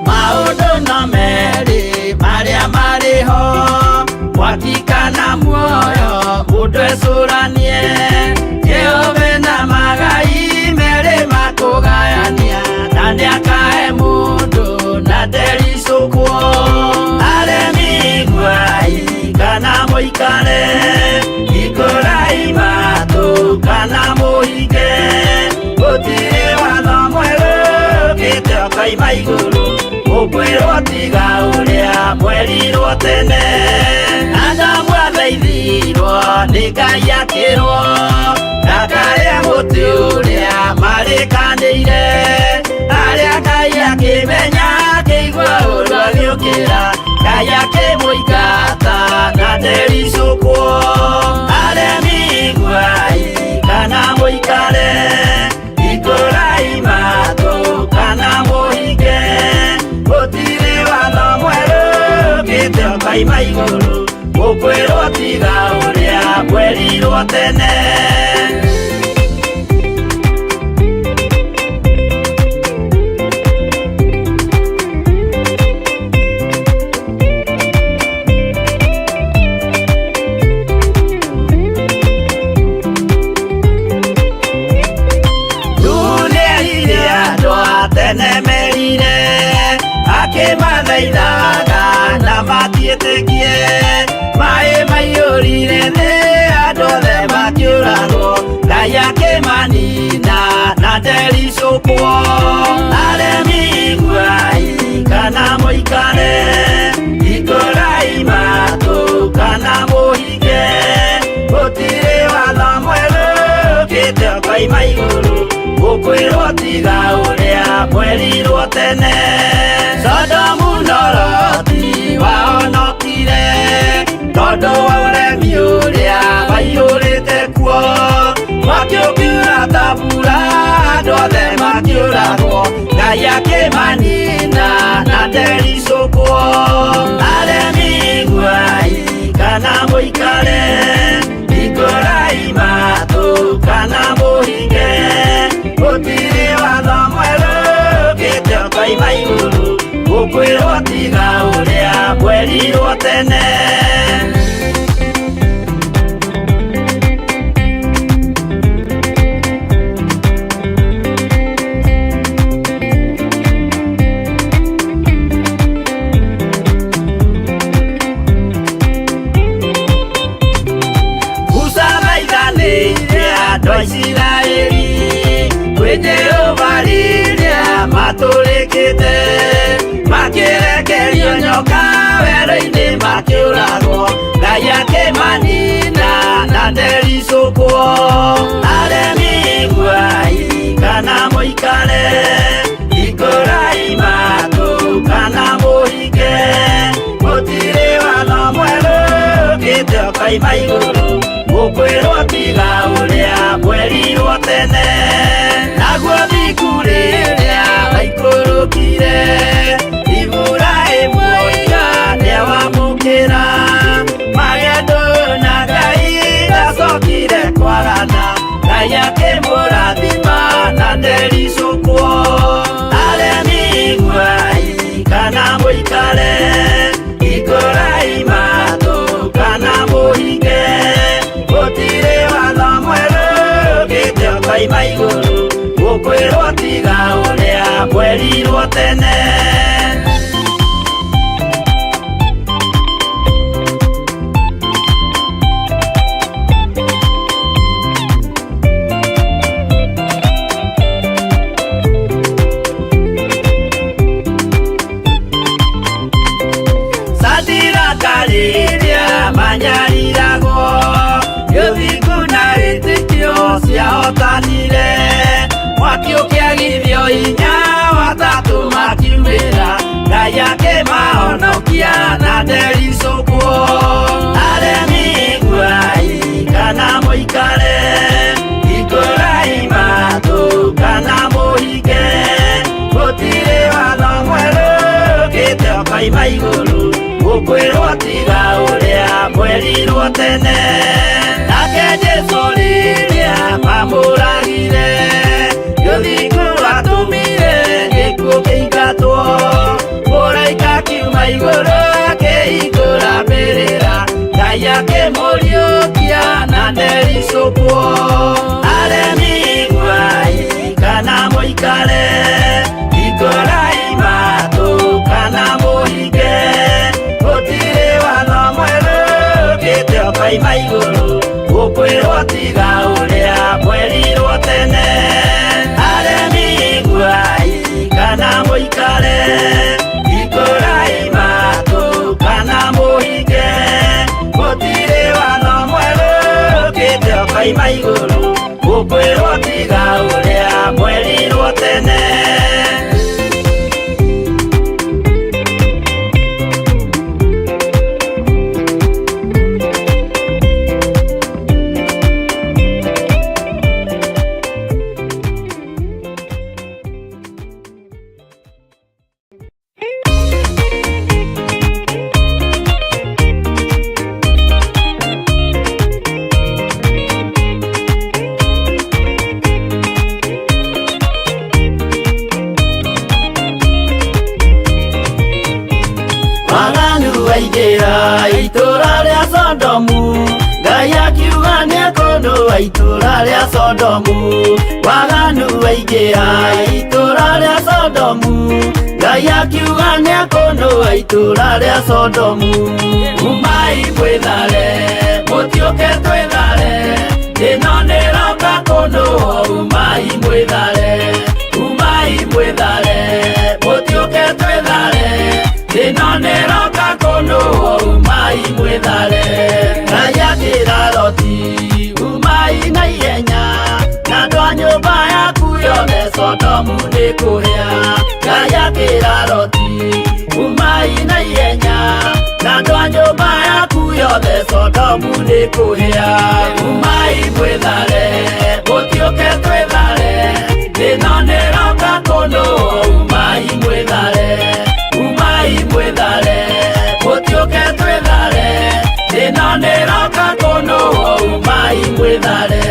Speaker 6: Maũndũ no merĩ marĩa marĩ ho, mwaki kana muoyo, mũndũ ecũranie. Jehova na magai merĩ makũgayania, na nĩakahe mũndũ na ndericũkwo. Aremi iguai kana mũikare, hingũrai matũ kana mũhinge, gũtirĩ watho mwerũ ũkĩte ũkoima igũrũ, ũkwĩrwo tiga ũrĩa mwerirwo tene. Adamu athaithirwo nĩ Ngai akĩrwo ndakarĩe mũtĩ ũrĩa marĩkanĩire, arĩa Ngai akĩmenya akĩigua ũru agĩũkĩra, Ngai akĩmũingata na ndericũkwo. Aremi iguai kana mũikare, hingũrai matũ kana mũhinge, gũtirĩ watho mwerũ ũkĩte ũkoima igũrũ, ũkwĩrwo tiga ũrĩa mwerirwo tene. Nĩerire andũ a tene merire, akĩmathaithaga na matiĩtĩkie, maĩ maiyũrire thĩ andũ othe makĩũragwo, Ngai akĩmanina na ndericũkwo. Aremi iguai kana mũikare, hingũrai matũ kana mũhinge, gũtirĩ watho mwerũ ũkĩte ũkoima igũrũ, ũkwĩrwo tiga ũrĩa mwerirwo tene. Sodomu na Loti wahonokire tondũ wa ũremi ũrĩa waiyũrĩte kuo, mwaki ũkiura ta mbura andũ othe makĩũragwo, Ngai akĩmanina na ndericũkwo. Aremi iguai kana mũikare, hingũrai matũ kana mũhinge, gũtirĩ watho mwerũ ũkĩte ũkoima igũrũ, ũkwĩrwo tiga ũrĩa mwerirwo tene. Musa thaithanĩire andũ a Isiraeli kwĩ Jehova rĩrĩa matũrĩkĩte, makĩrekerio nyoka werũ-inĩ makĩũragwo, Ngai akĩmanina na ndericũkwo. Aremi iguai kana mũikare, hingũrai matũ kana mũhinge, gũtirĩ watho mwerũ ũkĩte ũkoima igũrũ, ũkwĩrwo tiga ũrĩa mwerirwo tene. Naguo thingu rĩrĩa waikũrũkire, Iburahĩmu oiga nĩawamũkĩra, magendo na Ngai ndacokire kwagana, Ngai akĩmũrathima na ndericũkwo. Aremi iguai kana mũikare, hingũrai matũ kana mũhinge, gũtirĩ watho mwerũ ũkĩte ũkoima igũrũ, ũkwĩrwo tiga ũrĩa mwerirwo tene. Sadiraka rĩrĩa manyariragwo, gĩthingu na wĩtĩkio ciahotanire, mwaki ũkĩagithio hinya watatũ makiumĩra, Ngai akĩmahonokia na ndericũkwo. Aremi iguai kana mũikare, hingũrai matũ kana mũhinge, ũkaima igũrũ gũkwĩrwo tiga ũrĩa mwerirwo tene nake Jesũ rĩrĩa mamũragire gĩthingu atũmire gĩkuũ kĩingatwo mũraika akiuma igũrũ akĩhingũra mbĩrĩra Ngai akĩmũriũkia na ndericũkwo aremi iguai kana mũikare hingũrai matũ kana mũhinge gũtirĩ watho mwerũ ũkĩte ũkoima igũrũ gũkwĩrwo tiga ũrĩa mwerirwo tene aremi iguai kana mũikare hingũrai matũ kana mũhinge gũtirĩ watho mwerũ ũkĩte ũkoima igũrũ gũkwĩrwo tiga ũrĩa mwerirwo tene. Waganu waingĩra itũra rĩa Sodomu Ngai akiuga nĩekũnũa itũra rĩa Sodomu Waganu waingĩra itũra rĩa Sodomu Ngai akiuga nĩekũnũa itũra rĩa Sodomu Umai mwĩthare mũtiũke twĩthare ĩno nĩroka kũnũa umai mwĩthare umai mwĩthare mũtiũke twĩthare ĩno nĩroka kũnũa umai mwĩthare Ngai akĩra Loti umai na ihenya na andũ a nyũmba yaku yothe Sodomu nĩkũhĩa Ngai akĩra Loti umai na ihenya na andũ a nyũmba yaku yothe Sodomu nĩkũhĩa umai mwĩthare mũtiũke twĩthare ĩno nĩroka kũnũa umai mwĩthare umai mwĩthare mũtiũke twĩthare ĩno nĩroka kũnũa umai mwĩthare.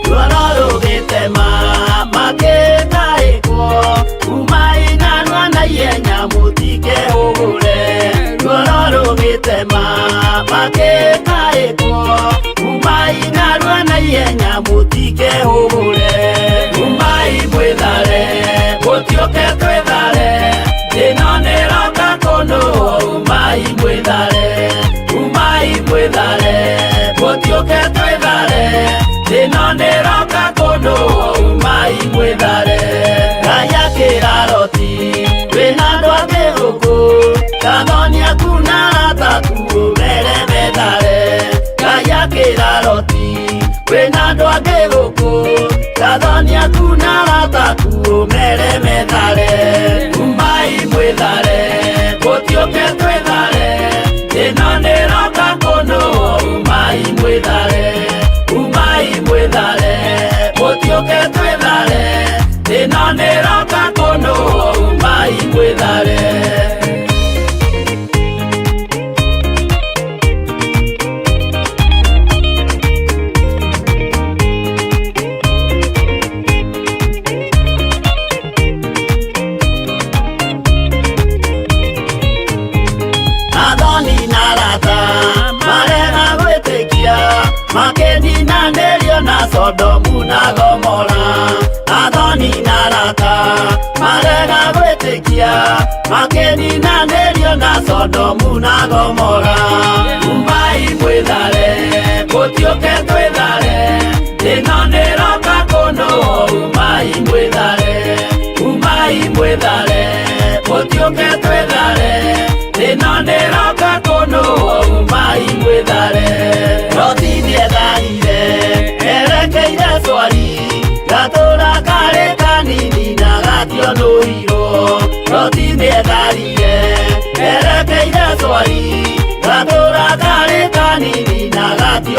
Speaker 6: Ruoro rũgĩtema makĩtaĩkwo umai narua na ihenya mũtikehũgũre Ruoro rũgĩtema makĩtaĩkwo umai narua na ihenya mũtikehũgũre umai mwĩthare mũtiũke twĩthare ĩno nĩroka kũnũa umai mwĩthare umai mwĩthare mũtiũke twĩthare ĩno nĩroka kũnũa umai mwĩthare Ngai akĩra Loti wĩna andũ angĩ gũkũ kathoni aku na arata aku ũmere methare Ngai akĩra Loti wĩna andũ angĩ gũkũ kathoni aku na arata aku ũmere methare umai mwĩthare mũtiũke twĩthare ĩno nĩroka kũnũa umai mwĩthare umai mwĩthare mũtiũke twĩthare ĩno nĩroka kũnũa umai mwĩthare. Athoni na arata marega gwĩtĩkia makĩninanĩrio na Sodomu na Gomora Athoni na arata marega gwĩtĩkia makĩninanĩrio na Sodomu na Gomora Umai mwĩthare mũtiũke twĩthare ĩno nĩroka kũnũa umai mwĩthare umai mwĩthare mũtiũke twĩthare ĩno nĩroka kũnũa umai mwĩthare Loti nĩetharire erekeire Swari gatũra karĩ kanini na gationũirwo Loti nĩetharire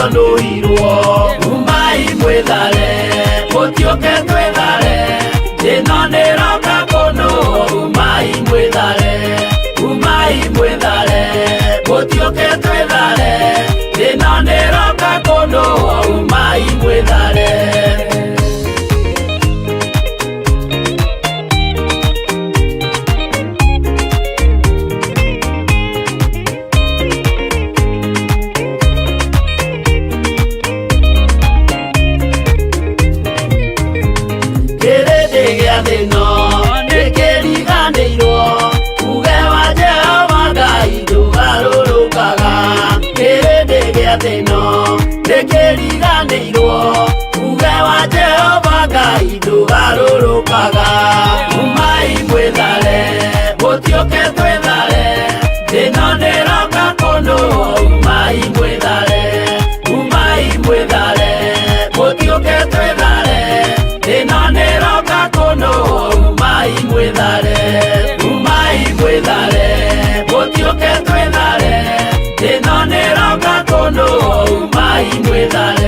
Speaker 6: Nĩciũnũhirwo. Umai mwĩthare, mũtiũke twĩthare, ĩno nĩroka kũnũhwo. Umai mwĩthare, umai mwĩthare, mũtiũke twĩthare, ĩno nĩroka kũnũhwo. Umai mwĩthare. Kĩrĩndĩ gĩa thĩ ĩno nĩkĩriganĩirwo, uge wa Jehova Ngai ndũgarũrũkaga. Kĩrĩndĩ gĩa thĩ ĩno nĩkĩriganĩirwo, uge wa Jehova Ngai ndũgarũrũkaga. Umai mwĩthare, mũtiũke twĩthare, ĩno nĩroka kũnũhwo. Umai mwĩthare, umai mwĩthare, mũtiũke twĩthare, ĩno nĩroka kũnũhwo. Umai mwĩthare, umai mwĩthare, mũtiũke twĩthare, ĩno nĩroka kũnũhwo. Umai mwĩthare.